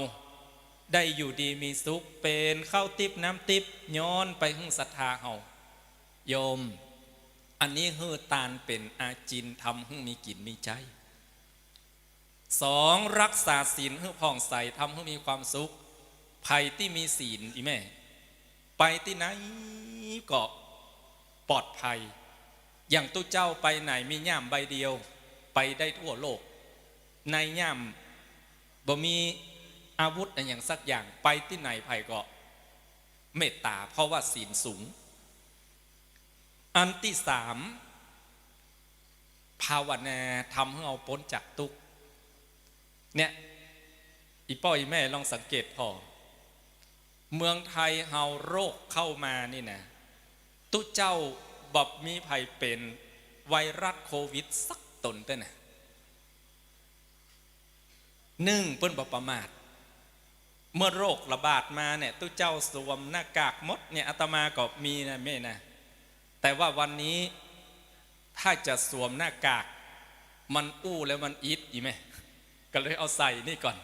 ได้อยู่ดีมีสุข เป๋นข้าวติ๊บน้ำติ๊บ ย้อนไปหื้อศรัทธาเฮา โยม อันนี้หื้อตานเป๋นอาจิณ ทำหื้อมีกิ๋นมีใจ๊ สอง รักษาศีลหื้อผ่องใส ทำหื้อมีความสุข ใผตี้มีศีล อีแม่ ไปตี้ไหนก็ปลอดภัย อย่างตุ๊เจ้าไปไหนมีย่ามใบเดียว ไปได้ทั่วโลก ในย่ามบ่มีอาวุธอะหยังสักอย่าง ไปตี้ไหนใผก็เมตต๋า เพราะว่าศีลสูง อันตี้สาม ภาวนาทำหื้อเฮาป๊นจากตุ๊กข์ เนี่ย อีป้ออีแม่ลองสังเกตผ่อ เมืองไทยเฮาโรคเข้ามานี่นะ ตุ๊เจ้าบ่มีใผเป๋นไวรัสโควิดสักต๋นเต๊อะนะ นึ่ง เปิ้นบ่ประมาท เมื่อโรคระบาดมาเนี่ย ตุ๊เจ้าสวมหน้ากากหมดเนี่ย อาตมาก็มีนะแม่นะ แต่ว่าวันนี้ถ้าจะสวมหน้ากาก มันอู้แล้วมันอิด อีแม่ ก็เลยเอาใส่นี่ก่อน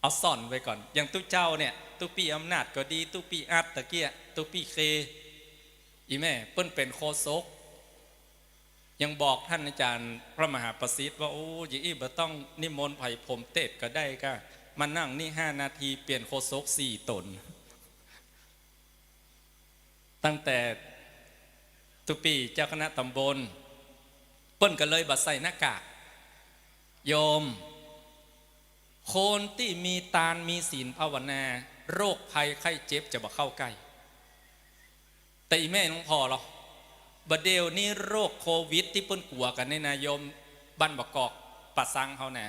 เอาซ่อนไว้ก่อน อย่างตุ๊เจ้าเนี่ย ตุ๊ปี้อำนาจก็ดี ตุ๊ปี้อัดตะเกียะ ตุ๊ปี้เค อีแม่ เปิ้นเป๋นโฆษก ยังบอกต้านอาจ๋ารย์พระมหาประสิทธิ์ว่า โอ้ อย่างอี้บ่ต้องนิมนต์ใผ ผมเตศก็ได้ก้า มานั่งนี่ห้านาที เปลี่ยนโฆษกสี่ต๋น ตั้งแต่ตุ๊ปี้เจ้าคณะต๋ำบล เปิ้นก็เลยบ่ใส่หน้ากาก โยม คนตี้มีตานมีศีลภาวนา โรคภัยไข้เจ็บจะบ่เข้าใก้ แต่อีแม่หลวงพ่อเหรอ บ่าเดี่ยวนี้โรคโควิดตี้เปิ้นกั๋วกั๋นนี่นะโยม บ้านบ่ากอกป่าซังเฮานะ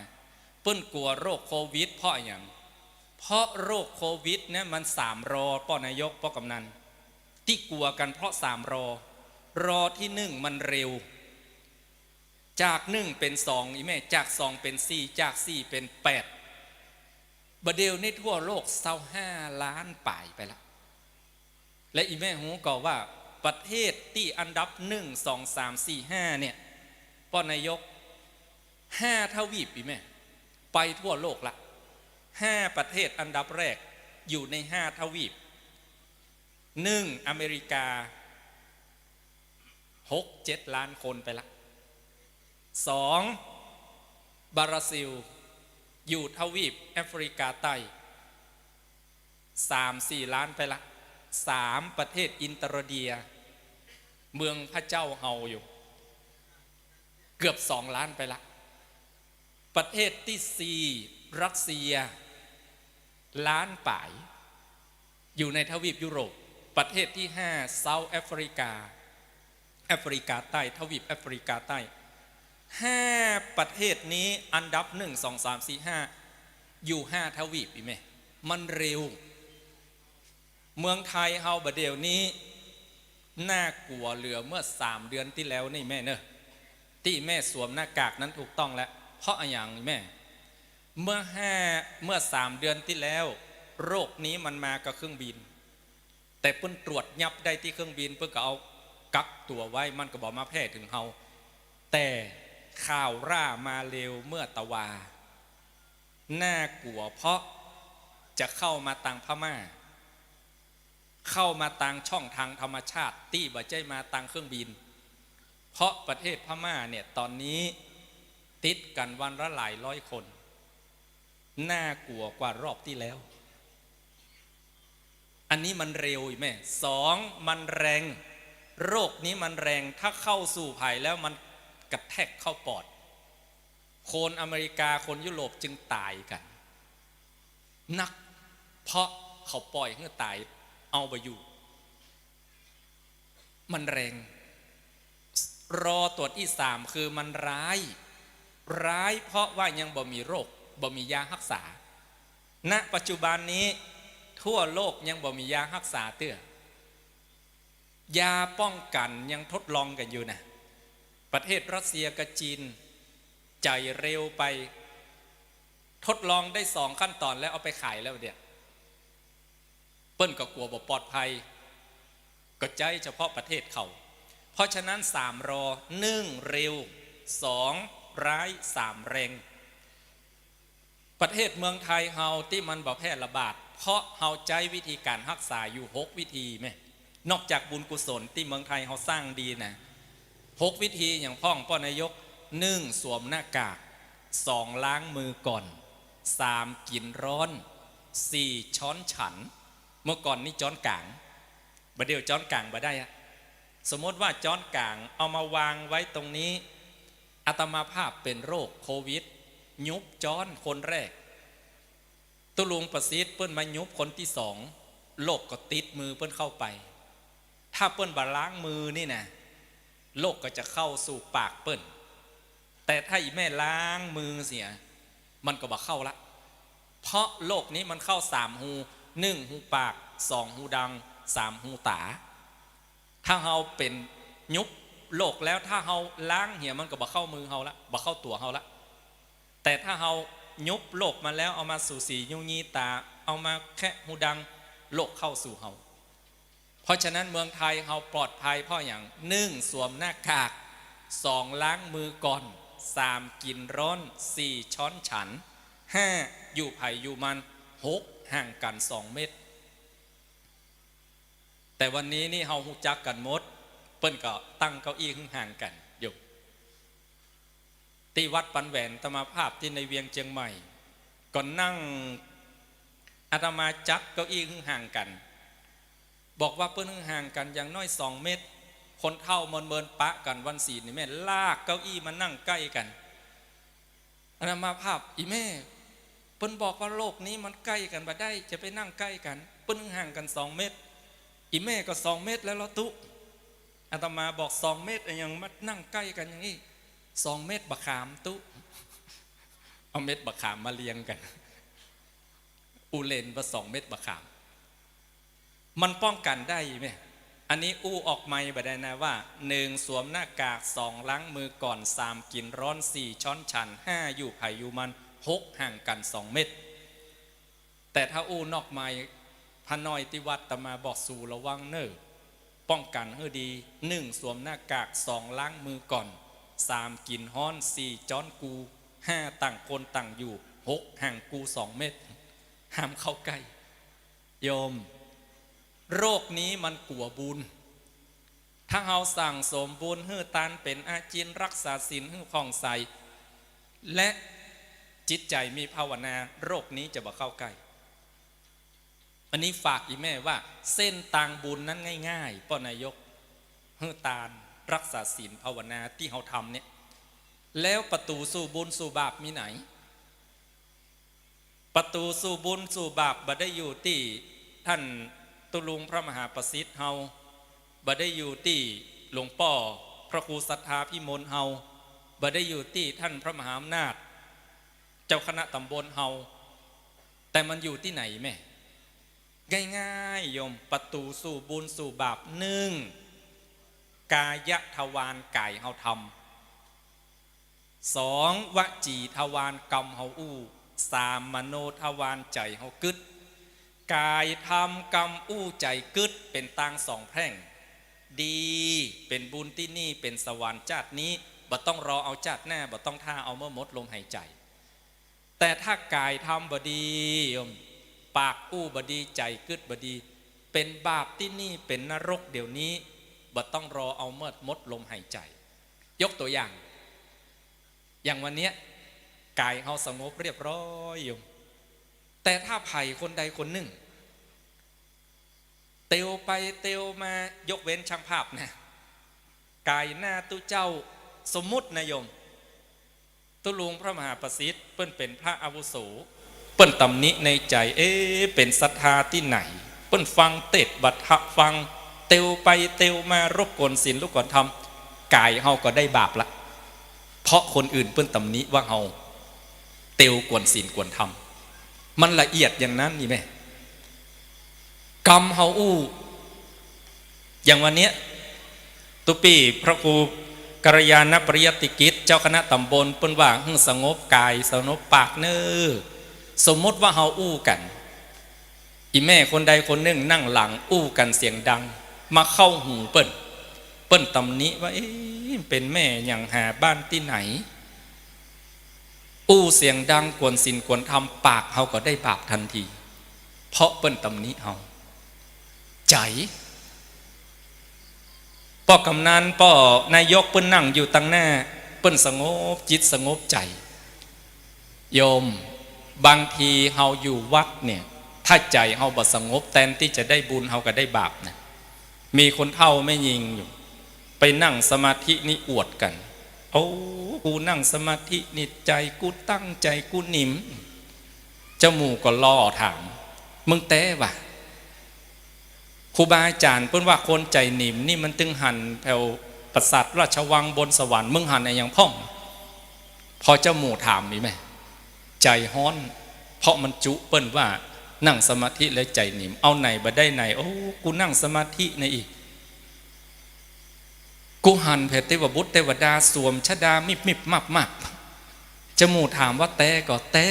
เปิ้นกั๋วโรคโควิดเพราะอะหยัง เพราะโรคโควิดเนี่ยมันสามรอ ป้อนายก ป้อกำนัน ตี้กั๋วกั๋นเพราะสามรอ รอตี้นึ่งมันเร็ว จากนึ่งเป๋นสอง อีแม่ จากสองเป๋นสี่ จากสี่เป๋นแปด บ่าเดี่ยวนี้ทั่วโลกซาวห้าล้านป๋ายไปละ และอีแม่ฮู้ก่อว่าประเทศตี้อันดับนึ่ง สอง สาม สี่ ห้า เนี่ย ป้อนายก ห้าทวีป อีแม่ ไปทั่วโลกละ ห้าประเทศอันดับแรกอยู่ในห้าทวีป นึ่ง อเมริกา หกเจ็ดล้านคนไปละ สอง บราซิล อยู่ทวีปแอฟริกาใต้ สามสี่ล้านไปละ สาม ประเทศอินเตอร์เดีย เมืองพระเจ้าเฮาอยู่ เกือบสองล้านไปละ ประเทศตี้สี่ รัสเซีย ล้านป๋าย อยู่ในทวีปยุโรป ประเทศตี้ห้า เซาท์แอฟริกา แอฟริกาใต้ ทวีปแอฟริกาใต้ ห้าประเทศนี้อันดับนึ่ง สอง สาม สี่ ห้า อยู่ห้าทวีป อีแม่ มันเร็ว เมืองไทยเฮาบ่าเดี่ยวนี้ น่ากั๋วเหลือเมื่อสามเดือนตี้แล้วนี่แม่เนอะ ตี้แม่สวมหน้ากากนั้นถูกต้องแล้ว เพราะอะหยังแม่ เมื่อห้า เมื่อสามเดือนตี้แล้ว โรคนี้มันมากับเครื่องบิน แต่เปิ้นตรวจยับได้ตี้เครื่องบิน เปิ้นก็เอากักตั๋วไว้ มันก็บ่มาแพร่เถิงเฮา แต่ข่าวหร้ามาเร็วเมื่อตะวา น่ากลัวเพราะจะเข้ามาตางพม่า เข้ามาตางช่องตางธรรมชาติตี้บ่ใจ้มาตางเครื่องบิน เพราะประเทศพม่าเนี่ยตอนนี้ติดกั๋นวันละหลายร้อยคน น่ากลัวกว่ารอบตี้แล้ว อันนี้มันเร็วอีแม่ สอง มันแรง โรคนี้มันแรง ถ้าเข้าสู่ใผแล้วมันกระแทกเข้าปอด คนอเมริกา คนยุโรปจึงต๋ายกั๋นนัก เพราะเขาป่อยหื้อต๋ายเอาบ่อยู่ มันแรง รอตั๋วตี้สามคือมันร้าย ร้ายเพราะว่ายังบ่มีโรค บ่มียาฮักษา ณ ปัจจุบันนี้ทั่วโลกยังบ่มียาฮักษาเตื้อ ยาป้องกั๋นยังทดลองกั๋นอยู่นะ ประเทศรัสเซียกับจีนใจ๋เร็วไป ทดลองได้สองขั้นต๋อนแล้วเอาไปขายแล้วเนี่ย เปิ้นก็กลัวบ่ปลอดภัย ก็ใจ๊เฉพาะประเทศเขา เพราะฉะนั้นสามรอ หนึ่ง เร็ว สอง ร้าย สาม แรง ประเทศเมืองไทยเฮาตี้มันบ่แพร่ระบาด เพราะเฮาใจ๊วิธีก๋านฮักษาอยู่หกวิธีแม่ นอกจากบุญกุศลตี้เมืองไทยเฮาสร้างดีนะ หกวิธีอย่างพ่องป้อนายก หนึ่ง สวมหน้ากาก สอง ล้างมือก่อน สาม กิ๋นฮ้อน สี่ จ๊อนฉัน เมื่อก่อนนี้จ๊อนก๋าง บ่าเดี่ยวจ๊อนก๋างบ่ได้อะ สมมติว่าจ๊อนก๋างเอามาวางไว้ตรงนี้ อาตมาภาพเป๋นโรคโควิด ยุบจ๊อนคนแรก ตุ๊ลุงประสิทธิ์เปิ้นมายุบคนตี้สอง โรคก็ติดมือเปิ้นเข้าไป ถ้าเปิ้นบ่ล้างมือนี่นะ โรคก็จะเข้าสู่ปากเปิ้น แต่ถ้าอีแม่ล้างมือเสีย มันก็บ่เข้าละ เพราะโรคนี้มันเข้าสามฮู หนึ่ง ฮูปาก สอง ฮูดัง สาม ฮูต๋า ถ้าเฮาเป๋นยุบโรคแล้ว ถ้าเฮาล้างเหียมันก็บ่เข้ามือเฮาละ บ่เข้าตั๋วเฮาละ แต่ถ้าเฮายุบโรคมาแล้ว เอามาสูสียูยีต๋า เอามาแคะฮูดัง โรคเข้าสู่เฮา เพราะฉะนั้นเมืองไทยเฮาปลอดภัยเพราะหยัง หนึ่ง สวมหน้ากาก สอง ล้างมือก่อน สาม กิ๋นฮ้อน สี่ จ๊อนฉัน ห้า อยู่ใผอยู่มัน หก ห่างกั๋นสองเมตร แต่วันนี้นี่เฮาฮู้จักกั๋นหมด เปิ้นก็ตั้งเก้าอี้หื้อห่างกั๋นอยู่ ตี้วัดปันแหวนอาตมาภาพตี้ในเวียงเจียงใหม่ ก็นั่ง อาตมาจัดเก้าอี้หื้อห่างกั๋น บอกว่าเปิ้นหื้อห่างกั๋นอย่างน้อยสองเมตร คนเฒ่าเมินๆ ปะกั๋นวันศีลนี่แม่ ลากเก้าอี้มานั่งใก้กั๋น อาตมาภาพ อีแม่ เปิ้นบอกว่าโรคนี้มันใก้กั๋นบ่ได้ จะไปนั่งใก้กั๋น เปิ้นห่างกั๋นสองเมตร อีแม่ก็สองเมตรแล้วเหรอตุ๊ อาตมาบอกสองเมตรยังมานั่งใก้กั๋นอย่างอี้ สองเมตรบ่าขามตุ๊ เอาเม็ดบ่าขามมาเรียงกั๋น อู้เล่นว่าสองเมตรบ่าขาม มันป้องกั๋นได้แม่ อันนี้อู้ออกไมค์บ่ได้นะว่า หนึ่ง สวมหน้ากาก สอง ล้างมือก่อน สาม กิ๋นฮ้อน สี่ จ๊อนฉัน ห้า อยู่ใผอยู่มัน หก ห่างกั๋นสองเมตร แต่ถ้าอู้นอกไมค์ พระน้อยตี้วัดอาตมาบอกสูระวังเน่อ ป้องกั๋นหื้อดี หนึ่ง สวมหน้ากาก สอง ล้างมือก่อน สาม กิ๋นฮ้อน สี่ จ๊อนกู ห้า ต่างคนต่างอยู่ หก ห่างกูสองเมตร ห้ามเข้าใก้ โยม โรคนี้มันกั๋วบุญ ถ้าเฮาสั่งสมบุญหื้อตานเป๋นอาจิณ รักษาศีลหื้อผ่องใส และจิตใจ๋มีภาวนา โรคนี้จะบ่เข้าใก้ อันนี้ฝากอีแม่ว่าเส้นตางบุญนั้นง่ายๆ ป้อนายก หื้อตาน รักษาศีล ภาวนาตี้เฮาทำเนี่ย แล้วประตู๋สู่บุญสู่บาปมีไหน ประตู๋สู่บุญสู่บาปบ่ได้อยู่ตี้ท่านตุ๊ลุงพระมหาประสิทธิ์เฮา บ่ได้อยู่ตี้หลวงป้อพระครูสัทธาพิมลเฮา บ่ได้อยู่ตี้ท่านพระมหาอำนาจ เจ้าคณะตำบลเฮา แต่มันอยู่ตี้ไหนแม่ ง่ายๆ โยม ประตู๋สู่บุญสู่บาป หนึ่ง กายทวารก๋ายเฮาทำ สอง วจีทวารกำเฮาอู้ สาม มโนทวารใจ๋เฮากึ๊ด ก๋ายทำกำอู้ใจ๋กึ๊ด เป๋นตางสองแพร่ง ดี เป๋นบุญตี้นี่ เป๋นสวรรค์จาตินี้ บ่ต้องรอเอาจาติหน้า บ่ต้องท่าเอาเมื่อหมดลมหายใจ๋ แต่ถ้ากายทำบ่ดี ปากอู้บ่ดี ใจ๋กึ๊ดบ่ดี เป๋นบาปตี้นี่ เป๋นนรกเดี๋ยวนี้ บ่ต้องรอเอาเมิดหมดลมหายใจ๋ ยกตั๋วอย่าง อย่างวันเนี้ย กายเฮาสงบเรียบร้อยอยู่ แต่ถ้าใผคนใดคนนึ่ง เตียวไปเตียวมา ยกเว้นช่างภาพนะ ก๋ายหน้าตุ๊เจ้า สมมุตินะโยม ตุ๊ลุงพระมหาประสิทธิ์ เปิ้นเป๋นพระอาวุโส เปิ้นตำหนิในใจ๋ เอ๊ะ เป๋นศรัทธาตี้ไหน เปิ้นฟังเตสน์บ่ถะฟัง เตียวไปเตียวมารบกวนศีลรบกวนธรรม ก๋ายเฮาก็ได้บาปละ เพราะคนอื่นเปิ้นตำหนิว่าเฮาเตียวกวนศีลกวนธรรม มันละเอียดอย่างนั้นนี่แม่ กำเฮาอู้ อย่างวันเนี้ย ตุ๊ปี้พระครูกัลยาณปริยัติกิจ เจ้าคณะต๋ำบล เปิ้นว่าหื้อสงบกายสงบปากเน่อ สมมุติว่าเฮาอู้กั๋น อี่แม่คนใดคนนึ่งนั่งหลังอู้กั๋นเสียงดัง มาเข้าหูเปิ้น เปิ้นตำหนิว่า เอ๊ะ เป๋นแม่หยังหาบ้านตี้ไหน อู้เสียงดังกวนศีลกวนธรรม ปากเฮาก็ได้บาปตันที เพราะเปิ้นตำหนิเฮา ใจ๋ ป้อกำนัน ป้อนายกเปิ้นนั่งอยู่ตังหน้า เปิ้นสงบจิตสงบใจ๋ โยม บางทีเฮาอยู่วัดเนี่ย ถ้าใจ๋เฮาบ่สงบ แตนตี้จะได้บุญ เฮาก็ได้บาปนะ มีคนเฒ่าแม่ญิงอยู่ ไปนั่งสมาธินี่อวดกั๋น โอ้ กูนั่งสมาธินี่ใจ๋กูตั้งใจ๋กูนิ่ม เจ้าหมู่ก็ล่อถาม มึงแต๊วะ ครูบาอาจ๋ารย์เปิ้นว่าคนใจ๋นิ่มนี่มันตึงหันแผวปราสาทราชวังบนสวรรค์ มึงหันอะหยังพ่อง พอเจ้าหมู่ถามนี่แม่ ใจ๋ฮ้อน เพราะมันจุเปิ้นว่านั่งสมาธิแล้วใจ๋นิ่ม เอาไหนบ่ได้ไหน โอ้ กูนั่งสมาธินะอี่ กูหันแผวเตวบุตรเตวดาสวมชดามิบมิบมับมับ เจ้าหมู่ถามว่าแต๊ก่อ แต๊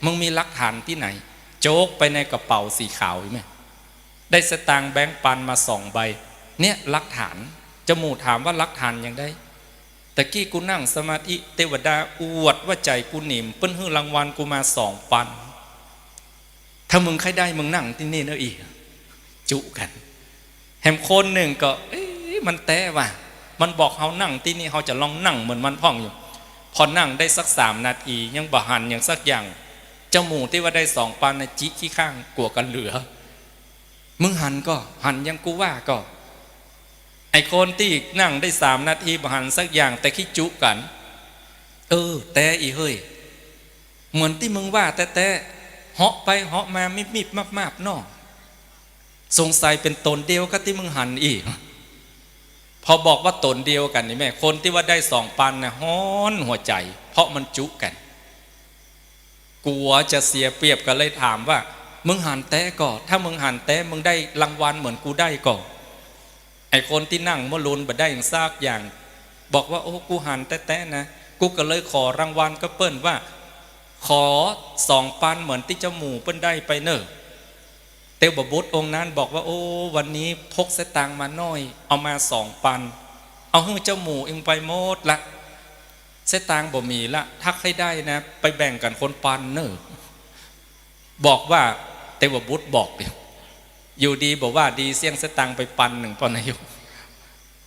มึงมีหลักฐานตี้ไหน โจ๊กไปในกระเป๋าสีขาวอีกแม่ ได้สตางค์แบงก์ปันมาสองใบ เนี่ยหลักฐาน เจ้าหมู่ถามว่าหลักฐานหยังได้ ตะกี้กูนั่งสมาธิ เตวดาอวดว่าใจ๋กูนิ่ม เปิ้นหื้อรางวัลกูมาสองปัน ถ้ามึงใค่ได้มึงนั่งตี้นี่เน่ออี่ จุกั๋น แหมคนนึ่งก็ เอ๊ะ มันแต๊วะ มันบอกเฮานั่งตี้นี่ เฮาจะลองนั่งเหมือนมันพ่องอยู่ พอนั่งได้สักสามนาที ยังบ่หันหยังสักอย่าง เจ้าหมู่ตี้ว่าได้สองปันนะจิขี้ข้างกั๋วกั๋นเหลือ มึงหันก่อ หันอย่างกูว่าก่อ ไอ้คนตี้นั่งได้สามนาทีบ่หันสักอย่าง แต่ขี้จุกั๋น เออ แต๊อี่เฮ้ย เหมือนตี้มึงว่าแต๊ๆ เหาะไปเหาะมามิบมิบมับมับเนาะ สงสัยเป๋นต๋นเดียวกับตี้มึงหันอี่ พอบอกว่าต๋นเดียวกั๋นนี่แม่ คนตี้ว่าได้สองปันนะฮ้อนหัวใจ๋ เพราะมันจุกั๋น กั๋วจะเสียเปรียบก็เลยถามว่า มึงหันแต๊ก่อ ถ้ามึงหันแต๊ มึงได้รางวัลเหมือนกูได้ก่อ ไอ้คนตี้นั่งเมื่อลุนบ่ได้หยังสักอย่าง บอกว่า โอ้ กูหันแต๊ๆ นะ กูก็เลยขอรางวัลกับเปิ้นว่า ขอสองปันเหมือนตี้เจ้าหมู่เปิ้นได้ไปเน่อ เตวบุตรองค์นั้นบอกว่า โอ้ วันนี้พกสตางค์มาน้อย เอามาสองปัน เอาหื้อเจ้าหมู่เองไปหมดละ สตางค์บ่มีละ ถ้าใค่ได้นะ ไปแบ่งกั๋นคนปันเน่อ บอกว่า เตวบุตรบอก อยู่ดีบ่ว่าดี เสี้ยงสตางค์ไปปันนึ่ง ป้อนายก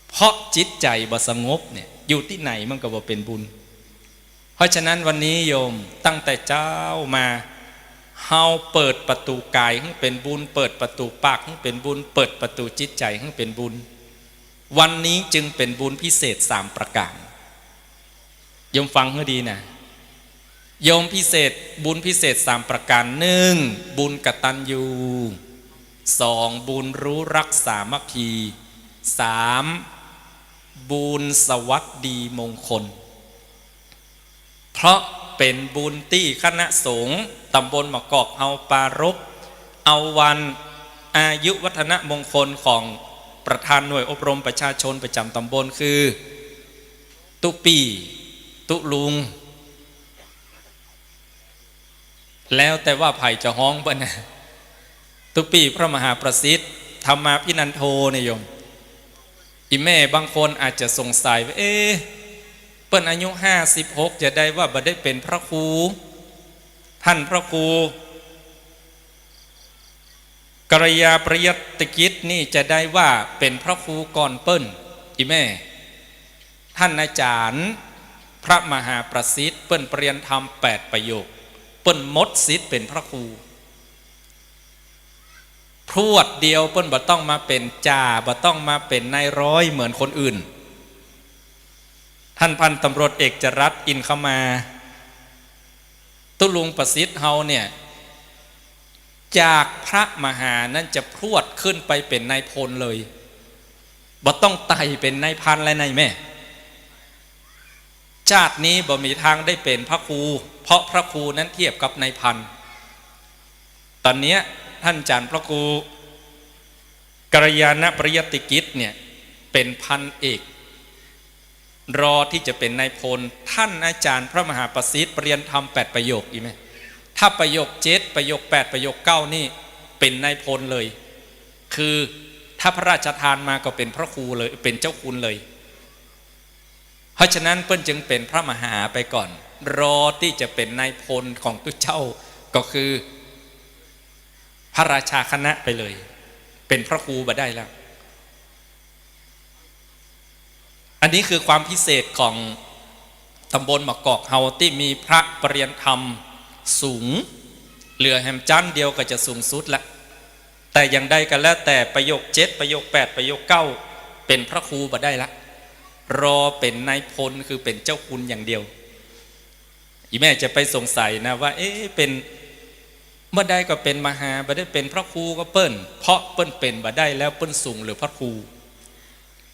เพราะจิตใจ๋บ่สงบเนี่ย อยู่ตี้ไหนมันก็บ่เป๋นบุญ เพราะฉะนั้นวันนี้โยม ตั้งแต่เจ๊ามา เฮาเปิดประตู๋กายหื้อเป๋นบุญ เปิดประตู๋ปากหื้อเป๋นบุญ เปิดประตู๋จิตใจ๋หื้อเป๋นบุญ วันนี้จึงเป๋นบุญพิเศษสามประก๋าน โยมฟังหื้อดีนะ โยมพิเศษ บุญพิเศษสามประก๋าน หนึ่ง บุญกตัญญู สอง บุญรู้รักสามัคคี สาม บุญสวัสดีมงคล เพราะเป๋นบุญตี้คณะสงฆ์ต๋ำบลหมากอกเฮาปรารภ เอาวันอายุวัฒนมงคลของประธานหน่วยอบรมประชาชนประจ๋ำต๋ำบลคือ ตุ๊ปี้ ตุ๊ลุง แล้วแต่ว่าใผจะฮ้องบ่นะ ตุ๊ปี้พระมหาประสิทธิ์ ธรรมาภินันโทเนี่ยโยม อี่แม่บางคนอาจจะสงสัยว่า เอ๊ะ เปิ้นอายุห้าสิบหก จะได้ว่าบ่ได้เป๋นพระครู ท่านพระครูกัลยาปริยัติกิจนี่จะได้ว่าเป๋นพระครูก่อนเปิ้น อีแม่ ท่านอาจ๋ารย์พระมหาประสิทธิ์ เปิ้นปริญญาธรรมแปดประโยค เปิ้นหมดสิทธิ์เป๋นพระครู พรวดเดียวเปิ้นบ่ต้องมาเป๋นจ่า บ่ต้องมาเป๋นนายร้อยเหมือนคนอื่น ท่านพันตำรวจเอกจรัส อินคมา ตุ๊ลุงประสิทธิ์เฮาเนี่ย จากพระมหานั้นจะพรวดขึ้นไปเป๋นนายพลเลย บ่ต้องไต่เป๋นนายพันแล้วนายแม่ ชาตินี้บ่มีทางได้เป๋นพระครู เพราะพระครูนั้นเทียบกับนายพัน ต๋อนเนี้ยท่านอาจ๋ารย์พระครูกัลยาณปริยัติกิจเนี่ย เป๋นพันเอก รอตี้จะเป๋นนายพล ท่านอาจ๋ารย์พระมหาประสิทธิ์ปริญญาธรรมแปดประโยค อีแม่ ถ้าประโยคเจ็ด ประโยคแปด ประโยคเก้านี่เป๋นนายพลเลย คือถ้าพระราชทานมาก็เป๋นพระครูเลย เป๋นเจ้าคุณเลย เพราะฉะนั้นเปิ้นจึงเป๋นพระมหาไปก่อน รอตี้จะเป๋นนายพลของตุ๊เจ้า ก็คือพระราชาคณะไปเลย เป๋นพระครูบ่ได้แล้ว อันนี้คือความพิเศษของตำบลหมากกอกเฮาตี้มีพระปริญญาธรรมสูง เหลือแหมจั้นเดียวก็จะสูงสุดละ แต่อย่างใดก็แล้วแต่ประโยคเจ็ด ประโยคแปด ประโยคเก้า เป๋นพระครูบ่ได้ละ รอเป๋นนายพล คือเป๋นเจ้าคุณอย่างเดียว อีแม่จะไปสงสัยนะว่า เอ๊ะ เป๋น บ่ได้ก็เป๋นมหา บ่ได้เป๋นพระครูก็เปิ้น เพราะเปิ้นเป๋นบ่ได้แล้ว เปิ้นสูงเหลือพระครู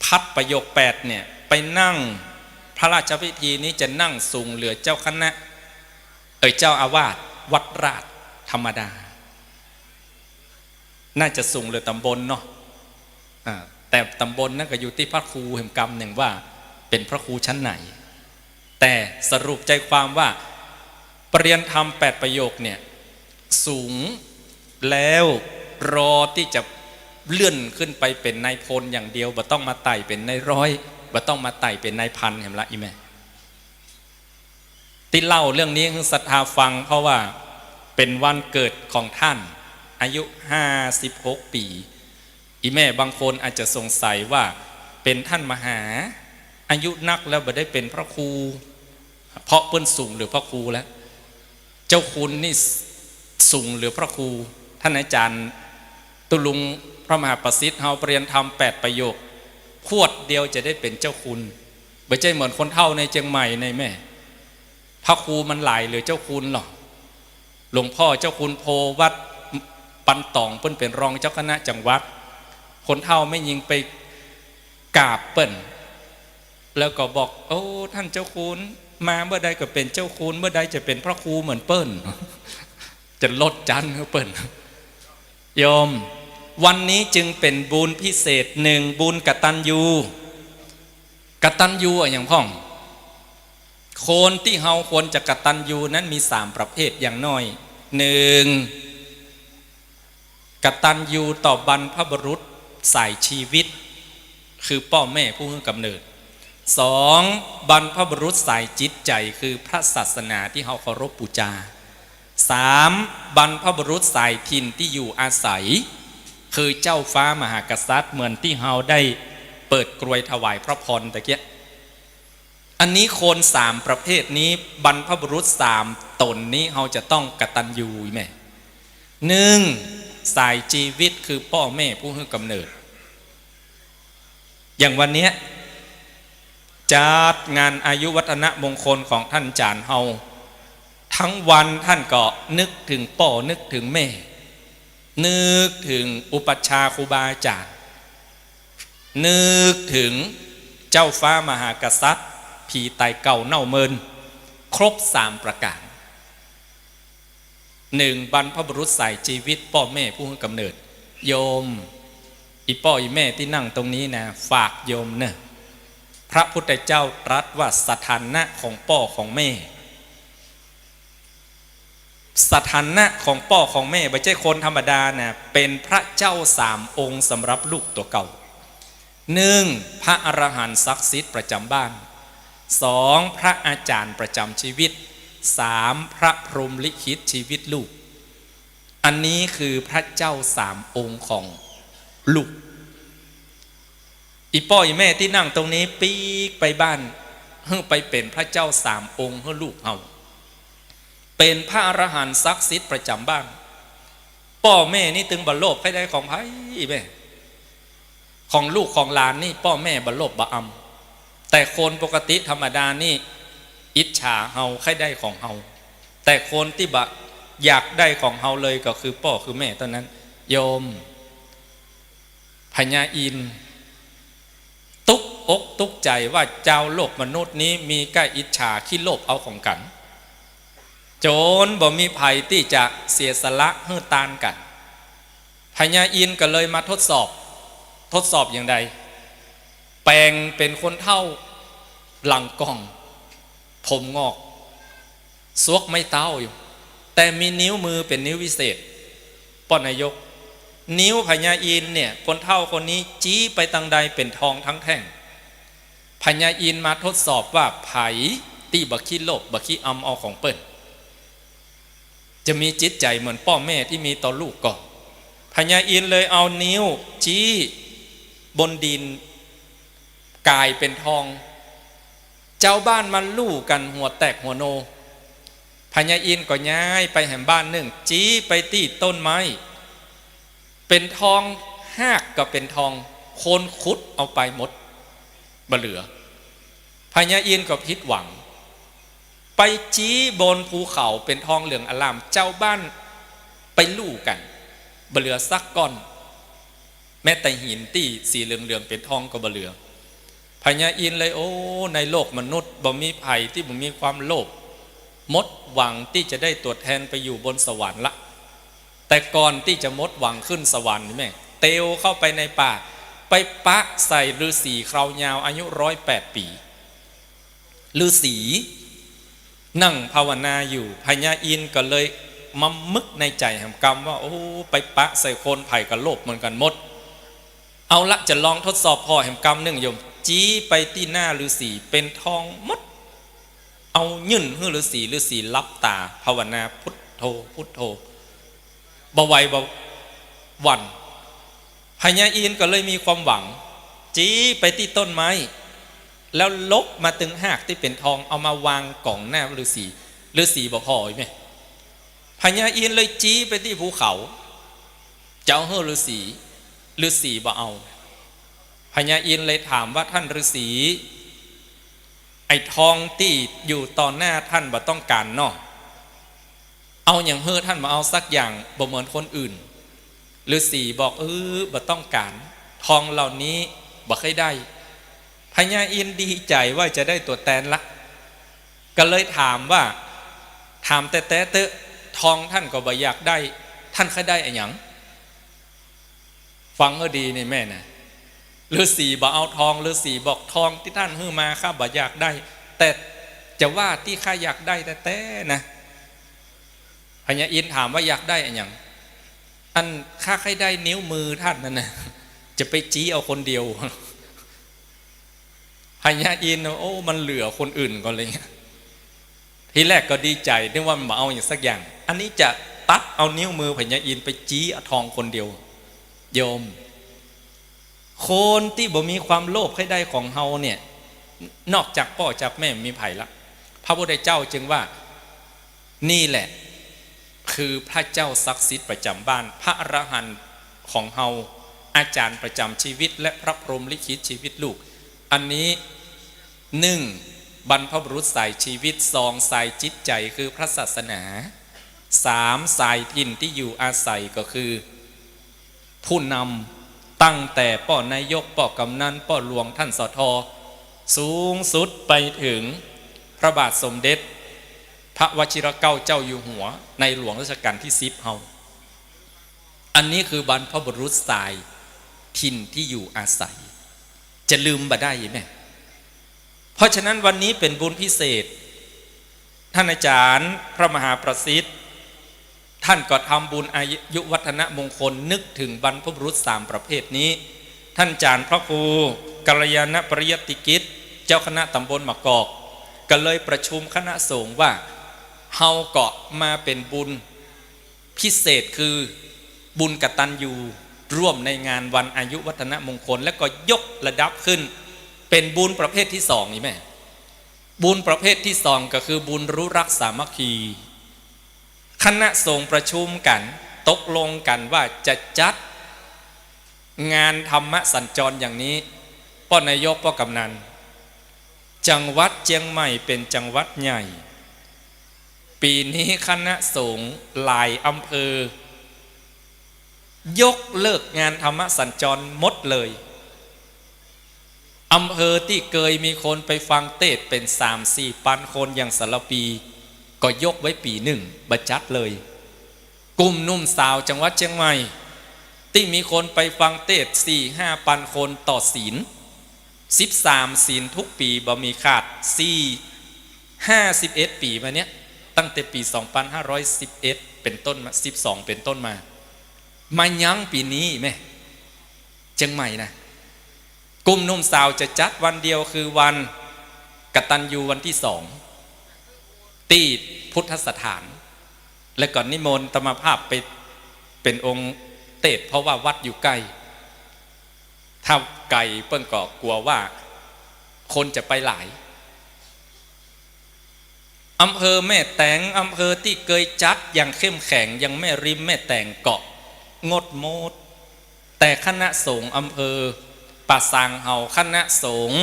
พัดประโยคแปดเนี่ย ไปนั่งพระราชพิธีนี้จะนั่งสูงเหลือเจ้าคณะ เอ่ย เจ้าอาวาสวัดราชธรรมดา น่าจะสูงเหลือตำบลเนาะ อ่า แต่ตำบลนั้นก็อยู่ตี้พระครูแหมกำนึ่งว่าเป๋นพระครูชั้นไหน แต่สรุปใจความว่าปริญญาธรรมแปดประโยคเนี่ย สูงแล้วรอตี้จะเลื่อนขึ้นไปเป๋นนายพลอย่างเดียว บ่ต้องมาไต่เป๋นนายร้อย บ่ต้องมาไต่เป๋นนายพัน แหมละ อีแม่ ตี้เล่าเรื่องนี้หื้อศรัทธาฟัง เพราะว่าเป๋นวันเกิดของท่าน อายุห้าสิบหกปี๋ อีแม่บางคนอาจจะสงสัยว่าเป๋นท่านมหา อายุนักแล้วบ่ได้เป๋นพระครู เพราะเปิ้นสูงเหลือพระครูแล้ว เจ้าคุณนี่สูงเหลือพระครู ท่านอาจ๋ารย์ตุ๊ลุงพระมหาประสิทธิ์เฮาปริญญาธรรมแปดประโยค พรวดเดียวจะได้เป๋นเจ้าคุณ บ่ใจ้เหมือนคนเฒ่าในเจียงใหม่ในแม่ พระครูมันหลายเหลือเจ้าคุณหรอ หลวงพ่อเจ้าคุณโพธิ์วัดปันตองเปิ้นเป๋นรองเจ้าคณะจังหวัด คนเฒ่าแม่ญิงไปกราบเปิ้น แล้วก็บอก โอ้ ท่านเจ้าคุณ มาเมื่อใดก็เป๋นเจ้าคุณ เมื่อใดจะเป๋นพระครูเหมือนเปิ้น จะลดจั๊นหื้อเปิ้น โยม วันนี้จึงเป๋นบุญพิเศษ หนึ่ง บุญกตัญญู กตัญญูอะหยังพ่อง คนตี้เฮาควรจะกตัญญูนั้นมีสามประเภทอย่างน้อย หนึ่ง กตัญญูต่อบรรพบุรุษสายชีวิต คือป้อแม่ผู้หื้อกำเนิด สอง บรรพบุรุษสายจิตใจ๋ คือพระศาสนาตี้เฮาเคารพปู๋จา สาม บรรพบุรุษสายถิ่นตี้อยู่อาศัย คือเจ้าฟ้ามหากษัตริย์ เหมือนตี้เฮาได้เปิดกรวยถวายพระพรตะเกียะ อันนี้คนสามประเภทนี้ บรรพบุรุษสามต๋นนี้ เฮาจะต้องกตัญญูแม่ หนึ่ง สายชีวิต คือป้อแม่ผู้หื้อกำเนิด อย่างวันเนี้ย จัดงานอายุวัฒนมงคลของท่านอาจ๋ารย์เฮา ทั้งวันท่านก็นึกเถิงป้อ นึกเถิงแม่ นึกเถิงอุปัชฌาย์ครูบาอาจ๋ารย์ นึกเถิงเจ้าฟ้ามหากษัตริย์ ผีต๋ายเก่าเน่าเมิน ครบสามประก๋าน หนึ่ง บรรพบุรุษสายชีวิต ป้อแม่ผู้หื้อกำเนิด โยม อี่ป้ออี่แม่ตี้นั่งตรงนี้นะ ฝากโยมเน่อ พระพุทธเจ้าตรัสว่าสถานะของป้อของแม่ สถานะของป้อของแม่ บ่ใจ้คนธรรมดานะ เป๋นพระเจ้าสามองค์สำหรับลูกตั๋วเก่า หนึ่ง พระอรหันต์ศักดิ์สิทธิ์ประจ๋ำบ้าน สอง พระอาจ๋ารย์ประจ๋ำชีวิต สาม พระพรหมลิขิตชีวิตลูก อันนี้คือพระเจ้าสามองค์ของลูก อี่ป้ออี่แม่ตี้นั่งตรงนี้ปิ๊กไปบ้าน หื้อไปเป๋นพระเจ้าสามองค์หื้อลูกเฮา เป๋นพระอรหันต์ศักดิ์สิทธิ์ประจ๋ำบ้าน ป้อแม่นี่ตึงบ่โลภใค่ได้ของใผแม่ ของลูกของหลานนี่ป้อแม่บ่โลภบ่อำ แต่คนปกติธรรมดานี่อิจฉาเฮาใค่ได้ของเฮา แต่คนตี้บ่อยากได้ของเฮาเลยก็คือป้อคือแม่เต้านั้น โยม พญาอินทร์ตุ๊กอกตุ๊กใจ๋ว่าจาวโลกมนุษย์นี้มีก้าอิจฉาขี้โลภเอาของกั๋น จ๋นบ่มีใผตี้จะเสียสละหื้อตานกั๋น พญาอินทร์ก็เลยมาทดสอบ ทดสอบอย่างใด แป๋งเป๋นคนเฒ่าหลังก่อง ผมงอก สวกไม้เต๊าอยู่ แต่มีนิ้วมือเป๋นนิ้ววิเศษ ป้อนายก นิ้วพญาอินทร์เนี่ย คนเฒ่าคนนี้จี๊ไปตังใดเป๋นทองตังแท่ง พญาอินทร์มาทดสอบว่าใผตี้บ่ขี้โลภบ่ขี้อำเอาของเปิ้น จะมีจิตใจ๋เหมือนป้อแม่ตี้มีต่อลูกก่อ พญาอินทร์เลยเอานิ้วจี๊บนดิน ก๋ายเป๋นทอง จาวบ้านมาลู่กั๋นหัวแตกหัวโน พญาอินทร์ก็ย้ายไปแหมบ้านนึ่ง จี๊ไปตี้ต้นไม้ เป๋นทอง ฮากก็เป๋นทอง คนขุดเอาไปหมด บ่เหลือ พญาอินทร์ก็ผิดหวัง ไปจี๊บนภูเขาเป๋นทองเหลืองอร่าม จาวบ้านไปลู่กั๋น บ่เหลือสักก้อน แม้แต่หินตี้สีเหลืองๆ เป๋นทองก็บ่เหลือ พญาอินทร์เลย โอ้ ในโลกมนุษย์บ่มีใผตี้บ่มีความโลภ หมดหวังตี้จะได้ตั๋วแทนไปอยู่บนสวรรค์ละ แต่ก่อนตี้จะหมดหวังขึ้นสวรรค์นี่แม่ เตียวเข้าไปในป่า ไปปะใส่ฤๅษีคราวยาวอายุร้อยแปดปี๋ ฤๅษีนั่งภาวนาอยู่ พญาอินทร์ก็เลยมำมึกในใจ๋แหมกำว่า โอ้ ไปปะใส่คนใผก็โลภเหมือนกั๋นหมด เอาละ จะลองทดสอบผ่อแหมกำนึ่งโยม จี๊ไปตี้หน้าฤๅษีเป๋นทองหมด เอายื่นหื้อฤๅษี ฤๅษีหลับต๋าภาวนาพุทโธพุทโธ บ่ไหวบ่หวั่น พญาอินทร์ก็เลยมีความหวัง จี๊ไปตี้ต้นไม้ แล้วลกมาตึงฮากตี้เป๋นทองเอามาวางก๋องหน้าฤๅษี ฤๅษีบ่ผ่ออีกแม่ พญาอินทร์เลยจี๊ไปตี้ภูเขา จะเอาหื้อฤๅษี ฤๅษีบ่เอา พญาอินทร์เลยถามว่า ท่านฤๅษี ไอ้ทองตี้อยู่ต่อหน้าท่านบ่ต้องก๋านเนาะ เอาหยังหื้อท่านบ่เอาสักอย่าง บ่เหมือนคนอื่น ฤๅษีบอก เออ บ่ต้องก๋าน ทองเหล่านี้บ่ใค่ได้ พญาอินทร์ดีใจ๋ว่าจะได้ตั๋วแตนละ ก็เลยถามว่า ถามแต๊ๆ เต๊อะ ทองท่านก็บ่อยากได้ ท่านใค่ได้อะหยัง ฟังหื้อดีนี่แม่นะ ฤๅษีบ่เอาทอง ฤๅษีบอก ทองตี้ท่านหื้อมาข้าบ่อยากได้ แต่จะว่าตี้ข้าอยากได้แต๊ๆ นะ พญาอินทร์ถามว่าอยากได้อะหยัง อันข้าใค่ได้นิ้วมือท่านนั่นนะ จะไปจี๊เอาคนเดียว พญาอินทร์ โอ้ มันเหลือคนอื่นก่อนเลย ทีแรกก็ดีใจ๋ นึกว่ามันบ่เอาอะหยังสักอย่าง อันนี้จะตัดเอานิ้วมือพญาอินทร์ไปจี๊เอาทองคนเดียว โยม คนตี้บ่มีความโลภใค่ได้ของเฮาเนี่ย นอกจากป้อจากแม่บ่มีใผละ พระพุทธเจ้าจึงว่า นี่แหละคือพระเจ้าศักดิ์สิทธิ์ประจ๋ำบ้าน พระอรหันต์ของเฮา อาจ๋ารย์ประจ๋ำชีวิต และพระพรหมลิขิตชีวิตลูก อันนี้ นึ่ง บรรพบุรุษสายชีวิต สอง สายจิตใจ๋ คือพระศาสนา สาม สายถิ่นตี้อยู่อาศัย ก็คือ ผู้นำ ตั้งแต่ป้อนายก ป้อกำนัน ป้อหลวง ท่าน สท สูงสุดไปเถิงพระบาทสมเด็จพระวชิรเกล้าเจ้าอยู่หัว ในหลวงรัชกาลตี้สิบเฮา อันนี้คือบรรพบุรุษสายถิ่นตี้อยู่อาศัย จะลืมบ่ได้แม่ เพราะฉะนั้นวันนี้เป๋นบุญพิเศษ ท่านอาจ๋ารย์พระมหาประสิทธิ์ ท่านก็ทำบุญอายุวัฒนมงคลนึกถึงบรรพบุรุษสามประเภทนี้ ท่านอาจ๋ารย์พระครูกัลยาณปริยัติกิจ เจ้าคณะตำบลหมากกอก ก็เลยประชุมคณะสงฆ์ว่า เฮาก็มาเป๋นบุญพิเศษคือบุญกตัญญูร่วมในงานวันอายุวัฒนมงคล แล้วก็ยกระดับขึ้นเป๋นบุญประเภทตี้สองนี่แม่ บุญประเภทตี้สองก็คือบุญรู้รักสามัคคี คณะสงฆ์ประชุมกั๋น ตกลงกั๋นว่าจะจัดงานธรรมสัญจรอย่างนี้ ป้อนายก ป้อกำนัน จังหวัดเจียงใหม่เป๋นจังหวัดใหญ่ ปี๋นี้คณะสงฆ์หลายอำเภอ ยกเลิกงานธรรมสัญจรหมดเลย อำเภอตี้เกยมีคนไปฟังเตสน์เป๋นสามสี่ปันคนอย่างสารภี ก็ยกไว้ปี๋นึ่ง บ่จัดเลย กลุ่มหนุ่มสาวจังหวัดเจียงใหม่ ตี้มีคนไปฟังเตสน์สี่ห้าปันคนต่อศีล สิบสามศีลทุกปี๋บ่มีขาด สี่ ห้าสิบเอ็ดปี๋มาเนี้ย ตั้งแต่ปี๋สองปันห้าร้อยสิบเอ็ดเป๋นต้นมา สิบสองเป๋นต้นมา มายั้งปี๋นี้แม่ เจียงใหม่นะ กลุ่มหนุ่มสาวจะจัดวันเดียวคือวันกตัญญูวันตี้สอง ตี้พุทธสถาน แล้วก็นิมนต์อาตมาภาพไปเป๋นองค์เตสน์ เพราะว่าวัดอยู่ใก้ ถ้าไก๋เปิ้นก็กั๋วว่าคนจะไปหลาย อำเภอแม่แตง อำเภอตี้เกยจัดอย่างเข้มแข็งอย่างแม่ริมแม่แตงก็งดหมด แต่คณะสงฆ์อำเภอป่าซางเฮา คณะสงฆ์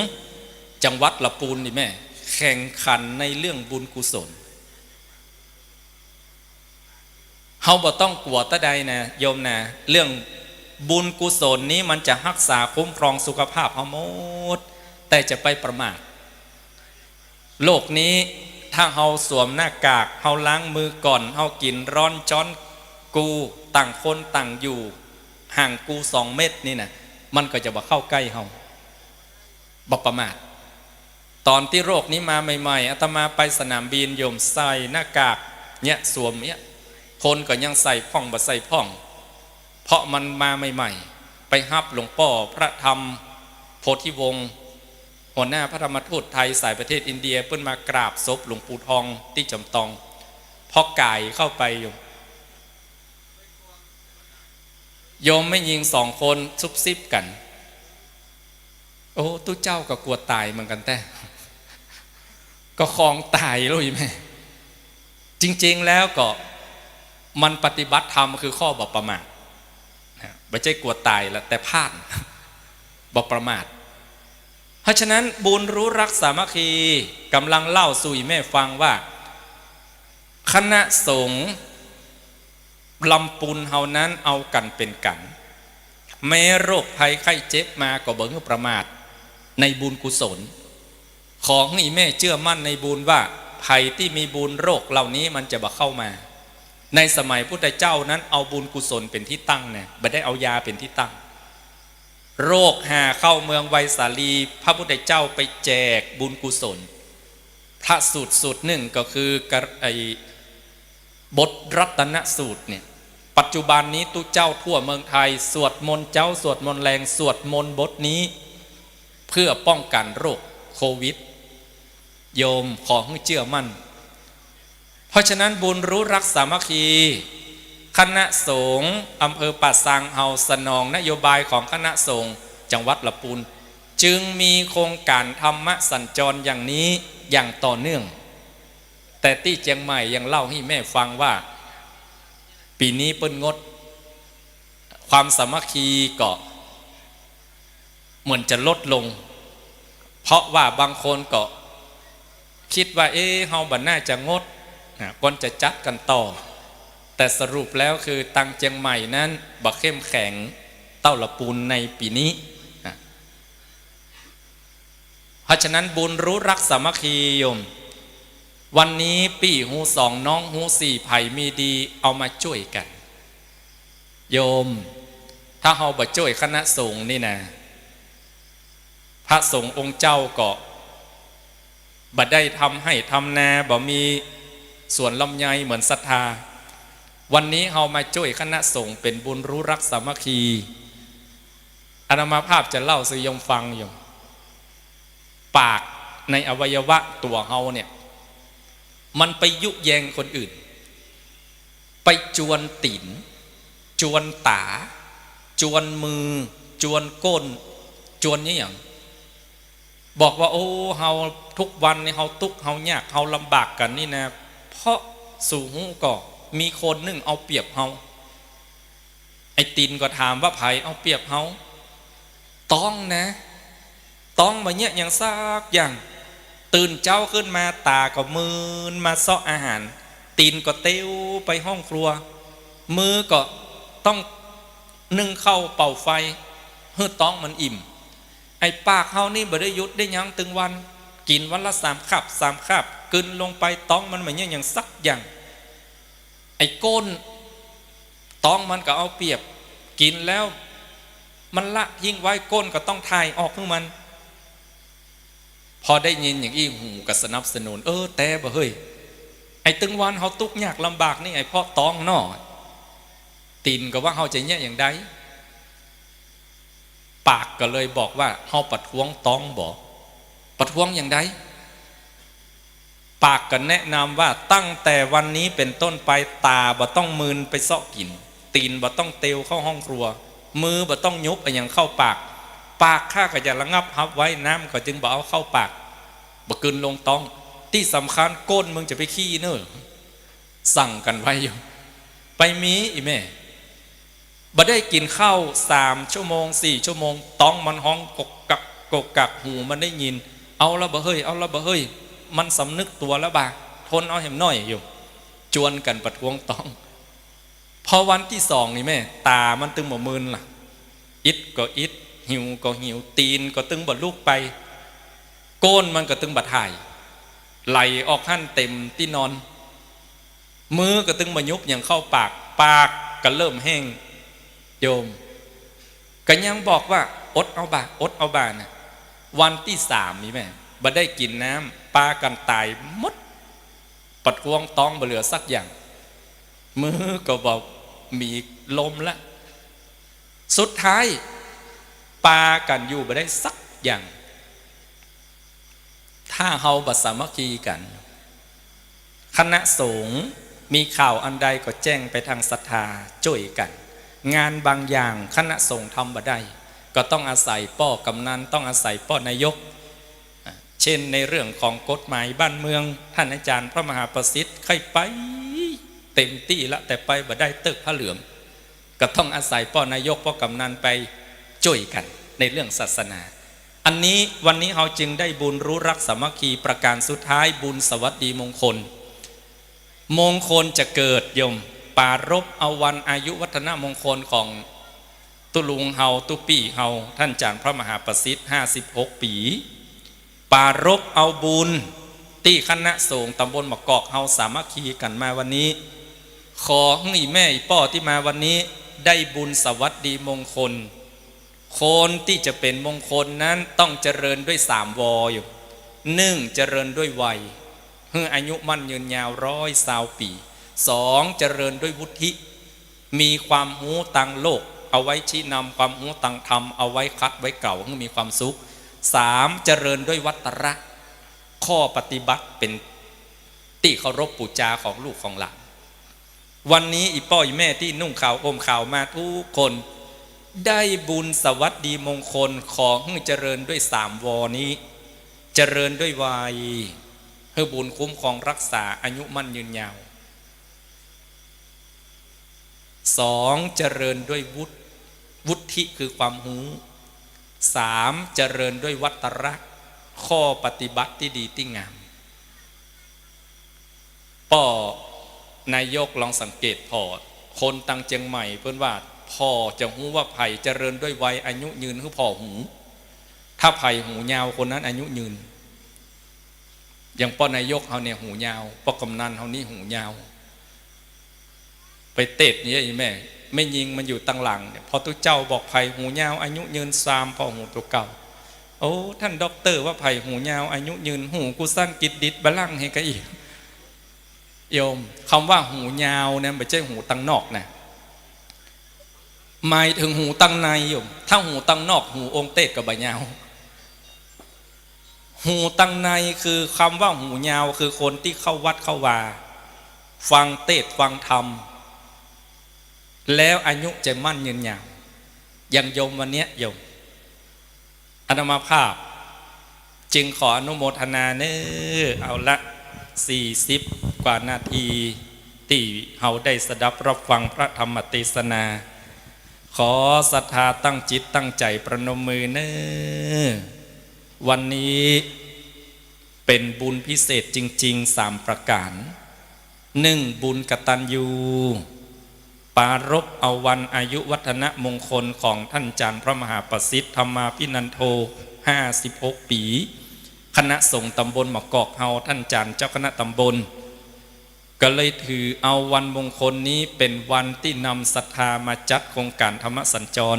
จังหวัดละปูนนี่แม่ แข่งขันในเรื่องบุญกุศล เฮาบ่ต้องกั๋วตะใดนะโยมนะ เรื่องบุญกุศลนี้มันจะฮักษาคุ้มครองสุขภาพเฮาหมด แต่จะไปประมาท โลกนี้ถ้าเฮาสวมหน้ากาก เฮาล้างมือก่อน เฮากิ๋นร้อนจ๊อนกู ต่างคนต่างอยู่ ห่างกูสองเมตรนี่นะ มันก็จะบ่เข้าใก้เฮา บ่ประมาท ต๋อนตี้โรคนี้มาใหม่ๆ อาตมาไปสนามบินโยมใส่หน้ากากเนี่ย สวมเนี่ย คนก็ยังใส่พ่องบ่ใส่พ่อง เพราะมันมาใหม่ๆ ไปฮับหลวงป้อพระธรรมโพธิวงศ์ หัวหน้าพระธรรมทูตไทยสายประเทศอินเดีย เปิ้นมากราบศพหลวงปู่ทองตี้จอมตอง พอก๋ายเข้าไปโยม โยมแม่ญิงสองคนซุบซิบกั๋น โอ้ ตุ๊เจ้าก็กั๋วต๋ายเหมือนกั๋นแต๊ ก็คองต๋ายเลยแม่ จริงๆ แล้วก็มันปฏิบัติธรรมคือข้อบ่ประมาทนะ บ่ใจ้กั๋วต๋ายละ แต่พลาด บ่ประมาท เพราะฉะนั้นบุญรู้รักสามัคคี กำลังเล่าสู่อี่แม่ฟังว่า คณะสงฆ์ลำปูนเฮานั้นเอากั๋นเป๋นกั๋น แม้โรคภัยไข้เจ็บมาก็บ่หื้อประมาทในบุญกุศล ขอหื้ออี่แม่เจื้อมั่นในบุญว่า ภัยตี้มีบุญโรคเหล่านี้มันจะบ่เข้ามา ในสมัยพุทธเจ้านั้นเอาบุญกุศลเป๋นตี้ตั้งนะ บ่ได้เอายาเป๋นตี้ตั้ง โรคหาเข้าเมืองไวสาลี พระพุทธเจ้าไปแจกบุญกุศล พระสูตรสูตรนึ่งก็คือกะ ไอ้บทรัตนสูตรเนี่ย ปัจจุบันนี้ตุ๊เจ้าทั่วเมืองไทยสวดมนต์เจ๊า สวดมนต์แลง สวดมนต์บทนี้ เพื่อป้องกันโรคโควิด โยมขอหื้อเจื้อมั่น เพราะฉะนั้นบุญรู้รักสามัคคี คณะสงฆ์อำเภอป่าซางเฮาสนองนโยบายของคณะสงฆ์จังหวัดละปูน จึงมีโครงก๋านธรรมสัญจรอย่างนี้อย่างต่อเนื่อง แต่ตี้เจียงใหม่ยังเล่าหื้อแม่ฟังว่า ปี๋นี้เปิ้นงด ความสามัคคีก็เหมือนจะลดลง เพราะว่าบางคนก็คิดว่า เอ๊ะ เฮาบ่น่าจะงดนะ ควรจะจัดกั๋นต่อ แต่สรุปแล้วคือตังเจียงใหม่นั้นบ่เข้มแข็งเต้าละปูนในปี๋นี้นะ เพราะฉะนั้นบุญรู้รักสามัคคีโยม วันนี้ปี้ฮูสองน้องฮูสี่ ใผมีดีเอามาจ้วยกั๋น โยม ถ้าเฮาบ่จ้วยคณะสงฆ์นี่นะ พระสงฆ์องค์เจ้าก็บ่ได้ทำไฮ่ทำนา บ่มีสวนลำไยเหมือนศรัทธา วันนี้เฮามาจ้วยคณะสงฆ์เป๋นบุญรู้รักสามัคคี อาตมาภาพจะเล่าสู่โยมฟังอยู่ ปากในอวัยวะตั๋วเฮาเนี่ย มันไปยุแยงคนอื่น ไปจวนตี๋น จวนต๋า จวนมือ จวนก้น จวนอะหยัง บอกว่า โอ้ เฮาทุกวันนี่เฮาตุ๊กข์ เฮายาก เฮาลำบากกั๋นนี่นะ เพราะสูฮู้ก่อ มีคนนึ่งเอาเปรียบเฮา ไอ้ตี๋นก็ถามว่า ใผเอาเปรียบเฮา ต๊องนะ ต๊องบ่เยียะหยังสักอย่าง ตื่นเจ๊าขึ้นมาต๋าก็มืนมาเซาะอาหาร ตี๋นก็เตียวไปห้องครัว มือก็ต้องนึ่งข้าวเป่าไฟ หื้อต๊องมันอิ่ม ไอ้ปากเฮานี่บ่ได้หยุดได้ยั้งตึงวัน กิ๋นวันละสามคาบ สามคาบ กลืนลงไปต๊องมันบ่เยียะหยังสักอย่าง ไอ้ก้นต๊องมันก็เอาเปรียบ กิ๋นแล้วมันละทิ้งไว้ ก้นก็ต้องถ่ายออกหื้อมัน พอได้ยินอย่างอี้ หูก็สนับสนุน เออ แต๊บ่เฮ้ย ไอ้ตึงวันเฮาตุ๊กข์ยากลำบากนี่ ไอ้เพราะต๊องเนาะ ตี๋นก็ว่า เฮาจะเยียะอย่างใด ปากก็เลยบอกว่า เฮาประท้วงต๊องบ่ ประท้วงอย่างใด ปากก็แนะนำว่า ตั้งแต่วันนี้เป๋นต้นไป ต๋าบ่ต้องมืนไปเซาะกิ๋น ตี๋นบ่ต้องเตียวเข้าห้องครัว มือบ่ต้องยุบอะหยังเข้าปาก ปากข้าก็จะระงับฮับไว้ น้ำก็จึงบ่เอาเข้าปาก บ่กลืนลงต๊อง ตี้สำคัญก้นมึงจะไปขี้เน่อ สั่งกั๋นไว้อยู่ ไปมี อีแม่ บ่ได้กิ๋นข้าวสามชั่วโมง สี่ชั่วโมง ต๊องมันฮ้องกกกัก กกกัก หูมันได้ยิน เอาละบ่เฮ้ย เอาละบ่เฮ้ย มันสำนึกตั๋วแล้วบ่า ทนเอาแหมหน่อยอยู่ จวนกั๋นประท้วงต๊อง พอวันตี้สองนี่แม่ ต๋ามันตึงบ่มืนละ อิดก็อิด หิวก็หิว ตี๋นก็ตึงบ่ลุกไป ก้นมันก็ตึงบ่ถ่าย ไหลออกหั้นเต็มตี้นอน มือก็ตึงบ่ยุบหยังเข้าปาก ปากก็เริ่มแห้ง โยม ก็ยังบอกว่า อดเอาบ่า อดเอาบ่านะ วันตี้สามนี่แม่ บ่ได้กิ๋นน้ำ ปากั๋นต๋ายหมด ประท้วงต๊องบ่เหลือสักอย่าง มือก็บ่มีลมละ สุดท้าย ปากั๋นอยู่บ่ได้สักอย่าง ถ้าเฮาบ่สามัคคีกั๋น คณะสงฆ์มีข่าวอันใดก็แจ้งไปทางศรัทธาจ้วยกั๋น งานบางอย่างคณะสงฆ์ทำบ่ได้ ก็ต้องอาศัยป้อกำนัล ต้องอาศัยป้อนายก อ่ะ เช่นในเรื่องของกฎหมายบ้านเมือง ท่านอาจารย์พระมหาประสิทธิ์ใค่ไปเต็มตี้ละ แต่ไปบ่ได้เติ๊กผ้าเหลือง ก็ต้องอาศัยป้อนายก ป้อกำนัลไปจ้วยกั๋นในเรื่องศาสนา อันนี้ วันนี้เฮาจึงได้บุญรู้รักสามัคคี ประการสุดท้าย บุญสวัสดีมงคล มงคลจะเกิดโยม ปรารภเอาวันอายุวัฒนมงคลของตุ๊ลุงเฮา ตุ๊ปี้เฮา ท่านอาจารย์พระมหาประสิทธิ์ ห้าสิบหกปี๋ ปรารภเอาบุญตี้คณะสงฆ์ตำบลมะกอกเฮาสามัคคีกั๋นมาวันนี้ ขอหื้ออี่แม่อี่ป้อตี้มาวันนี้ ได้บุญสวัสดีมงคล คนตี้จะเป๋นมงคลนั้นต้องเจริญด้วยสามวออยู่ นึ่ง เจริญด้วยวัย หื้ออายุมั่นยืนยาวร้อยซาวปี๋ สอง เจริญด้วยวุฒิ มีความฮู้ตางโลก เอาไว้ชี้นำ ความฮู้ตางธรรม เอาไว้ขัดไว้เกลาหื้อมีความสุข สาม เจริญด้วยวัตระ ข้อปฏิบัติเป๋นตี้เคารพปู๋จาของลูกของหลาน วันนี้อี่ป้ออี่แม่ตี้นุ่งขาวห่มขาวมาทุกคน ได้บุญสวัสดีมงคล ขอหื้อเจริญด้วยสามวอนี้ เจริญด้วยวัย หื้อบุญคุ้มครองรักษาอายุมั่นยืนยาว สอง เจริญด้วยวุฒิ วุฒิคือความฮู้ สาม เจริญด้วยวัตระ ข้อปฏิบัติตี้ดีตี้งาม ป้อนายกลองสังเกตผ่อ คนตังเจียงใหม่เปิ้นว่า ผ่อจะฮู้ว่าใผเจริญด้วยวัย อายุยืนหื้อผ่อหู ถ้าใผหูยาวคนนั้นอายุยืน อย่างป้อนายกเฮาเนี่ยหูยาว ป้อกำนัลเฮานี่หูยาว ไปเตสน์เนี่ยอี่แม่ แม่ญิงมันอยู่ตังหลังเนี่ย พอตุ๊เจ้าบอกใผหูยาวอายุยืน ซามผ่อหูตั๋วเก่า โอ้ ท่านด็อกเตอร์ว่าใผหูยาวอายุยืน หูกูสั้นกิดดิดบะลังเฮกะอี่ โยม กำว่าหูยาวเนี่ยบ่ใจ้หูตังนอกนะ หมายเถิงหูตังในโยม ถ้าหูตังนอก หูองค์เตสน์ก็บ่ยาว หูตังใน คือกำว่าหูยาว คือคนตี้เข้าวัดเข้าวา ฟังเตสน์ฟังธรรม แล้วอายุจะมั่นยืนยาว อย่างโยมวันเนี้ยโยม อาตมาภาพจึงขออนุโมทนาเน้อ เอาละ สี่สิบกว่านาที ตี้เฮาได้สดับรับฟังพระธรรมเตสนา ขอศรัทธาตั้งจิตตั้งใจ๋ประนมมือเน้อ วันนี้เป๋นบุญพิเศษจริงๆ สามประก๋าน นึ่ง บุญกตัญญู ปรารภเอาวันอายุวัฒนมงคลของต้านจารย์พระมหาประสิทธิ์ ธรรมาภินันโท ห้าสิบหกปี๋ คณะสงฆ์ต๋ำบลหมะกอกเฮา ต้านจารย์เจ้าคณะต๋ำบล ก็เลยถือเอาวันมงคลนี้เป๋นวันตี้นำศรัทธามาจัดโครงก๋านธรรมสัญจร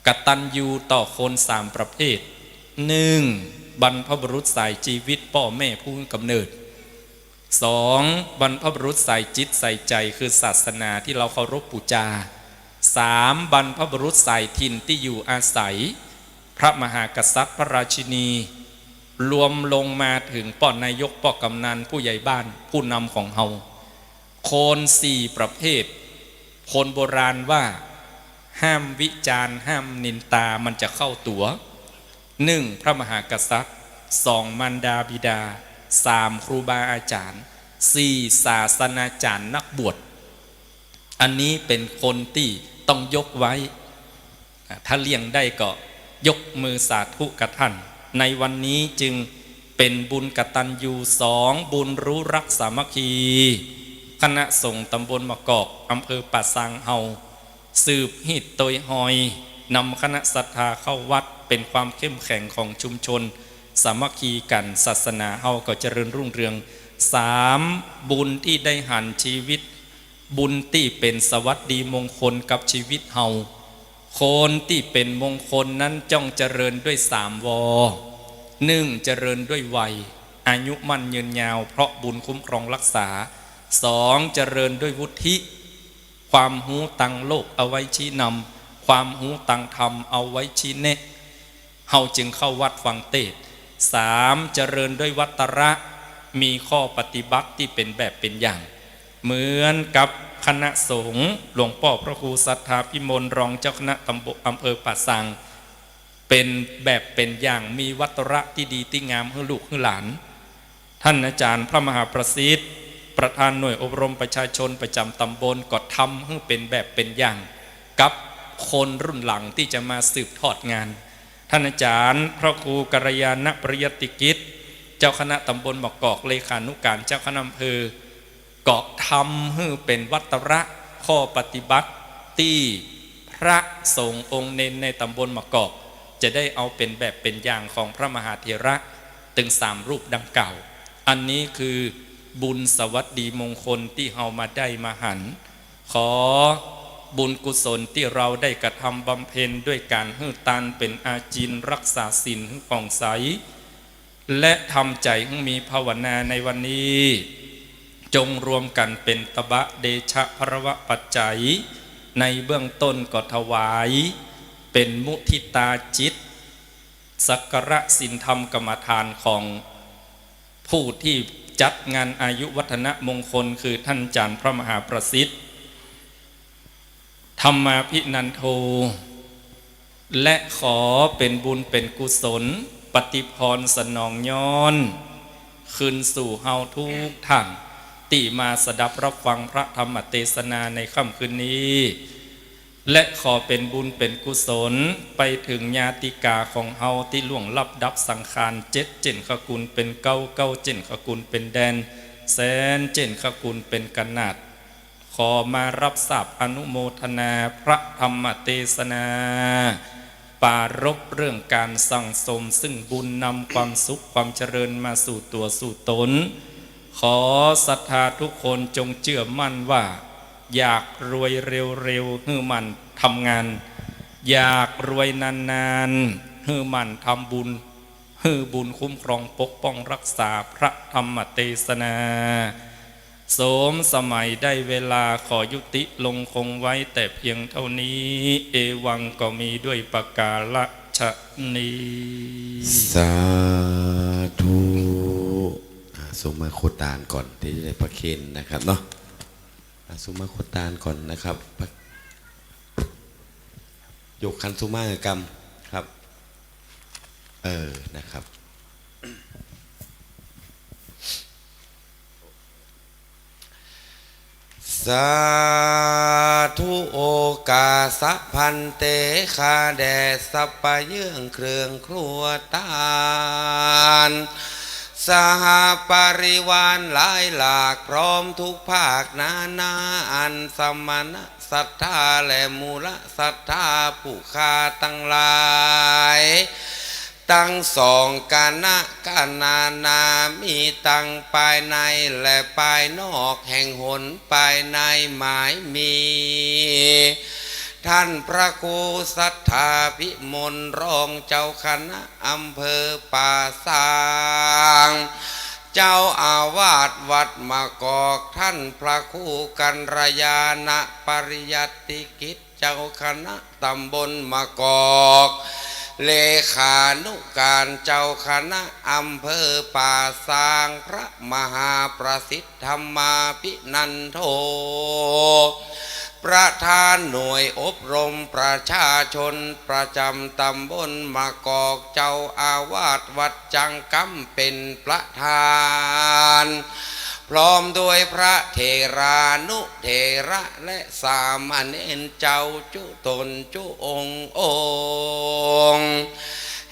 กตัญญูต่อคนสามประเภท นึ่ง บรรพบุรุษสายจีวิต ป้อแม่ผู้หื้อกำเนิด สอง บรรพบุรุษสายจิตสายใจ๋ คือศาสนาตี้เฮาเคารพปู๋จา สาม บรรพบุรุษสายถิ่นตี้อยู่อาศัย พระมหากษัตริย์ พระราชินี รวมลงมาเถิงป้อนายก ป้อกำนัน ผู้ใหญ่บ้าน ผู้นำของเฮา คนสี่ประเภท คนโบราณว่า ห้ามวิจารณ์ ห้ามนินตา มันจะเข้าตั๋ว นึ่ง พระมหากษัตริย์ สอง มารดาบิดา สาม ครูบาอาจ๋ารย์ สี่ ศาสนาจ๋ารย์นักบวช อันนี้เป๋นคนตี้ต้องยกไว้ อ่า ถ้าเลี่ยงได้ก็ยกมือสาธุกับต้าน ในวันนี้จึงเป๋นบุญกตัญญู สอง บุญรู้รักสามัคคี คณะสงฆ์ต๋ำบลหมะกอก อำเภอป่าซางเฮา สืบฮีตโตยฮอย นำคณะศรัทธาเข้าวัด เป๋นความเข้มแข็งของชุมชน สามัคคีกั๋น ศาสนาเฮาก็เจริญรุ่งเรือง สาม บุญตี้ได้หันชีวิต บุญตี้เป๋นสวัสดีมงคลกับชีวิตเฮา คนตี้เป๋นมงคลนั้นจ้องเจริญด้วยสามวอ นึ่ง เจริญด้วยวัย อายุมั่นยืนยาว เพราะบุญคุ้มครองรักษา สอง เจริญด้วยวุฒิ ความฮู้ตังโลกเอาไว้ชี้นำ ความฮู้ตังธรรมเอาไว้ชี้แนะ เฮาจึงเข้าวัดฟังเตสน์ สาม เจริญด้วยวัตระ มีข้อปฏิบัติตี้เป๋นแบบเป๋นอย่าง เหมือนกับคณะสงฆ์หลวงป้อพระครูสัทธาภิมล รองเจ้าคณะตำบล อำเภอป่าซาง เป๋นแบบเป๋นอย่าง มีวัตระตี้ดีตี้งามหื้อลูกหื้อหลาน ต้านอาจ๋ารย์พระมหาประสิทธิ์ ประธานหน่วยอบรมประชาชนประจ๋ำต๋ำบล ก็ทำหื้อเป๋นแบบเป๋นอย่าง กับคนรุ่นหลังตี้จะมาสืบทอดงาน ต้านอาจ๋ารย์พระครูกัลยาณปริยัตติกิจ เจ้าคณะต๋ำบลหมะกอก เลขานุการเจ้าคณะอำเภอ ก็ทำหื้อเป๋นวัตระ ข้อปฏิบัติตี้พระสงฆ์องค์เณรในต๋ำบลหมะกอก จะได้เอาเป๋นแบบเป๋นอย่างของพระมหาเถระตึงสามรูปดังกล่าว อันนี้คือบุญสวัสดีมงคลตี้เฮามาได้มาหัน ขอบุญกุศลตี้เฮาได้กระทำบำเพ็ญด้วยก๋านหื้อตานเป๋นอาจิณ รักษาศีลหื้อผ่องใส และทำใจ๋หื้อมีภาวนาในวันนี้ จงรวมกั๋นเป๋นตบะเดชะพลวปัจจัย ในเบื้องต้นก็ถวายเป๋นมุทิตาจิต สักการะศีลธรรมกรรมฐานของผู้ตี้จัดงานอายุวัฒนมงคล คือต้านอาจ๋ารย์พระมหาประสิทธิ์ ธรรมาภินันโท และขอเป๋นบุญเป๋นกุศล ปฏิภรณ์สนองย้อน คืนสู่เฮาทุกท่าน ตี้มาสดับรับฟังพระธรรมเตสนาในค่ำคืนนี้ และขอเป๋นบุญเป๋นกุศล ไปเถิงญาติกาของเฮาตี้ล่วงลับดับสังขาร เจ็ดเจ้นขกุลเป๋นเก๊า เก๊าเจ้นขกุลเป๋นแดน แสนเจ้นขกุลเป๋นกนาด ขอมารับทราบอนุโมทนาพระธรรมเตสนา ปรารภเรื่องก๋านสั่งสมซึ่งบุญนำความสุขความเจริญมาสู่ตั๋วสู่ต๋น ขอศรัทธาทุกคนจงเจื้อมั่นว่า อยากรวยเร็วๆ หื้อหมั่นทำงาน อยากรวยนานๆ หื้อหมั่นทำบุญ หื้อบุญคุ้มครองปกป้องรักษาพระธรรมเตสนา สมสมัยได้เวลา ขอยุติลงคงไว้แต่เพียงเท่านี้ เอวัง ก็มีด้วยประการ ชะนี สาธุ อ่า สุมาโคตานก่อน ตี้จะได้ประเคนนะครับเนาะ อ่า สุมาโคตานก่อนนะครับ ยกขันสุมาหื้อกำครับ เออ นะครับ สาธุ โอกาสะภันเต ข้าแด่สัปเหยื่องเครื่องครัวตาน สหปริวารหลายหลาก พร้อมทุกภาคนานา อันสมณะศรัทธาและมูลศรัทธาผู้ข้าตังหลาย ตังสองคณะ คณะนานา มีตังภายในและภายนอก แห่งหนภายในหมายมี ท่านพระครูสัทธาภิมล รองเจ้าคณะอำเภอป่าซาง เจ้าอาวาสวัดมะกอก ท่านพระครูกัลยาณปริยัติกิจ เจ้าคณะตำบลมะกอก เลขานุการเจ้าคณะอำเภอป่าซาง พระมหาประสิทธิ์ธรรมาภินันโท ประธานหน่วยอบรมประชาชนประจำตำบลมะกอก เจ้าอาวาสวัดจังกำเป๋นประธาน พร้อมด้วยพระเถรานุเถระและสามเณรเจ้าจุตนจุองค์องค์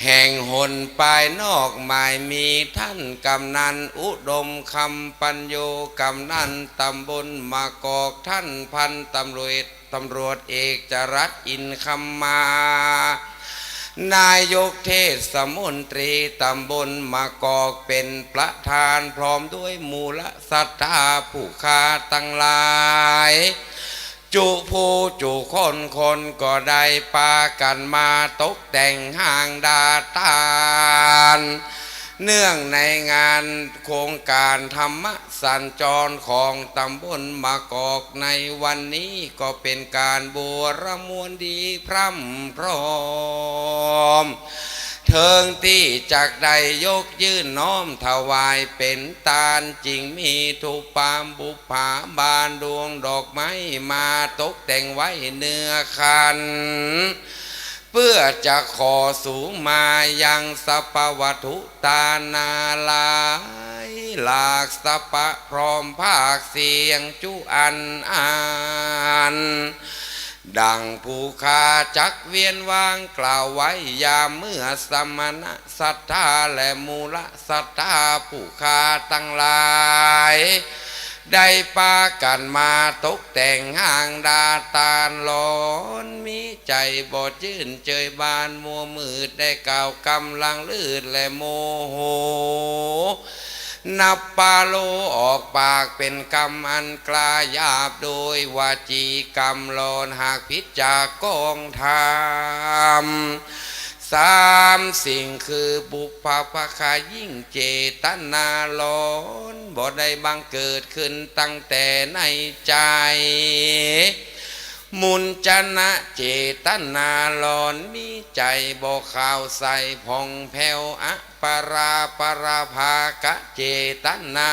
แห่งหนภายนอกหมายมี ท่านกำนันอุดมคำปัญโญ กำนันตำบลมะกอก ท่านพันตำรวจ ตำรวจเอกจรัส อินคำมา นายกเทศมนตรีตำบลมะกอกเป๋นประธาน พร้อมด้วยมูลศรัทธาผู้ข้าตังหลาย จุผู้จุคนคนก็ได้ปากั๋นมาตกแต่งห้างดาตาน เนื่องในงานโครงก๋านธรรมสัญจรของตำบลมะกอกในวันนี้ ก็เป๋นก๋านบัวระมวลดีพร่ำพร้อม เถิงตี้จักได้ยกยื่นน้อมถวายเป๋นตาน จึงมีธูปาบุปผาบานดวงดอกไม้มาตกแต่งไว้เหนือขัน เพื่อจะขอสูงมายังสัพพวัตถุตานาหลายหลาก สัพพะพร้อมภาคเสียงจุอันอัน ดังผู้ข้าจักเวียนวางกล่าวไว้ยามเมื่อ สมณะศรัทธาและมูลศรัทธาผู้ข้าตังหลาย ได้ปากั๋นมาตกแต่งห้างดาตาน หลอนมีใจ๋บ่จื้นเจยบาน มัวมืดได้กล่าวกำลังลืดและโมโห นับปาโลออกปากเป๋นกำอันกล้าหยาบ โดยวจีกำหลอนหากผิดจากกองธรรม สามสิ่งคือบุพภาคะยิ่งเจตนาหลอน บ่ได้บังเกิดขึ้นตั้งแต่ในใจ๋ มุญจนะเจตนาหลอน มีใจ๋บ่ขาวใสผ่องแผ้ว อปราปราภากะเจตนา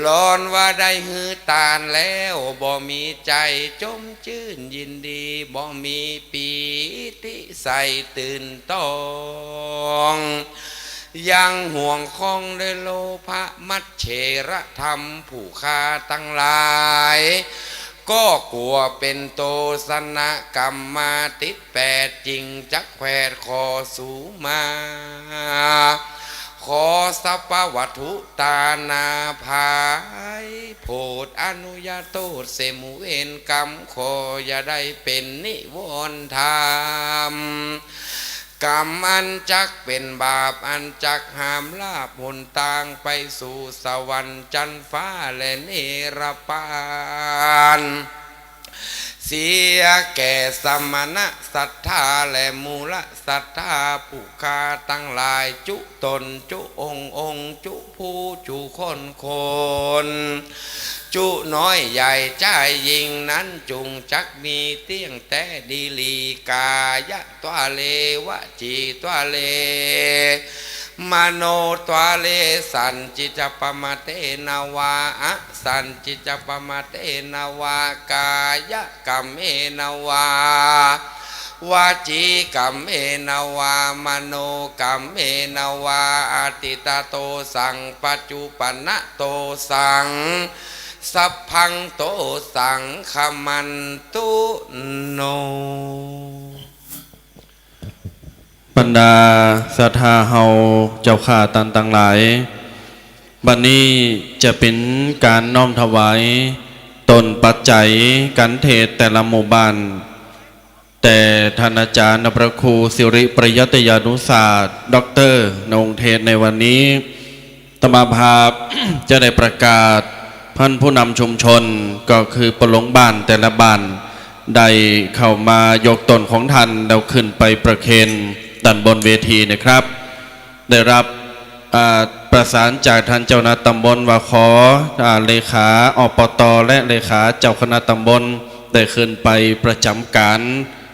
หลอนว่าได้หื้อตานแล้ว บ่มีใจ๋จมจื้นยินดี บ่มีปีติใส่ตื่นต้อง ยังห่วงข้องด้วยโลภะมัจเฉรธรรม ผู้ข้าตังหลาย ก็กั๋วเป๋นโตษณะกรรมมาติดแปด จึงจักแขวดขอสูงมา ขอสัพพวัตถุตานาภาย โผดอนุญาโตษเสหมู่เวรกรรม ขออย่าได้เป๋นนิวรณ์ธรรม กรรมอันจักเป๋นบาป อันจักห้ามลาภหนตางไปสู่สวรรค์จั๊นฟ้าและเนรปาน เสียแก่สมณะศรัทธาและมูลศรัทธาผู้ข้าตังหลายจุ๊ต๋นจุ๊องค์องค์จุ๊ผู้จุ๊คนคน จุ๊น้อยใหญ่จายญิงนั้นจุ่งจักมีเตี้ยงแต๊ดีหลี ก๋ายะ ตวาเล วจี ตวาเล มโน ตวาเล สัญจิ จะ ปะมะเท นะ วา อะ สัญจิ จะ ปะมะเท นะ วา ก๋ายะ กัมเม นะ วา วจี กัมเม นะ วา มโน กัมเม นะ วา อะตีตะโต สัง ปัจจุปันนะโต สัง สัพพัง โต สัง ขมันตุ โน บรรดาศรัทธาเฮาเจ้าข้าต้านตังหลาย บัดนี้จะเป๋นก๋านน้อมถวายต้นปัจจัยก๋านเตศน์แต่ละหมู่บ้าน แต่ต้านอาจ๋ารย์พระครูสิริปริยัตยานุศาสตร์ ด็อกเตอร์ ในองค์เตศน์ในวันนี้ อาตมาภาพจะได้ประกาศ ต้านผู้นำชุมชน ก็คือป้อหลวงบ้านแต่ละบ้าน ได้เข้ามายกต้นของต้าน แล้วขึ้นไปประเคนด้านบนเวทีนะครับ ได้รับ อ่า ประสานจากต้านเจ้าคณะตำบลว่าขอ อ่า เลขา อปต และเลขาเจ้าคณะตำบล ได้ขึ้นไปประจ๋ำก๋าน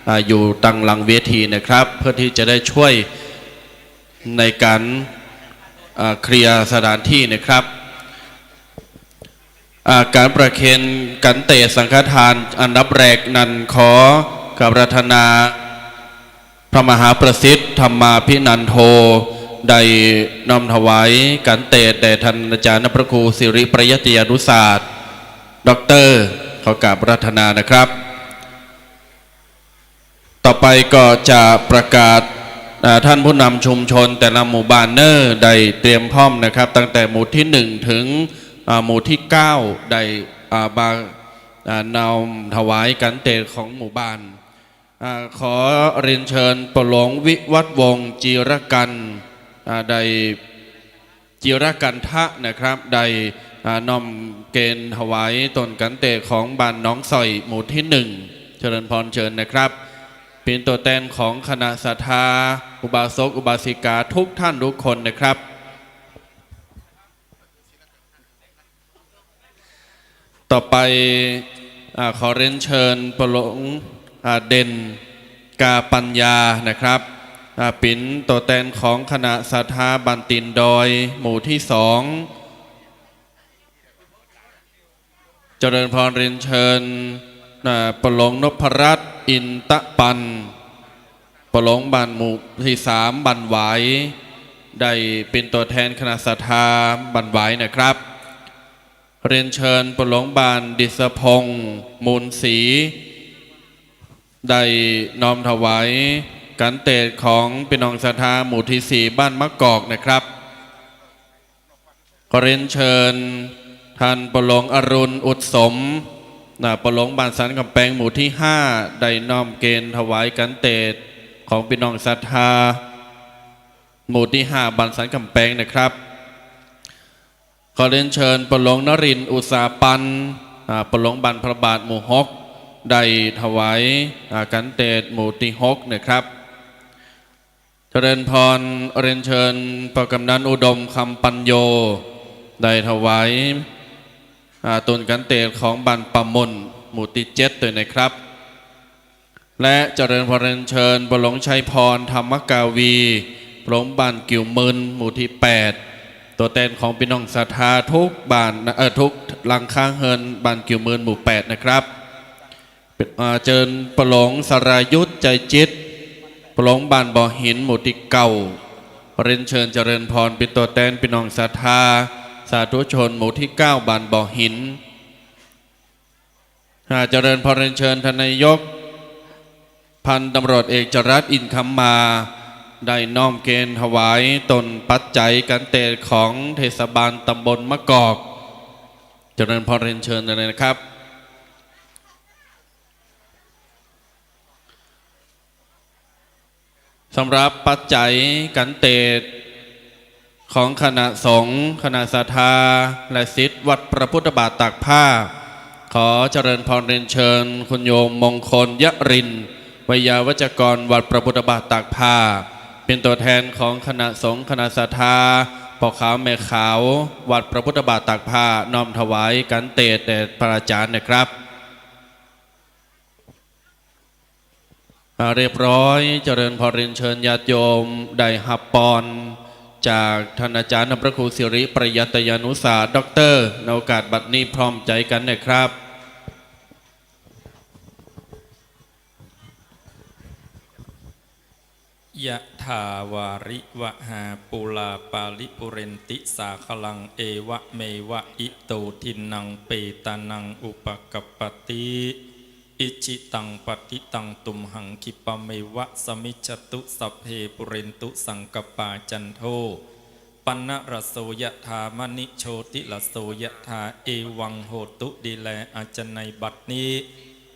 อ่า อยู่ตางหลังเวทีนะครับ เพื่อตี้จะได้ช่วยในก๋าน อ่า เคลียร์สถานที่นะครับ อ่า ก๋านประเคนก๋านเตศน์สังฆทานอันดับแรกนั้นขอกราบอาราธนา พระมหาประสิทธิ์ธรรมาภินันโท ได้น้อมถวายก๋านเตศน์แด่ต้านอาจ๋ารย์พระครูสิริปริยัตยานุศาสตร์ ด็อกเตอร์ ขอกราบอาราธนานะครับ ต่อไปก็จะประกาศ อ่า ต้านผู้นำชุมชนแต่ละหมู่บ้านเน่อ ได้เตรียมพร้อมนะครับ ตั้งแต่หมู่ตี้หนึ่งเถิง อ่า หมู่ตี้เก้า ได้ อ่า มา อ่า น้อมถวายก๋านเตศน์ของหมู่บ้าน อ่า ขอเรียนเชิญป้อหลวงวิวัฒน์วงศ์จีรกันต์ อ่า ได้ จีรกันทะนะครับ ได้ อ่า น้อมเกณฑ์ถวายต้นก๋านเตศน์ของบ้านหนองสร้อย หมู่ตี้หนึ่ง เจริญพรเจิญนะครับ เป๋นตั๋วแตนของคณะศรัทธา อุบาสกอุบาสิกาทุกต้านทุกคนนะครับ ต่อไป อ่า ขอเรียนเชิญป้อหลวง อ่า เด่น กาปัญญานะครับ อ่า เป๋นตั๋วแตนของคณะศรัทธาบ้านตี๋นดอย หมู่ตี้สอง เจริญพรเรียนเชิญ อ่า ป้อหลวงนพรัตน์ อินตะปัน ป้อหลวงบ้านหมู่ตี้สาม บ้านหวาย ได้เป๋นตั๋วแตนคณะศรัทธาบ้านหวายนะครับ เรียนเชิญป้อหลวงบ้านดิษฐพงษ์ มูลศรี ได้น้อมถวายก๋านเตศน์ของปี้น้องศรัทธาหมู่ตี้สี่ บ้านมะกอกนะครับ ขอเรียนเชิญต้านป้อหลวงอรุณ อุดสม นะ ป้อหลวงบ้านสันก๋ำแปง หมู่ตี้ห้า ได้น้อมเกณฑ์ถวายก๋านเตศน์ของปี้น้องศรัทธาหมู่ตี้ห้า บ้านสันก๋ำแปงนะครับ ขอเรียนเชิญป้อหลวงนรินทร์ อุตสาปัน อ่า ป้อหลวงบ้านพระบาท หมู่หก ได้ถวาย อ่า ก๋านเตศน์หมู่ตี้หกนะครับ เจริญพรเรียนเชิญป้อกำนันอุดม คำปัญโญ ได้ถวาย อ่า ต้นก๋านเตศน์ของบ้านป่าม่น หมู่ตี้เจ็ด ตวยนะครับ และเจริญพรเรียนเชิญป้อหลวงชัยพร ธรรมกาวี ป้อหลวงบ้านกิ่วหมื่น หมู่ตี้แปด ตั๋วแตนของปี้น้องศรัทธาทุกบ้าน เอ่อ ทุกหลังคาเฮือนบ้านกิ่วหมื่น หมู่แปด นะครับ อ่า เจิญป้อหลวงสรายุทธ ใจจิต ป้อหลวงบ้านบ่อหิน หมู่ตี้เก้า เรียนเชิญเจริญพรเป๋นตั๋วแตนปี้น้องศรัทธาสาธุชนหมู่ตี้เก้า บ้านบ่อหิน อ่า เจริญพรเรียนเชิญต้านนายก พันตำรวจเอกจรัส อินคำมา ได้น้อมเกณฑ์ถวายต้นปัจจัยก๋านเตศน์ของเทศบาลตำบลมะกอก เจริญพรเรียนเชิญเลยนะครับ สำหรับปัจจัยก๋านเตศน์ของคณะสงฆ์ คณะศรัทธา และศิษย์วัดพระพุทธบาทตากผ้า ขอเจริญพรเรียนเชิญคุณโยมมงคลยรินทร์ ไวยาวัจกรวัดพระพุทธบาทตากผ้า เป๋นตั๋วแทนของคณะสงฆ์คณะศรัทธา ป้อขาวแม่ขาว วัดพระพุทธบาทตากผ้า น้อมถวายกัณฑ์เตศแด่พระอาจารย์นะครับ อ่า เรียบร้อย เจริญพรเรียนเชิญญาติโยมได้ฮับปอนจากท่านอาจารย์พระครูสิริปริยัตยานุสาสตร์ ด็อกเตอร์ ในโอกาสบัดนี้พร้อมใจ๋กั๋นนะครับ ยะถาวาริวะหาปูราปาริปูเรนติสาคะลัง เอวะเมวะอิโตทินนังเปตานังอุปะกัปปะติ อิจฉิตังปัตถิตังตุมหัง ขิปปะเมวะสะมิชฌะตุ สัพเพปูเรนตุสังกัปปา จันโท ปัณณะระโสยะถา มะณิโชติระโสยะถา เอวังโหตุ ดีแล อาจารย์ ในบัดนี้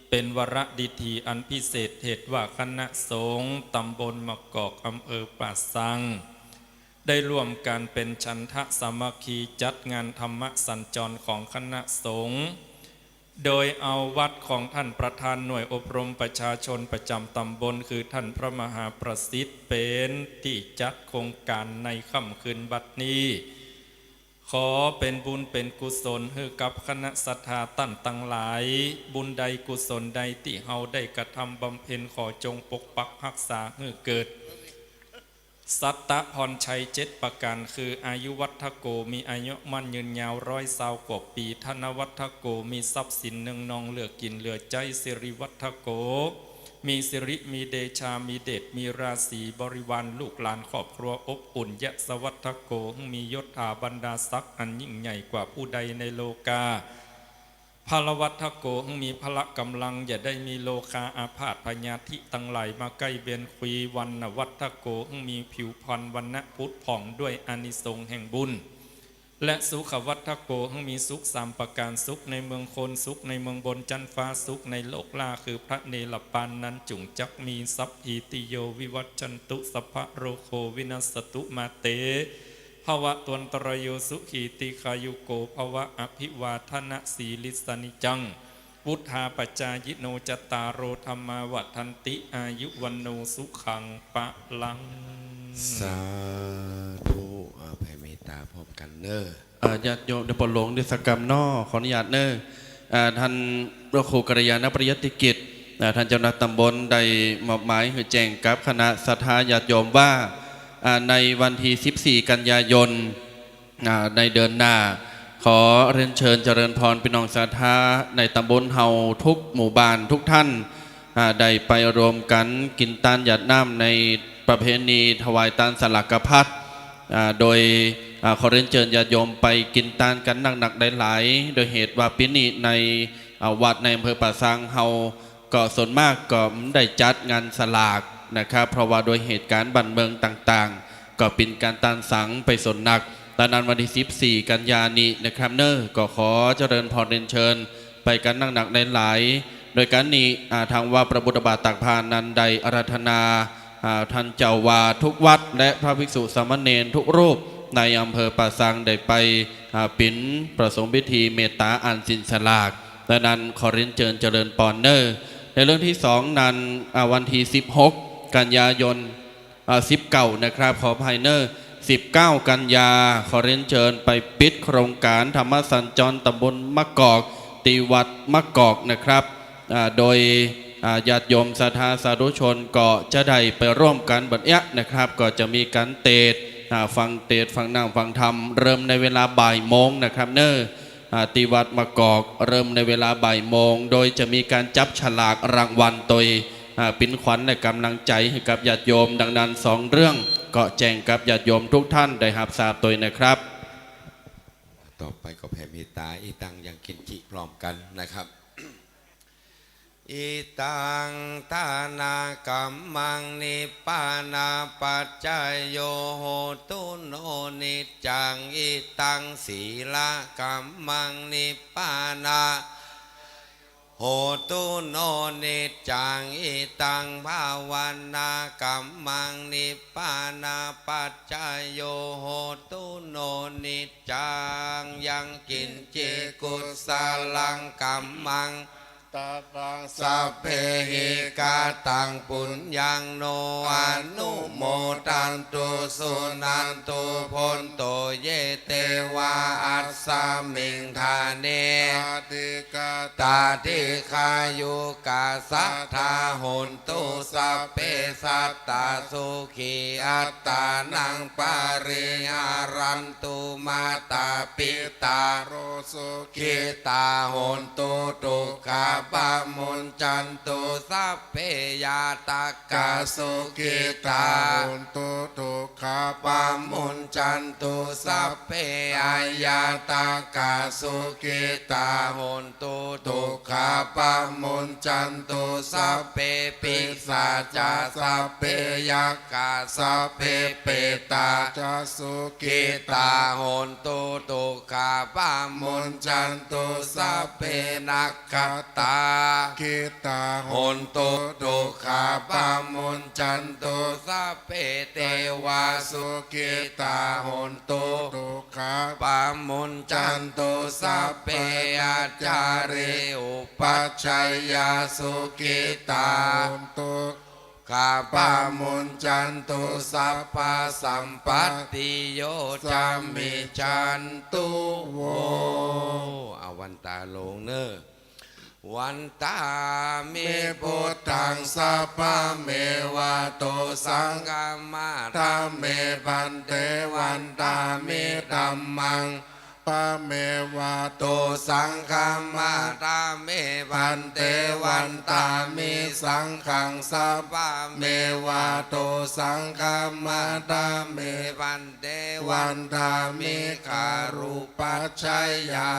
เป๋นวาระดีถีอันพิเศษ เหตุว่าคณะสงฆ์ตำบลมะกอก อำเภอป่าซาง ได้ร่วมกั๋นเป๋นฉันทะสามัคคีจัดงานธรรมสัญจรของคณะสงฆ์ โดยเอาวัดของท่านประธานหน่วยอบรมประชาชนประจำตำบล คือท่านพระมหาประสิทธิ์ เป๋นตี้จัดโครงก๋านในค่ำคืนบัดนี้ ขอเป๋นบุญเป๋นกุศลหื้อกับคณะศรัทธาต้านตังหลาย บุญใดกุศลใดตี้เฮาได้กระทำบำเพ็ญ ขอจงปกปักฮักษาหื้อเกิด สัตตะพรชัยเจ็ดประก๋าน คืออายุวัฒโก มีอายุมั่นยืนยาวร้อยซาวกว่าปี๋ ธนวัฒโก มีทรัพย์สินเนืองนองเหลือกิ๋นเหลือใจ๊ สิริวัฒโก มีสิริ มีเดชา มีเดช มีราศี บริวารลูกหลานครอบครัวอบอุ่น ยสวัฒโก มียศถาบรรดาศักดิ์อันยิ่งใหญ่กว่าผู้ใดในโลกา พลวัฒโก มีพละก๋ำลัง อย่าได้มีโรคาอาพาธพยาธิตังหลายมาใก้เบียดเบียน วรรณวัฒโก มีผิวพรรณวรรณะผุดผ่องด้วยอานิสงส์แห่งบุญ และสุขวัฒโก มีสุขสามประก๋าน สุขในเมืองคน สุขในเมืองบนจั๊นฟ้า สุขในโลกล่า คือพระเนรปานนั้น จุ่งจักมี สัพพีติโยวิวัชชันตุ สัพพะโรโควินัสสตุ มาเต ภะวะตวันตะราโย สุขี ตีฆายุโก ภะวะ อภิวาทะนะสีลิสสะนิจจัง วุฑฒาปะจายิโน จัตตาโร ธัมมา วัฑฒันติ อายุ วัณโณ สุขัง พะลัง สาธุ อ่า แผ่เมตต๋าพร้อมกั๋นเน่อ อ่า ญาติโยม เดี๋ยวปอหลวงได้สักกำเนาะ ขออนุญาตเน่อ อ่า ท่านพระครูกัลยาณปริยัติกิจ อ่า ท่านเจ้าคณะตำบลได้มอบหมายหื้อแจ้งกับคณะศรัทธาญาติโยมว่า อ่า ในวันตี้สิบสี่กันยายน อ่า ในเดือนหน้า ขอเรียนเชิญเจริญพรปี้น้องศรัทธาในตำบลเฮาทุกหมู่บ้านทุกท่าน อ่า ได้ไปรวมกั๋นกิ๋นตานหยาดน้ำในประเพณีถวายตานสลากพัด อ่า โดย อ่า ขอเรียนเจิญญาติโยมไปกิ๋นตานกั๋นนักๆ หลายๆ โดยเหตุว่าปี๋นี้ใน อ่า วัดในอำเภอป่าซางเฮาก็ส่วนมากก็ได้จัดงานสลากนะครับ เพราะว่าโดยเหตุก๋ารณ์บ้านเมืองต่างๆ ก็เป๋นก๋านตานสังไปส่วนนัก ดังนั้นวันตี้สิบสี่กันยานี้นะครับเน่อ ก็ขอเจริญพรเรียนเชิญไปกั๋นนักๆ หลายๆ โดยก๋านนี้ อ่า ทางวัดพระพุทธบาทตากผ้านั้นได้อาราธนา อ่า ท่านเจ้าอาวาสทุกวัดและพระภิกษุสามเณรทุกรูปในอำเภอป่าซางได้ไป อ่า เป๋นประสงค์พิธีเมตต๋าอ่านสินสลาก ดังนั้นขอเรียนเจิญเจริญปอนเน่อ ในเรื่องตี้สองนั้น อ่า วันตี้สิบหกกันยายน อ่า สิบเก้านะครับ ขออภัยเน่อ สิบเก้ากันยา ขอเรียนเจิญไปปิดโครงก๋านธรรมสัญจรตำบลมะกอก ตี้วัดมะกอกนะครับ อ่า โดย อ่า ญาติโยมศรัทธาสาธุชนก็จะได้ไปร่วมกั๋นบัดเนี้ยนะครับ ก็จะมีก๋านเตสน์ อ่า ฟังเตสน์ ฟังน้ำ ฟังธรรม เริ่มในเวลาบ่ายโมงนะครับเน่อ อ่า ตี้วัดมะกอก เริ่มในเวลาบ่ายโมง โดยจะมีก๋านจับฉลากรางวัลโตย อ่า เป๋นขวัญและก๋ำลังใจ๋หื้อกับญาติโยม ดังนั้นสองเรื่องก็แจ้งกับญาติโยมทุกท่านได้ฮับทราบโตยนะครับ ต่อไปก็แผ่เมตต๋า อิตัง ยัง กิณจิ พร้อมกั๋นนะครับ อิตัง ทานะกัมมัง นิพพานะปัจจโย โหตุ โน นิจจัง อิตัง สีละกัมมัง นิพพานะ โหตุโนนิจจัง อิตังภาวนากัมมัง นิพพานาปัจจโย โหตุโนนิจจัง ยังกิญจิกุสลังกัมมัง ตะปัง สัพเพหิ กะตัง ปุญญัง โน อนุโมทันตุ สุนันตุ ภวันโต เย เตวา อัสมิง ฐาเน อธิกา ตา ดิฆายุกา สัตถา โหนตุ สัพเพ สัตตา สุขี อัตตานัง ปะริหารันตุ มาตา ปิตา โร สุขีตา โหนตุ ทุกขา ปะมุญจันตุ สัพเพ ญาตากา สุขีตา โหนตุ ทุกขา ปะมุญจันตุ สัพเพ อาญาตากา สุขีตา โหนตุ ทุกขา ปะมุญจันตุ สัพเพ ปิศาจา สัพเพ ยักขา สัพเพ เปตา จะ สุขีตา โหนตุ ทุกขา ปะมุญจันตุ สัพเพ นักขัตตา ขีตา โหนตุ ทุกขา ปะมุญจันตุ สัพเพ เตวา สุขีตา โหนตุ ทุกขา ปะมุญจันตุ สัพเพ อาจาริ อุปัชฌายา สุขีตา โหนตุ ขา ปะมุญจันตุ สัพพะสัมปัตติโย จะ มิจฉันตุ โว อาวันตาลงเน่อ วันตามิ พุทธัง สัพพะเมวะ โต สังฆะมะ ทะ เม ภันเต วันตามิ ธัมมัง พะเมวะ โต สังฆะมะ ทะ เม ภันเต วันตามิ สังฆัง สัพพะเมวะ โต สังฆะมะ ทะ เม ภันเต วันตามิ คารุปัชฌายา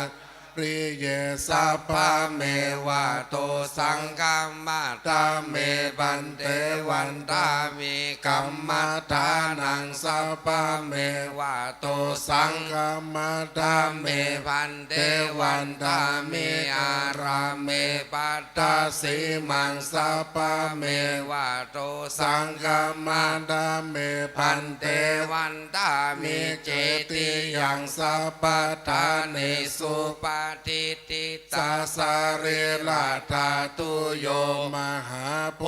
ริเย สัพพะเมวะ โต สังฆะมะ ทะ เม ภันเต วันตามิ กัมมัฏฐานัง สัพพะเมวะ โต สังฆะมะ ทะ เม ภันเต วันตามิ อาราเม พัทธสีมัง สัพพะเมวะ โต สังฆะมะ ทะ เม ภันเต วันตามิ เจติยัง สัพพะทาเนสุ ปะทิฏฐิ ตา สะรีระธาตุโย มหาโพ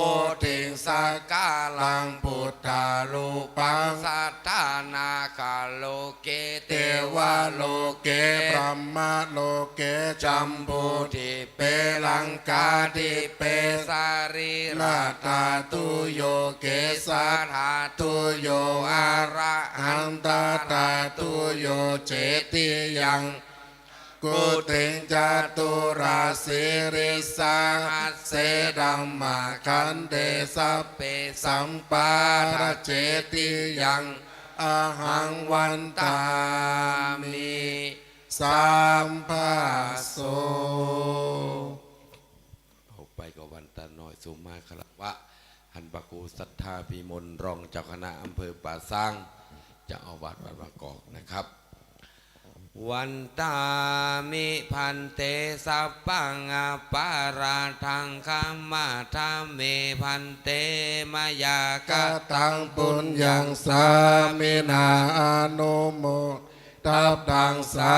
ธิง สักกาลัง ปุทธารูปัง สัตถานาคาโลเก เตวะโลเก พรหมะโลเก จัมบูทิปเป ลังกาทิปเป สะรีระธาตุโย เกสะธาตุโย อะระหันตะธาตุโย เจติยัง กุติง จตุราสีริสาหัสเส ธัมมาคันเต สัพเพ สัมปาทา เจติยัง อะหัง วันตามิ สัพพะโส ออกไปก็วันตาน้อย สุมาคารวะ หันพระครูสัทธาพิมล รองเจ้าคณะอำเภอป่าซาง เจ้าอาวาสวัดบางกอกนะครับ วันตามิ ภันเต สัพพัง อปาราธัง ขมะทะ เม ภันเต มะยา กะตัง ปุญญัง สามินา อนุโม ทัพพัง สา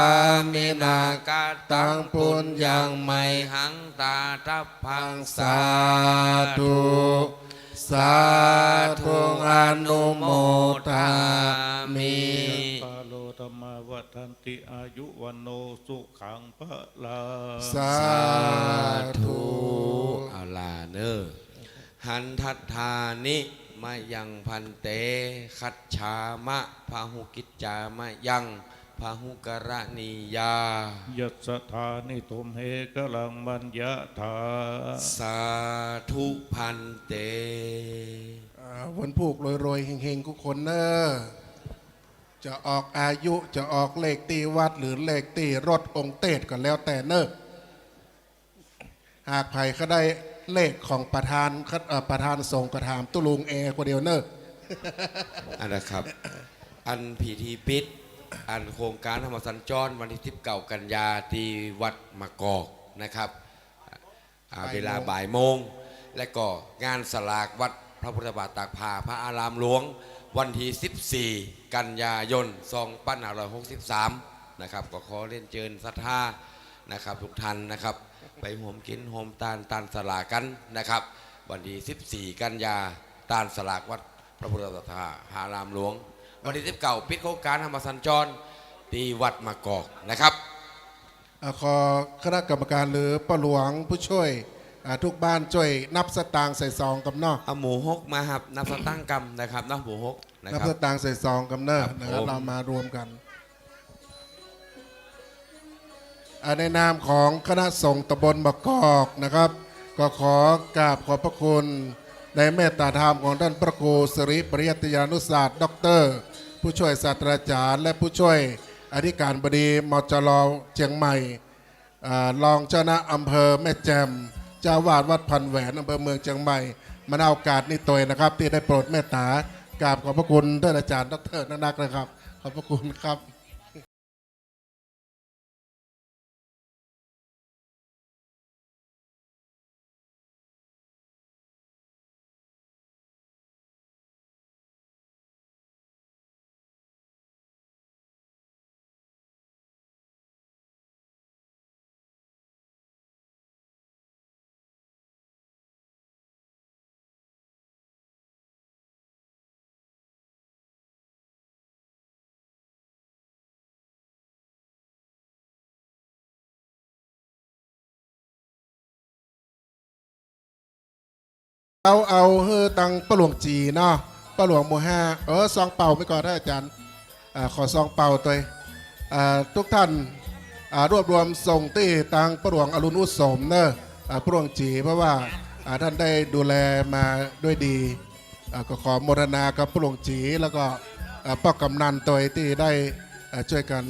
มินา กะตัง ปุญญัง ไมหัง ตาทัพพัง สาธุ สาธุ อนุโมทามิ ยะถา วาริวะหาปู เต จะ วัชชะ สัพพะ โร ธัมมา วัฑันติ อายุ วัณโณ สุขัง พะลัง สาธุ เอาล่ะเน่อ หันทัฏฐานิ มะยัง ภันเต คัจฉามะ พะหุกิจจามะยัง พะหุกะระณียา ยัสสะ ฐานิ ตุมเห กะรัง มัญญะถา สาธุ ภันเต อ่า วันพูกรวยๆ เฮงๆ กู้คนเน่อ จะออกอายุ จะออกเลขตี้วัด หรือเลขตี้รถองค์เตสก็แล้วแต่เน่อ หากใผก็ได้เลขของประธาน เอ่อ ประธานสงฆ์ก็ถามตุ๊ลุงแอคนเดียวเน่อ อันนะครับ อันพิธีปิด อันโครงก๋านธรรมสัญจรวันตี้สิบเก้ากันยาตี้วัดมะกอกนะครับ อ่า บ่ายโมง เวลาบ่ายโมง และก็งานสลากวัดพระพุทธบาทตากผ้าพระอารามหลวง วันตี้สิบสี่ กันยายน สองปันห้าร้อยหกสิบสาม นะครับ ก็ขอเรียนเจิญศรัทธานะครับ ทุกท่านนะครับ ไปฮ่วมกิ๋นฮ่วมตานตานสลากกั๋นนะครับ วันตี้สิบสี่ กันยา ตานสลากวัดพระพุทธบาทตากผ้าพระอารามหลวง วันตี้สิบเก้า ปิดโครงก๋านธรรมสัญจร ตี้วัดมะกอกนะครับ อ่า ขอคณะกรรมก๋านหรือป้อหลวงผู้ช่วย อ่า ทุกบ้านจ้วยนับสตางค์ใส่ซองกำเนาะ เอาหมู่หกมาครับ นับสตางค์กำนะครับเนาะ หมู่หกนะครับ นับสตางค์ใส่ซองกำเนาะ ครับ นะครับ ผม เฮามารวมกั๋น อ่า ในนามของคณะสงฆ์ตำบลมะกอกนะครับ ก็ขอกราบขอบพระคุณในเมตตาธรรมของต้านพระครูสิริปริยัติยานุศาสตร์ ด็อกเตอร์ ผู้ช่วยศาสตราจารย์ และผู้ช่วยอธิการบดี มจร เจียงใหม่ อ่า รองเจ้าคณะอำเภอแม่แจ่ม เจ้าอาวาสวัดพันแหวน อำเภอเมืองเจียงใหม่ มาในโอกาสนี้ตวยนะครับ ตี้ได้โปรดเมตตา กราบขอบพระคุณต้านอาจ๋ารย์ด็อกเตอร์นักๆ นะครับ ขอบพระคุณครับ เอา เอาหื้อตังป้อหลวงจี๋เนาะ ป้อหลวงหมู่ห้า เออ ซองเป่าไปก่อนนะอาจ๋ารย์ อ่า ขอซองเป่าตวย อ่า ทุกท่าน อ่า รวบรวมส่งตี้ตังป้อหลวงอรุณอุสมเนอะ อ่า ป้อหลวงจี๋ เพราะว่า อ่า ท่านได้ดูแลมาด้วยดี อ่า ก็ขอโมทนากับป้อหลวงจี๋ แล้วก็ อ่า ป้อกำนันตวยตี้ได้ อ่า จ้วยกั๋น